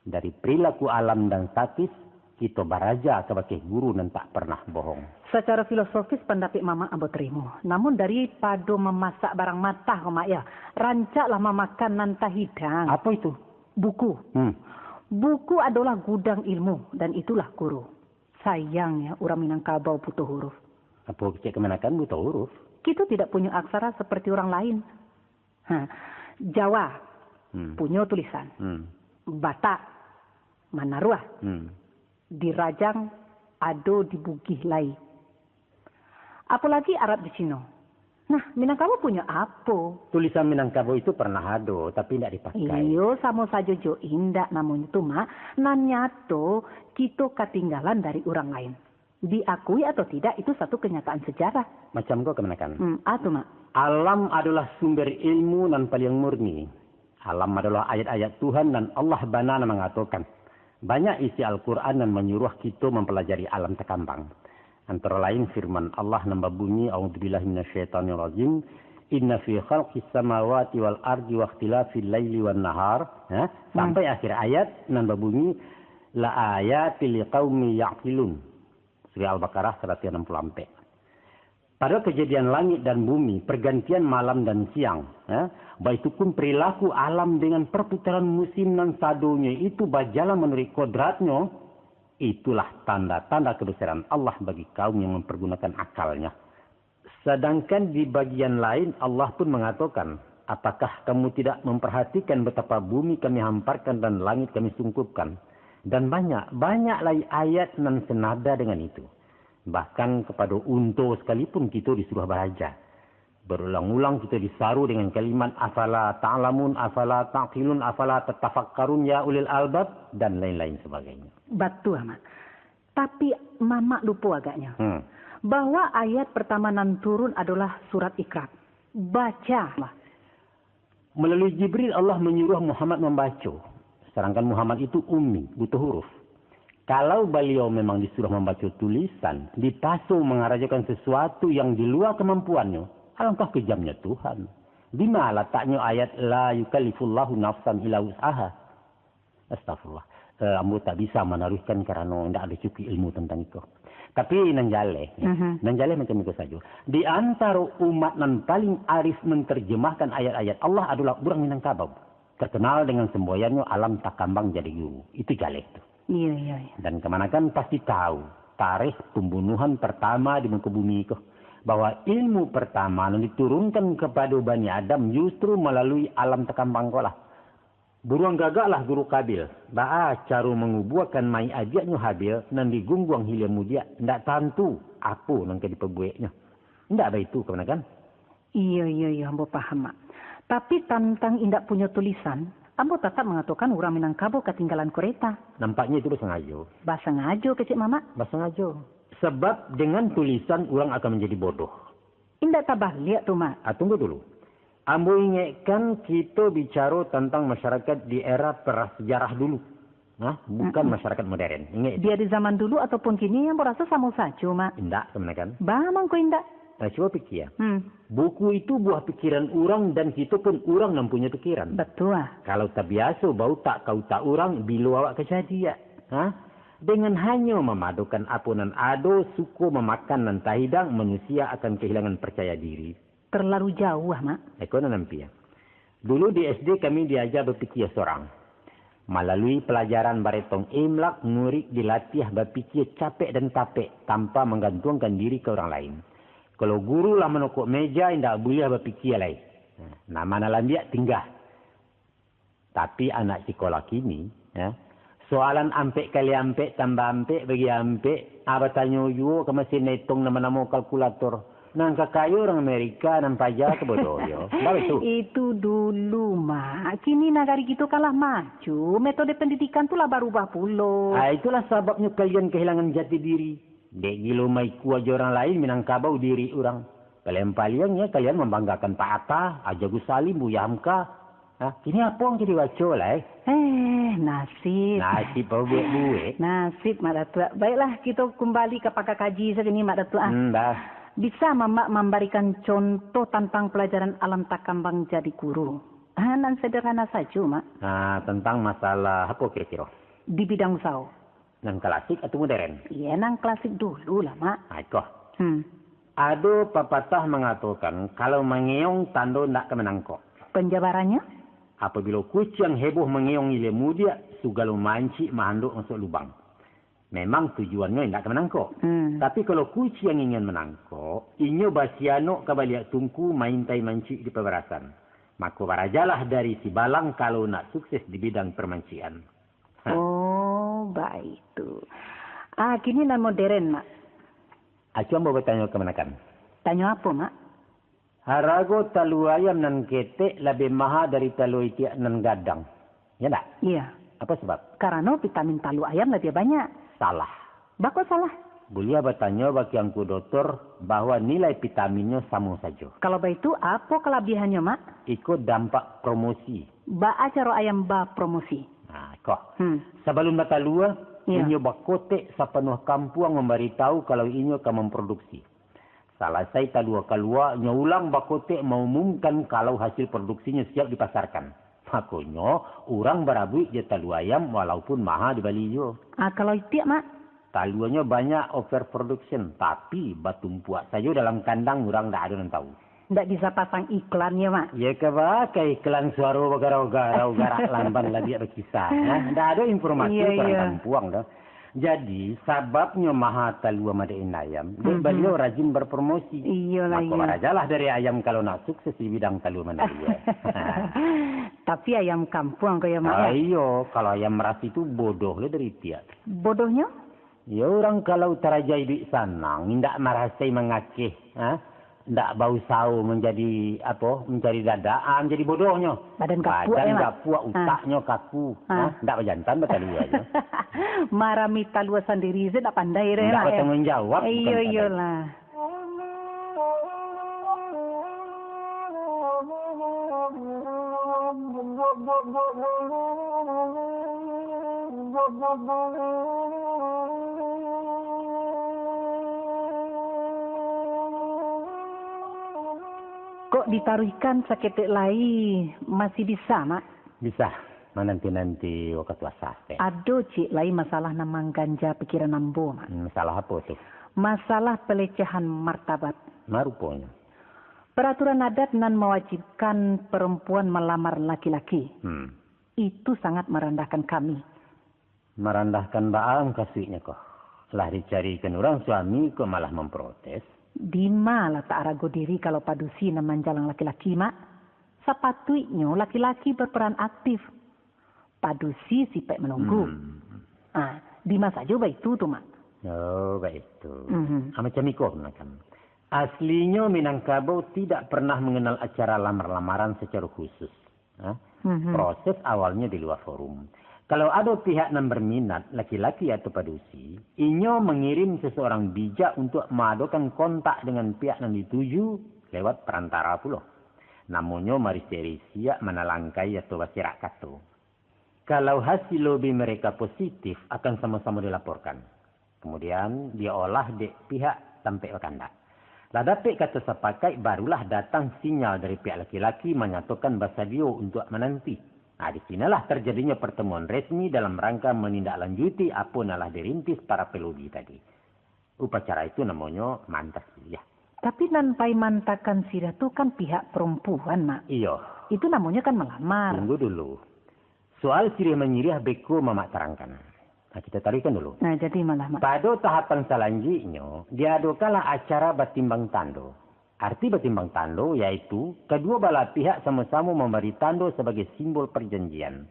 Dari perilaku alam dan statis, kito baraja kabakeh guru nan tak pernah bohong. Sacaro filosofis pandapek Mamak ambo tarimo. Namun daripado mamasak barang matah ko, Mak, yo, rancaklah mamakan nan tahidang. Apo itu? Buku. Hmm. Buku adolah gudang ilmu, dan itulah guru. Sayangnyo, urang Minangkabau buto huruf. Apo kecek kamanakan buto huruf? Kito tidak punyo aksara seperti urang lain. Ha, Jawa, Hmm. punyo tulisan. Hmm. Batak, manaruah. Hmm. Di Rajang, ado di Bugih lai. Apolagi Arab jo Cino. Nah, Minangkabau punyo apo? Tulisan Minangkabau itu pernah ado, tapi indak dipakai. Iyo, samo sajo jo indak namonyo tu, Mak. Nan nyato, kito katinggalan dari urang lain. Diakui atau tidak, itu satu kenyataan sejarah. Macam ko kamanakan. Hmm, a tu, Mak. Alam adolah sumber ilmu nan paliang murni. Alam adolah ayat-ayat Tuhan nan Allah bana nan mangatokan. Banyak isi Al-Quran nan manyuruah kito mampalajari alam takambang. Antaro lain firman Allah nan babunyi, "A'udzubillahi minasyaitonirrajim. Inna fi khalqis samawati wal ardi wakhtilafil laili wan nahar." Ha? Sampai akhir ayat nan babunyi, "La ayatil liqaumi ya'qilun." Surah Al-Baqarah saratuih anam puluah ampek. Pada kejadian langit dan bumi, pergantian malam dan siang, ya, baitu pun perilaku alam dengan perputaran musim nan sadonyo itu bajalan manuruik kodratnyo, itulah tanda-tanda kebesaran Allah bagi kaum yang mempergunakan akalnya. Sedangkan di bagian lain, Allah pun mengatakan, "Apakah kamu tidak memperhatikan betapa bumi Kami hamparkan dan langit Kami sungkupkan? Dan banyak, banyak lai ayat nan senada dengan itu." Bahkan kapado unto sakalipun kito disuruah baraja. Barulang-ulang kito disaru dengan kalimat, "Afala ta'lamun, afala ta'qilun, afala tatafakkarun ya ulil albab," dan lain-lain sebagainya. Batua, Mak. Tapi, Mamak lupo agaknyo. Hmm. Bahwa ayat pertama nan turun adolah surat Iqra. Bacalah. Melalui Jibril, Allah manyuruah Muhammad mambaco, sadangkan Muhammad itu ummi, buta huruf. Kalau baliau memang disuruah mambaco tulisan, dipaso mangarajokan sasuatu yang di lua kamampuannyo, alangkah kejamnyo Tuhan. Di ma lataknyo ayat, "La yukallifullahu nafsan illa wus'aha"? Astagfirullah. Eh, ambo tak bisa manaruihkan karano indak ado cukuik ilmu tantang iko. Tapi nan jaleh, ya. Mhm. Nan jaleh macam iko sajo. Di antaro umat nan paling arif menterjemahkan ayat-ayat Allah adolah urang Minangkabau. Terkenal dengan semboyannyo alam takambang jadi guru. Itu jaleh tu. Iya, iya, iya. Dan kamanakan pasti tahu tarikh pembunuhan pertama di muka bumi ko, bahwa ilmu pertama nan diturunkan kepada Bani Adam justru melalui alam takambang ko lah. Buruang gagaklah guru Kabil, baa caro mangubuakan mayik adiaknyo Habil nan digungguang hilia mudiak, ndak tantu apo nan ka dipabuweknyo. Ndak baitu, kamanakan? Iyo, iyo, iyo, ambo paham, Mak. Tapi tantang indak punyo tulisan, ambo tatap mangatokan urang Minangkabau katinggalan kureta. Nampaknyo itu basangajo. Basangajo, kecek Mamak? Basangajo. Sabab dengan tulisan urang akan manjadi bodoh. Indak tabaliak tu, Mak. Ah, tunggu dulu. Ambo ingekkan kito bicaro tantang masyarakat di era prasejarah dulu. Nah, bukan masyarakat modern. Ingek itu. Bia di zaman dulu ataupun kini, ambo raso samo sajo, Mak. Indak, kamanakan? Baa mangko indak? Nah, cubo pikia. Hmm. Buku itu buah pikiran urang dan kito pun urang nan punyo pikiran. Batua. Kalau tabiaso bautak ka utak urang, bilo awak ka jadi, ya? Ha? Dengan hanyo mamadokan apo nan ado, suko mamakan nan tahidang, manusia akan kahilangan parcaya diri. Terlalu jauah, Mak. Iko nan ampia. Dulu di S D kami diaja bapikia sorang. Malalui palajaran baretong imlak, murik dilatiah bapikia capek dan tapek, tanpa manggantuangkan diri ka urang lain. Kalau guru lah manokok meja, indak buliah bapikia lai. Nah, nama nan lambiak tingga. Tapi anak sikolah kini, ya, soalan ampek kali ampek tambah ampek bagi ampek, ah, batanyo juo ka masin etong nan banamo kalkulator. Nan kakayo urang Amerika, nan paja ka bodoh yo. Ndak baitu? Itu dulu, Mak. Kini nagari kito kan lah maju, metode pendidikan tu lah barubah pulo. Ah, itulah sababnyo kalian kahilangan jati diri. Dek gilo maikua jo urang lain, Minangkabau diri urang. Paliang-paliang, ya, kalian mambanggakan Pak Atta, Haji Agus Salim, Buya Hamka. Nah, kini apo nan ka dibaco lai? Eh, nasib. Nasib apo buek-buek? Nasib, Mak Datuak. Baiklah, kito kumbali ka pakak kaji sakini, Mak Datuak, ah. Hmm, dah. Bisa Mamak mambarikan contoh tantang palajaran alam takambang jadi guru? Ah, nan sederhana sajo, Mak. Nah, tantang masalah apo kiro-kiro? Di bidang usaho. Nan klasik atau modern? Iya, nan klasik dulu lah, Mak. Ah, iko. Hmm. Ado papatah mangatokan, kalau mangeong tando ndak ka manangkok. Penjabarannya? Apabilo kuciang heboh mangeong ilia mudiak, sugalo mancik mahandok masuak lubang. Memang tujuannyo indak ka manangkok. Hmm. Tapi kalau kuciang ingin manangkok, inyo basianok ka baliak tungku maintai mancik di pabarasan. Mako barajalah dari sibalang kalau nak sukses di bidang permancikan. Ha. Oh, baitu. Ah, kini nan modern, Mak. Acuang ambo batanyo kamanakan? Tanyo apo, Mak? Harago talua ayam nan ketek labiah maha dari talua itiak nan gadang. Ya ndak? Iya. Apa sabab? Karano vitamin talua ayam labiah banyak. Salah. Bako salah? Buliah batanyo bak Angku Dotor bahwa nilai vitaminnyo samo sajo. Kalau baitu, apo kalabihannyo, Mak? Iko dampak promosi. Baa caro ayam bapromosi? Nah, ko. Hmm. Sabalun batalua, Iya. inyo bakotek sapanuah kampuang mambaritahu kalau inyo ka mamproduksi. Salasai talua kalua, nyo ulang bakotek maumumkan kalau hasil produksinyo siap dipasarkan. Makonyo, urang barabuik jo talua ayam walaupun maha dibali juo. Ah, kalau itiak, Mak? Taluanyo banyak overproduction, tapi batumpuak sajo dalam kandang, urang ndak ado nan tahu. Ndak bisa pasang iklannyo, Mak? Ya ka baa ka iklan suaro bagarau-garau garak lamban labiak bakisah. Nah, ndak ado informasi Iya, urang iya. kampuang doh. Jadi, sababnyo maha talua madain ayam, dek Mhm. baliau rajin berpromosi. Iyolah, Mako, iya. barajalah dari ayam kalau nak sukses di bidang talua manalua. Tapi ayam kampuang ko ya, Mak, Ah, ya? iyo, kalau ayam ras itu bodoh lah dari itiak. Bodohnyo? Ya, urang kalau taraja iduik sanang, indak marasai mangakeh, ha? Ndak bausaho manjadi, apo, mancari dadak, ah, manjadi bodohnyo. Badan gapuak, Badan ya, Mak? gapuak, Ah. utaknyo kaku, Ah. ha? Ndak bajantan batalua nyo. Marami talua sandiri se ndak pandai deh, Ndak Mak, ya? batangguang jawab, Iyo, bukan pandai. iyolah. Kok ditaruihkan saketek lai, masih bisa, Mak? Bisa, mananti-nanti wakatu asar, teh. Ado ciek lai masalah nan mangganja pikiran ambo, Mak. Hmm, masalah apo tu? Masalah pelecehan martabat. Ma ruponyo? Peraturan adat nan mawajibkan perempuan malamar laki-laki. Hmm. Itu sangat merendahkan kami. Marandahkan baa mukasuiknyo ko? Lah dicarikan urang suami kok malah mamprotes? Dima latak arago diri kalau padusi nan manjalang laki-laki, Mak? Sapatuiknyo laki-laki berperan aktif. Padusi sipaik manunggu. Hmm. Ah, dima sajo baitu tu, Mak? Oh, baitu. Mhm. Ah, macam iko, Mak, kan. Aslinyo Minangkabau tidak pernah mengenal acara lamar-lamaran secara khusus. Ha? Mhm. Proses awalnyo di lua forum. Kalau ado pihak nan berminat, laki-laki atau padusi, inyo mangirim seseorang bijak untuk maadokan kontak dengan pihak nan dituju lewat perantara pulo. Namonyo marisek-risek, manalangkai atau baserak kato. Kalau hasil lobi mereka positif, akan samo-samo dilaporkan. Kemudian, diolah dek pihak tampek bakandak. Lah dapek kato sapakaik, barulah datang sinyal dari pihak laki-laki manyatokan basadio untuak mananti. Nah, di sinolah tarjadinyo partamuan resmi dalam rangka manindaklanjuti apo nan lah dirintis para pelobi tadi. Upacara itu namonyo maanta siriah. Tapi nan pai maantakan siriah tu kan pihak perempuan, Mak. Iyo. Itu namonyo kan malamar. Tunggu dulu. Soal siriah manyiriah beko Mamak tarangkan. Nah, kita taruihkan dulu. Nah, jadi malah, Mak. Pado tahapan salanjuiknyo, diadokanlah acara batimbang tando. Arti batimbang tando, yaitu, kaduo balah pihak samo-samo mambari tando sabagai simbol parjanjian.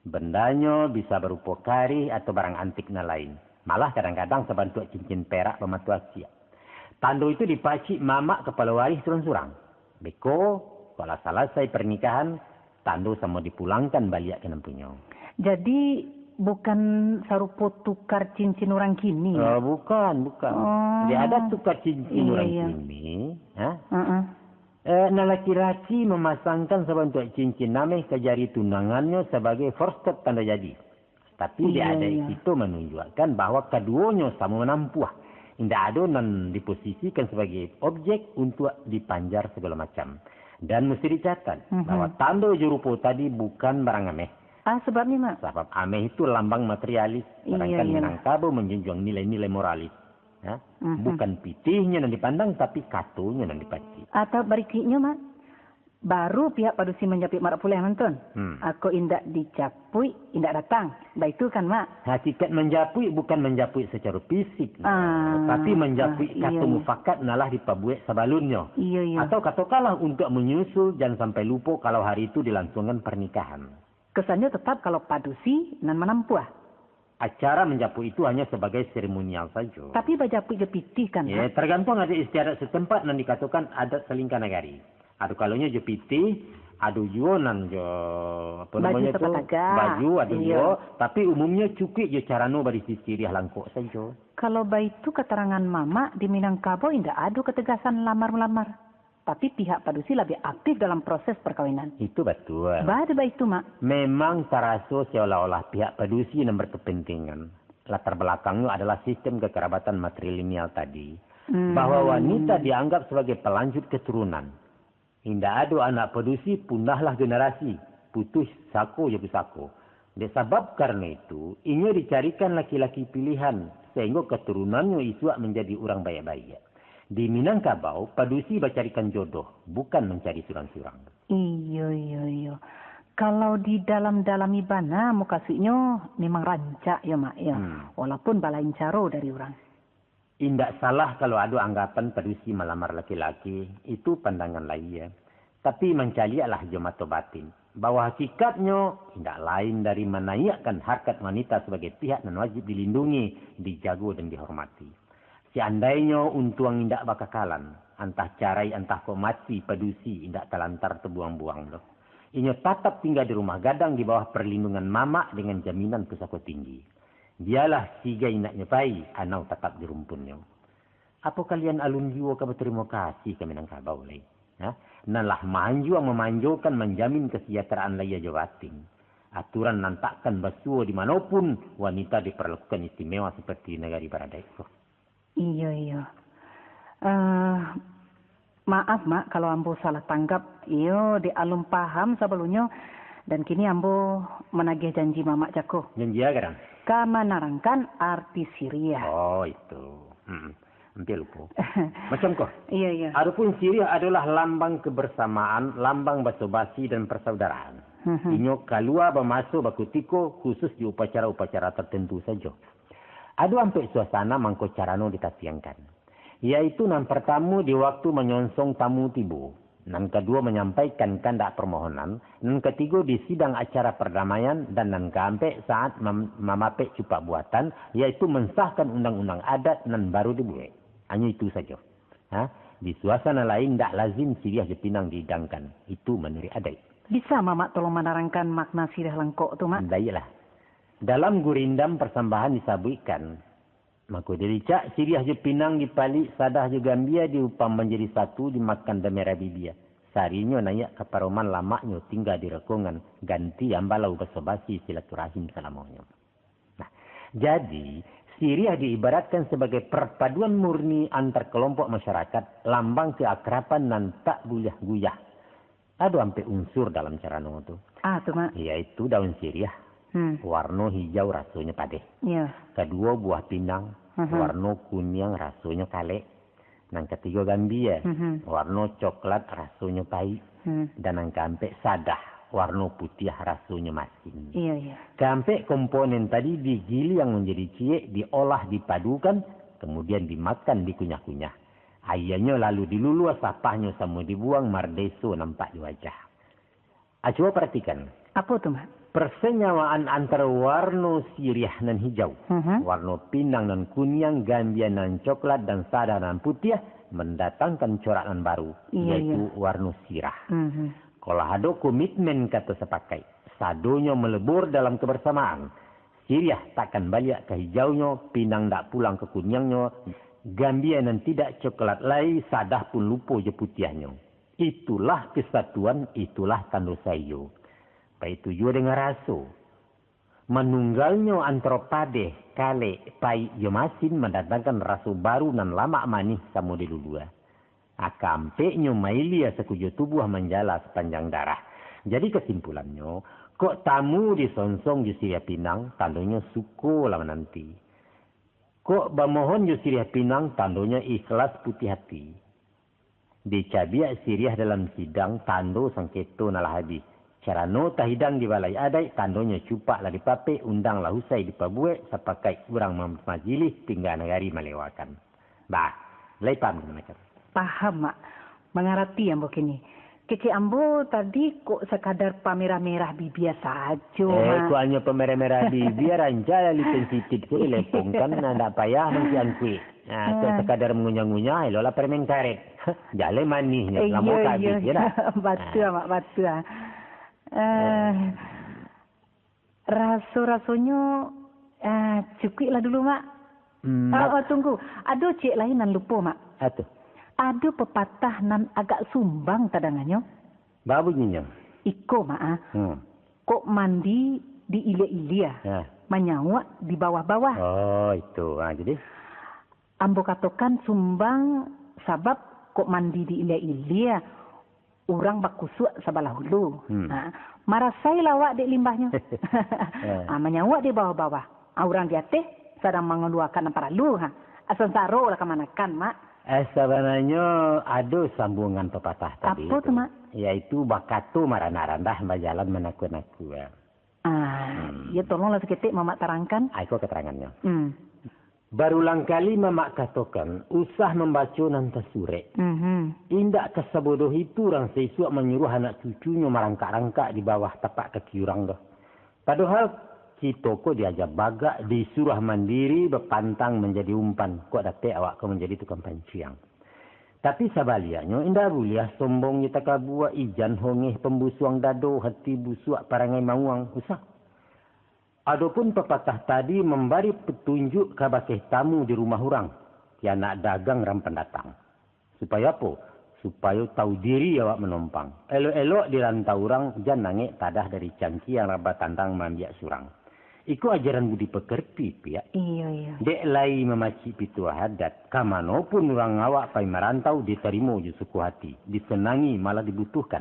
Bandanyo bisa barupo karih atau barang antik nan lain. Malah kadang-kadang sabantuak cincin perak bamato asiak. Tando itu dipacik mamak kapalo warih surang-surang. Beko, kok lah salasai parnikahan, tando samo dipulangkan baliak ka nan punyo. Jadi, bukan sarupo tukar cincin urang kini, ya? Ah, bukan, bukan. Oh. Jadi, ada tukar cincin Iya, urang iya. kini, ha? Heeh. Eh, nan laki-laki mamasangkan sabantuak cincin ameh ka jari tunangannyo sabagai forstep tando jadi. Tapi, Iya, di adaik iya. kito manunjuakkan bahwa kaduonyo samo manampuah. Indak ado nan diposisikan sabagai objek untuak dipanjar sagalo macam. Dan musti dicatat Mhm. bahwa tando jo rupo tadi bukan barang ameh. Ah, sababnyo, Mak? Sabab ameh itu lambang materialis, Iya, sedangkan iya. Minangkabau manjunjuang nilai-nilai moralis. Ya? Mhm. Bukan pitihnyo nan dipandang, tapi katonyo nan dipacik. Atau barikiknyo, Mak? Baru pihak padusi manjapuik marak pulai mantun. Hmm. Ako indak dijapuik, indak datang. Baitu kan, Mak? Hakikat manjapuik bukan manjapuik sacaro fisik, Ah, tapi manjapuik ah, kato iya, iya. mufakat nan lah dipabuek sabalunnyo. Iya, iya. Atau katokanlah untuak manyusul, jan sampai lupo kalau hari itu dilansuangkan parnikahan. Kesannyo tetap kalau padusi nan manampuah. Acara manjapuik itu hanyo sabagai seremonial sajo. Tapi bajapuik jo pitih kan, Mak? Ya, tergantung adat istiadat setempat nan dikatokan adat salingka nagari. Ado kalonyo jo pitih, ado juo nan jo, apo namonyo tu, baju, ado juo, tapi umumnyo cukuik jo carano barisi siriah langkok sajo. Kalau baitu katarangan Mamak, di Minangkabau indak ado kategasan lamar-malamar. Tapi pihak padusi labiah aktif dalam proses parkawinan. Itu batua. Baa dek baitu, Mak? Memang taraso seolah-olah pihak padusi nan berkepentingan. Latar balakangnyo adalah sistem kekerabatan matrilineal tadi, bahwa wanita dianggap sebagai pelanjut keturunan. Indak ado anak padusi, punahlah generasi, putuih sako jo pusako. Dek sabab karano itu, inyo dicarikan laki-laki pilihan, sahinggo katurunannyo isuak manjadi urang baiak-baiak. Di Minangkabau, padusi bacarikan jodoh, bukan mancari surang-surang. Iyo, iyo, iyo. Kalau didalam-dalami bana, mukasuiknyo memang rancak yo, Mak, yo. Hmm. Walaupun balain caro dari urang. Indak salah kalau ado anggapan padusi malamar laki-laki, itu pandangan lahia. Tapi mancaliaklah jo mato batin, bahwa hakikatnyo indak lain dari manaiakkan harkat wanita sabagai pihak nan wajib dilindungi, dijago, dan dihormati. Seandainyo untuang indak bakakalan, antah carai antah kok mati, padusi indak talantar tabuang-buang doh. Inyo tatap tingga di rumah gadang di bawah parlindungan mamak dengan jaminan pusako tinggi. Bialah sigai naknyo pai, anau tatap di rumpunnyo. Apo kalian alun juo ka batarimo kasih ka Minangkabau lai? Ha? Nan lah maanjuang mamanjokan manjamin kasajahteraan lahia jo batin. Aturan nan takkan basuo di mano pun wanita diparlakukan istimewa saparti di nagari baradaik ko. Iyo, iyo. Eh, maaf, Mak, kalau ambo salah tanggap. Iyo, dek alun paham sabalunnyo, dan kini ambo managih janji Mamak cako. Janji a gadang? Ka manarangkan arti siriah. Oh, itu. Hmm. Ampia lupo. Macam ko. Iyo, iyo. Adopun siriah adolah lambang kebersamaan, lambang baso-basi dan persaudaraan. Mhm. Inyo kalua bamaso bakutiko, khusus di upacara-upacara tertentu sajo. Ado ampek suasana mangko carano ditatiangkan, yaitu nan partamo di waktu manyonsong tamu tibo, nan kaduo manyampaikan kandak parmohonan, nan katigo di sidang acara pardamaian, dan nan kaampek saat mam-, mamapek cupak buatan, yaitu mansahkan undang-undang adat nan baru dibuek. Hanyo itu sajo. Ha? Di suasana lain ndak lazim siriah jo pinang diidangkan. Itu manuruik adaik. Bisa Mamak tolong manarangkan makna siriah langkok tu, Mak? Baiklah. Dalam gurindam parsambahan disabuikkan, mako diricak siriah jo pinang dipalik, sadah jo gambia diupam manjadi satu, dimakan damerah bibia. Sarinyo naiak ka paroman, lamaknyo tingga di rokongan, ganti ambalau baso-basi silaturahim salamonyo. Nah, jadi, siriah diibaratkan sabagai parpaduan murni antar kalompok masyarakat, lambang keakraban nan tak buliah guyah. Ado ampek unsur dalam carano tu. Ah, tu, Mak. Yaitu daun siriah, Hmm. warno hijau rasonyo padeh. Iyo. Kaduo buah pinang, Mhm. warno kuniang rasonyo kalek. Nan katigo gambia, Mhm. warno coklat rasonyo paik. Hmm. Dan nan kaampek sadah, warno putiah rasonyo masin. Iyo, iyo. Kaampek komponen tadi digiliang manjadi ciek, diolah, dipadukan, kamudian dimakan, dikunyah-kunyah. Aianyo lalu diluluah, sapahnyo samo dibuang, mardeso nampak di wajah. Ah, cubo paratikan. Apo tu, Mak? Persenyawaan antaro warno siriah nan hijau, Mhm. warno pinang nan kuniang, gambia nan coklat, dan sadah nan putiah mandatangkan corak nan baru, Iyo, yaitu iyo. warno sirah. Mhm. Kalau ado komitmen ka tasapakaik, sadonyo malebur dalam kabarsamaan. Siriah takkan baliak ka hijaunyo, pinang ndak pulang ka kuniangnyo, gambia nan tidak coklat lai, sadah pun lupo jo putiahnyo. Itulah kesatuan, itulah tando saiyo. Baitu juo dengan raso. Manunggalnyo antaro padeh, kalek, paik, jo masin mandatangkan raso baru nan lamak manih samo dilulua. Akampeknyo mailia sakujo tubuah, manjala sapanjang darah. Jadi kasimpulannyo, kok tamu disonsong jo siriah pinang, tandonyo suko lah mananti. Kok bamohon jo siriah pinang, tandonyo ikhlas putiah ati. Dicabiak siriah dalam sidang, tando sangketo nan lah abih. Carano tahidang di balai adaik, tandonyo cupak lah dipapek, undang lah usai dipabuek, sapakaik urang mamajilih, tingga nagari malewakan. Bah, lai paham kamanakan? Paham, Mak. Mangarati ambo kini. Kecek ambo tadi kok sakadar pamerah-merah bibia sajo, Eh, Mak. Kok hanyo pamerah-merah bibia, rancak lah lipen sitit ko dilepongkan, nah, ndak payah mangkiangkuik. Nah, kok Ah. sakadar mangunyah-ngunyah, eloklah permen karet. Jaleh manihnyo, Eh, lamo iyo, kabik iyo, je dah. Batua, Ah. Mak, batua. Eh, Raso-rasonyo, ah, cukuiklah dulu, Mak. Hmm, Ah, Mak. Oh, tunggu. Ado ciek lain nan lupo, Mak. Ato? Ado pepatah nan agak sumbang tadanganyo. Baa bunyinyo? Iko, Mak, ah. Hmm. Kok mandi di ilia-ilia, Ya. manyauak di bawah-bawah. Oh, itu. Ah, jadi? Ambo katokan sumbang sabab kok mandi di ilia-ilia, urang bakusuak sabalah ulu. Hmm. Ha, marasai lawak dek limbahnyo. Ya. Ha, manyauak di bawah-bawah. Ha, urang di ateh sadang mangaluakan nan paralu. Ha, sansaro lah kamanakan, Mak. Eh, sabananyo ado sambuangan papatah tadi Apo tu, tu, Mak? yaitu bakato marandah-randah, bajalan manakua-nakua. Ah, Hmm. ya, tolonglah saketek Mamak tarangkan. Ah, iko keterangannyo. Hmm. Barulang kali Mamak katokan, usah mambaco nan tasurek. Mhm. Indak ka sabodoh itu urang saisuak manyuruah anak cucunyo marangkak-rangkak di bawah tapak kaki urang doh. Padohal, kito ko diaja bagak, disuruah mandiri, bapantang manjadi umpan, kok dapek awak ko manjadi tukang panciang. Tapi sabaliaknyo, indak buliah sombong jo takabua, ijan hongeh pambusuang dado, hati busuak parangai mauang, usah. Adopun papatah tadi mambari patunjuak kabakeh tamu di rumah urang, di anak dagang rang pandatang. Supayo apo? Supayo tahu diri awak manompang. Elok-elok di rantau urang, jan nangek tadah dari cangkia nan batandang maambiak surang. Iko ajaran budi pakerti, Piak. Iyo, iyo. Dek lai mamacik pituah adat, ka mano pun urang awak pai marantau, ditarimo jo suko hati, disanangi, malah dibutuhkan.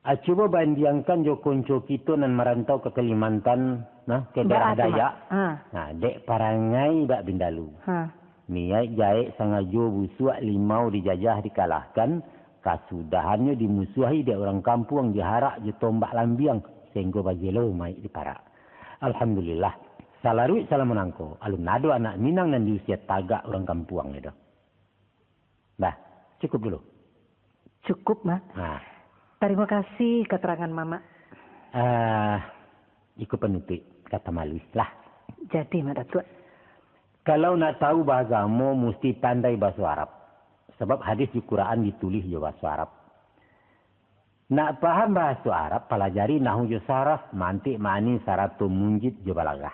Ah, cubo bandiangkan jo konco kito nan marantau ka Kalimantan, nah, ka Baa daerah tu, Mak? Dayak. Ha. Nah, dek parangai bak bindalu. Ha. Niaik gaek sangajo busuak, limau dijajah dikalahkan, kasudahannyo dimusuahi dek urang kampuang, diharak jo tombak lambiang, sainggo bagelo maik diparak. Alhamdulillah, salaruik salah manangko, alun ado anak Minang nan diusia tagak urang kampuang nyo doh. Dah, cukup dulu. Cukup, Mak. Ha. Tarimo kasih katerangan Mamak. Ah, iko panutuik, kata maluih lah. Jadi, Mak Datuak. Kalau nak tahu baagamo, musti pandai bahaso Arab. Sabab hadis jo Quran ditulih jo bahaso Arab. Nak paham bahaso Arab, palajari nahwu jo saraf, mantik, ma'ani, sarato, munjid, jo balaghah.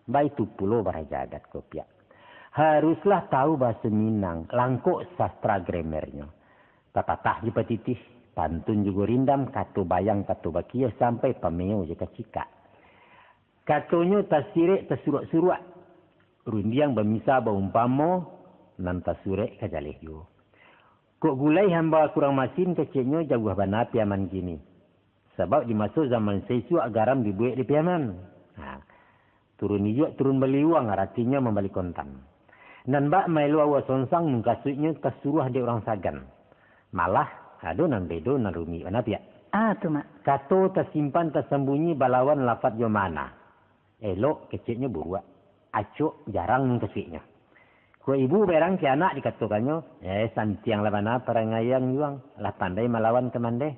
Baitu pulo baraja adat ko, Piak. Haruslah tahu bahaso Minang, langkok sastra grammarnyo. Papatah jo patitih, pantun jo gurindam, kato bayang, kato bakiah, sampai pameo jo kacikak. Katonyo tasirek tasuruak-suruak, rundiang bamisa baumpamo, nan tasurek ka jaleh juo. Kok gulai hamba kurang masin, keceknyo jauah bana piaman kini. Sabab di maso zaman saisuak garam dibuek di piaman. Ha. Turun ijuak, turun baliuang, aratinyo mambali kontan. Nan bak maelo aua songsang, mukasuiknyo tasuruah dek urang sagan. Malah, ado nan bedo, nan rumik bana, Piak. Ah, tu, Mak. Kato tasimpan tasambunyi balawan lafat jo makna. Elok keceknyo buruak, acok jarang mukasuiknyo. Kok ibu berang ka anak dikatokannyo, "Eh, santianglah bana parangai ang juang, lah pandai malawan kamandeh."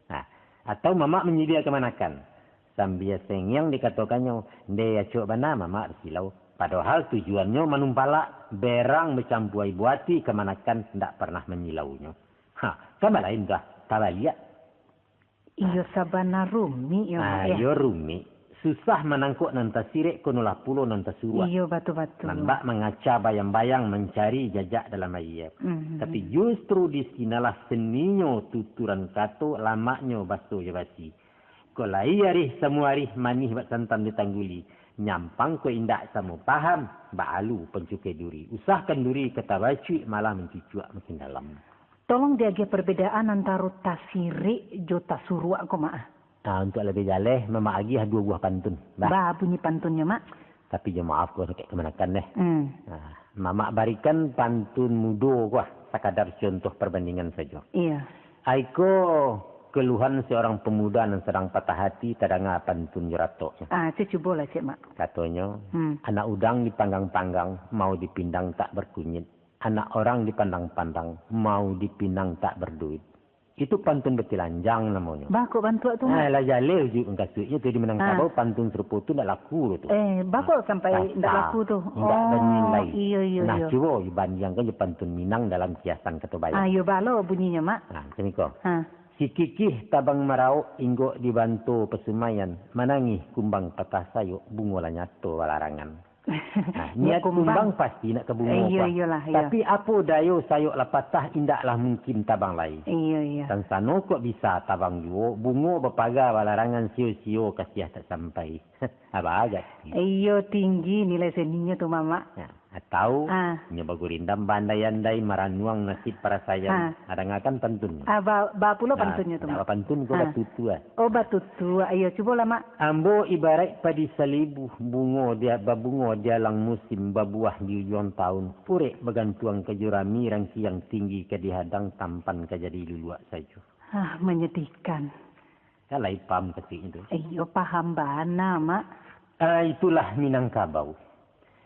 Nah, atau mamak manyidia kamanakan. Sambia sengiang dikatokannyo, "Ndeh, acok bana mamak basilau." Padohal tujuannyo manumpalak, berang bacampua ibu ati, kamanakan ndak parnah manyilaunyo. Ha, kan balain tu ah, tabaliak. Iyo, sabana rumik yo, Mak, Ah, yo. Iyo rumik. Susah manangkok nan tasirek, konolah pulo nan tasuruak. Iyo, batua-batua. Nan bak mangaca bayang-bayang mancari jajak dalam aia. Mhm. Tapi justru di sinalah seninyo tuturan kato, lamaknyo baso jo basi. Kok lai arih samo arih, manih bak santan ditangguli. Nyampang kok indak samo paham, bak alu pancukai duri. Usah kanduri ka tabacuik, malah mancucuak makin dalam. Tolong diagiah parbedaan antaro tasirek jo tasuruak ko, Mak, ah. Ah, untuak labiah jaleh, Mamak agiah duo buah pantun. Bah. Bah, bunyi pantunnyo, Mak. Tapi jo maaf ko, sakik kamanakan deh. Hmm. Ah, Mamak barikan pantun mudo ko, ah, sakadar contoh parbandingan sajo. Iyo. Aiko keluhan seorang pemuda nan sadang patah hati, tadanga pantun jo ratoknyo. Ah, cubolah, cek, Mak. Katonyo, Hmm. anak udang dipanggang-panggang, mau dipindang tak berkunyit. Anak orang dipandang-pandang, mau dipinang tak berduit. Itu pantun batilanjang namonyo. Baa kok bantuak tu, Mak? Ah, lah jaleh ujuik mukasuiknyo tu di Minangkabau, pantun sarupo tu ndak laku doh tu. Eh, baa kok sampai ndak laku tu? Indak banilai. Iyo, iyo, iyo. Nah, cubo dibandiangkan jo pantun Minang dalam kiasan kato baiak. Ah, iyo, baa lo bunyinyo, Mak? Nah, macam iko. Ha. Sikikih tabang marauk inggok di banto pasumaian, manangih kumbang patah sayok, bungo lah nyato balarangan. Nah, niat kumbang pasti nak ka bungo. Iyo, iyolah, iyo. Tapi apo dayo sayok lah patah, indaklah mungkin tabang lai. Iyo, iyo. Tansano kok bisa tabang juo, bungo bapaga balarangan, sio-sio kasiah tak sampai. Aba agak tinggi. Iyo, tinggi nilai seninyo tu, Mamak. Nah, atau inyo bagurindam baandai-andai, maranuang nasib parasaian. Ha. Nah, dangakan pantun. Ah, ba-, ba pulo pantunnyo tu, Mak? Nah, pantun ko batutua. Oh, batutua. Iyo, cubolah, Mak. Ambo ibaraik padi salibu, bungo dia, babungo di alang musim, babuah di ujuang taun, urek bagantuang ka jurami, rangkiang tinggi ka dihadang, tampan ka jadi luluak sajo. Ah, menyedihkan. Kan lai paham keciknyo tu? Iyo, paham bana, Mak. Ah, itulah Minangkabau.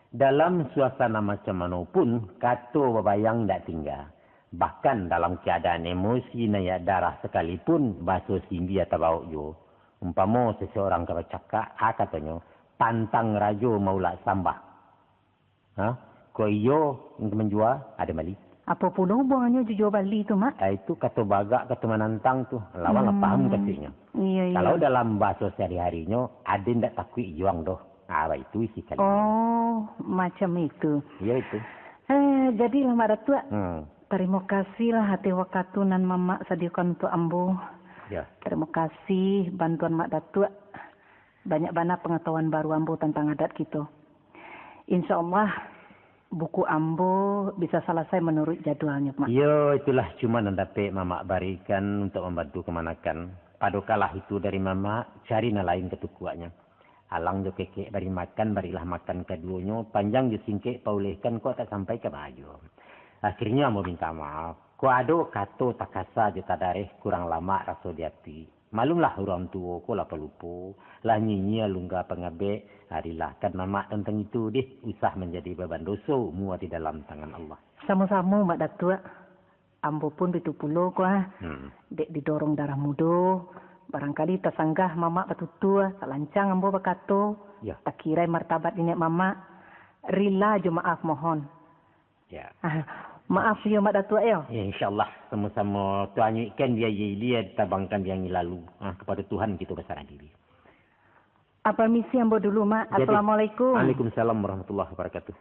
Dalam suasana macam mano pun, kato babayang indak tingga. Bahkan dalam keadaan emosi naiak darah sakalipun, baso sindia tabaok juo. Umpamo seseorang ka bacakak, a katonyo, "Pantang rajo maulak sambah." Ha? Kok iyo, indak manjua, ado mali. Apo pulo hubungannyo jo jua bali tu, Mak? Ah, itu kato bagak, kato manantang tu. Lawan lah paham keciknyo. Iyo, iyo. Kalau dalam bahaso sehari-harinyo, ado indak takuik juang doh. Ah, baitu isi kalimat. Oh, macam itu. Iyo, itu. Eh, jadilah, Mak Datuak. Hmm. Tarimo kasihlah ateh wakatu nan Mamak sadiokan untuak ambo. Ya. Tarimo kasih bantuan Mak Datuak. Banyak bana pangatahuan baru ambo tantang adat kito. Insya Allah, buku ambo bisa salasai manuruik jadualnyo, Mak. Iyo, itulah cuma nan dapek Mamak barikan untuak mambantu kamanakan. Padokalah itu dari Mamak, cari nan lain katukuaknyo. Alang jo kekek bari makan, barilah makan kaduonyo, panjang jo singkek paulehkan, kok tak sampai ka baa juo. Akhirnyo ambo minta maaf. Kok ado kato takasa jo tadareh, kurang lamak raso di ati. Maklumlah urang tuo ko lah palupo, lah nyinyia lungga pangabek, ah, rilahkan Mamak tantang itu deh, usah manjadi baban doso, mua di dalam tangan Allah. Samo-samo, Mak Datuak. Ambo pun baitu pulo ko, ah. Hmm. Dek didorong darah mudo, barangkali tasanggah Mamak batutua, talancang ambo bakato, ya, takirai martabat niniak Mamak. Rila jo maaf mohon. Ya. Ah, maaf yo, Mak Datuak, yo. Ya, insya Allah, samo-samo tanyuikkan di aia ilia, ditabangkan di angin lalu. Ah, kapado Tuhan kito basarah diri. Ah, permisi ambo dulu, Mak. Jadi, assalamualaikum. Waalaikumsalam warahmatullahi wabarakatuh.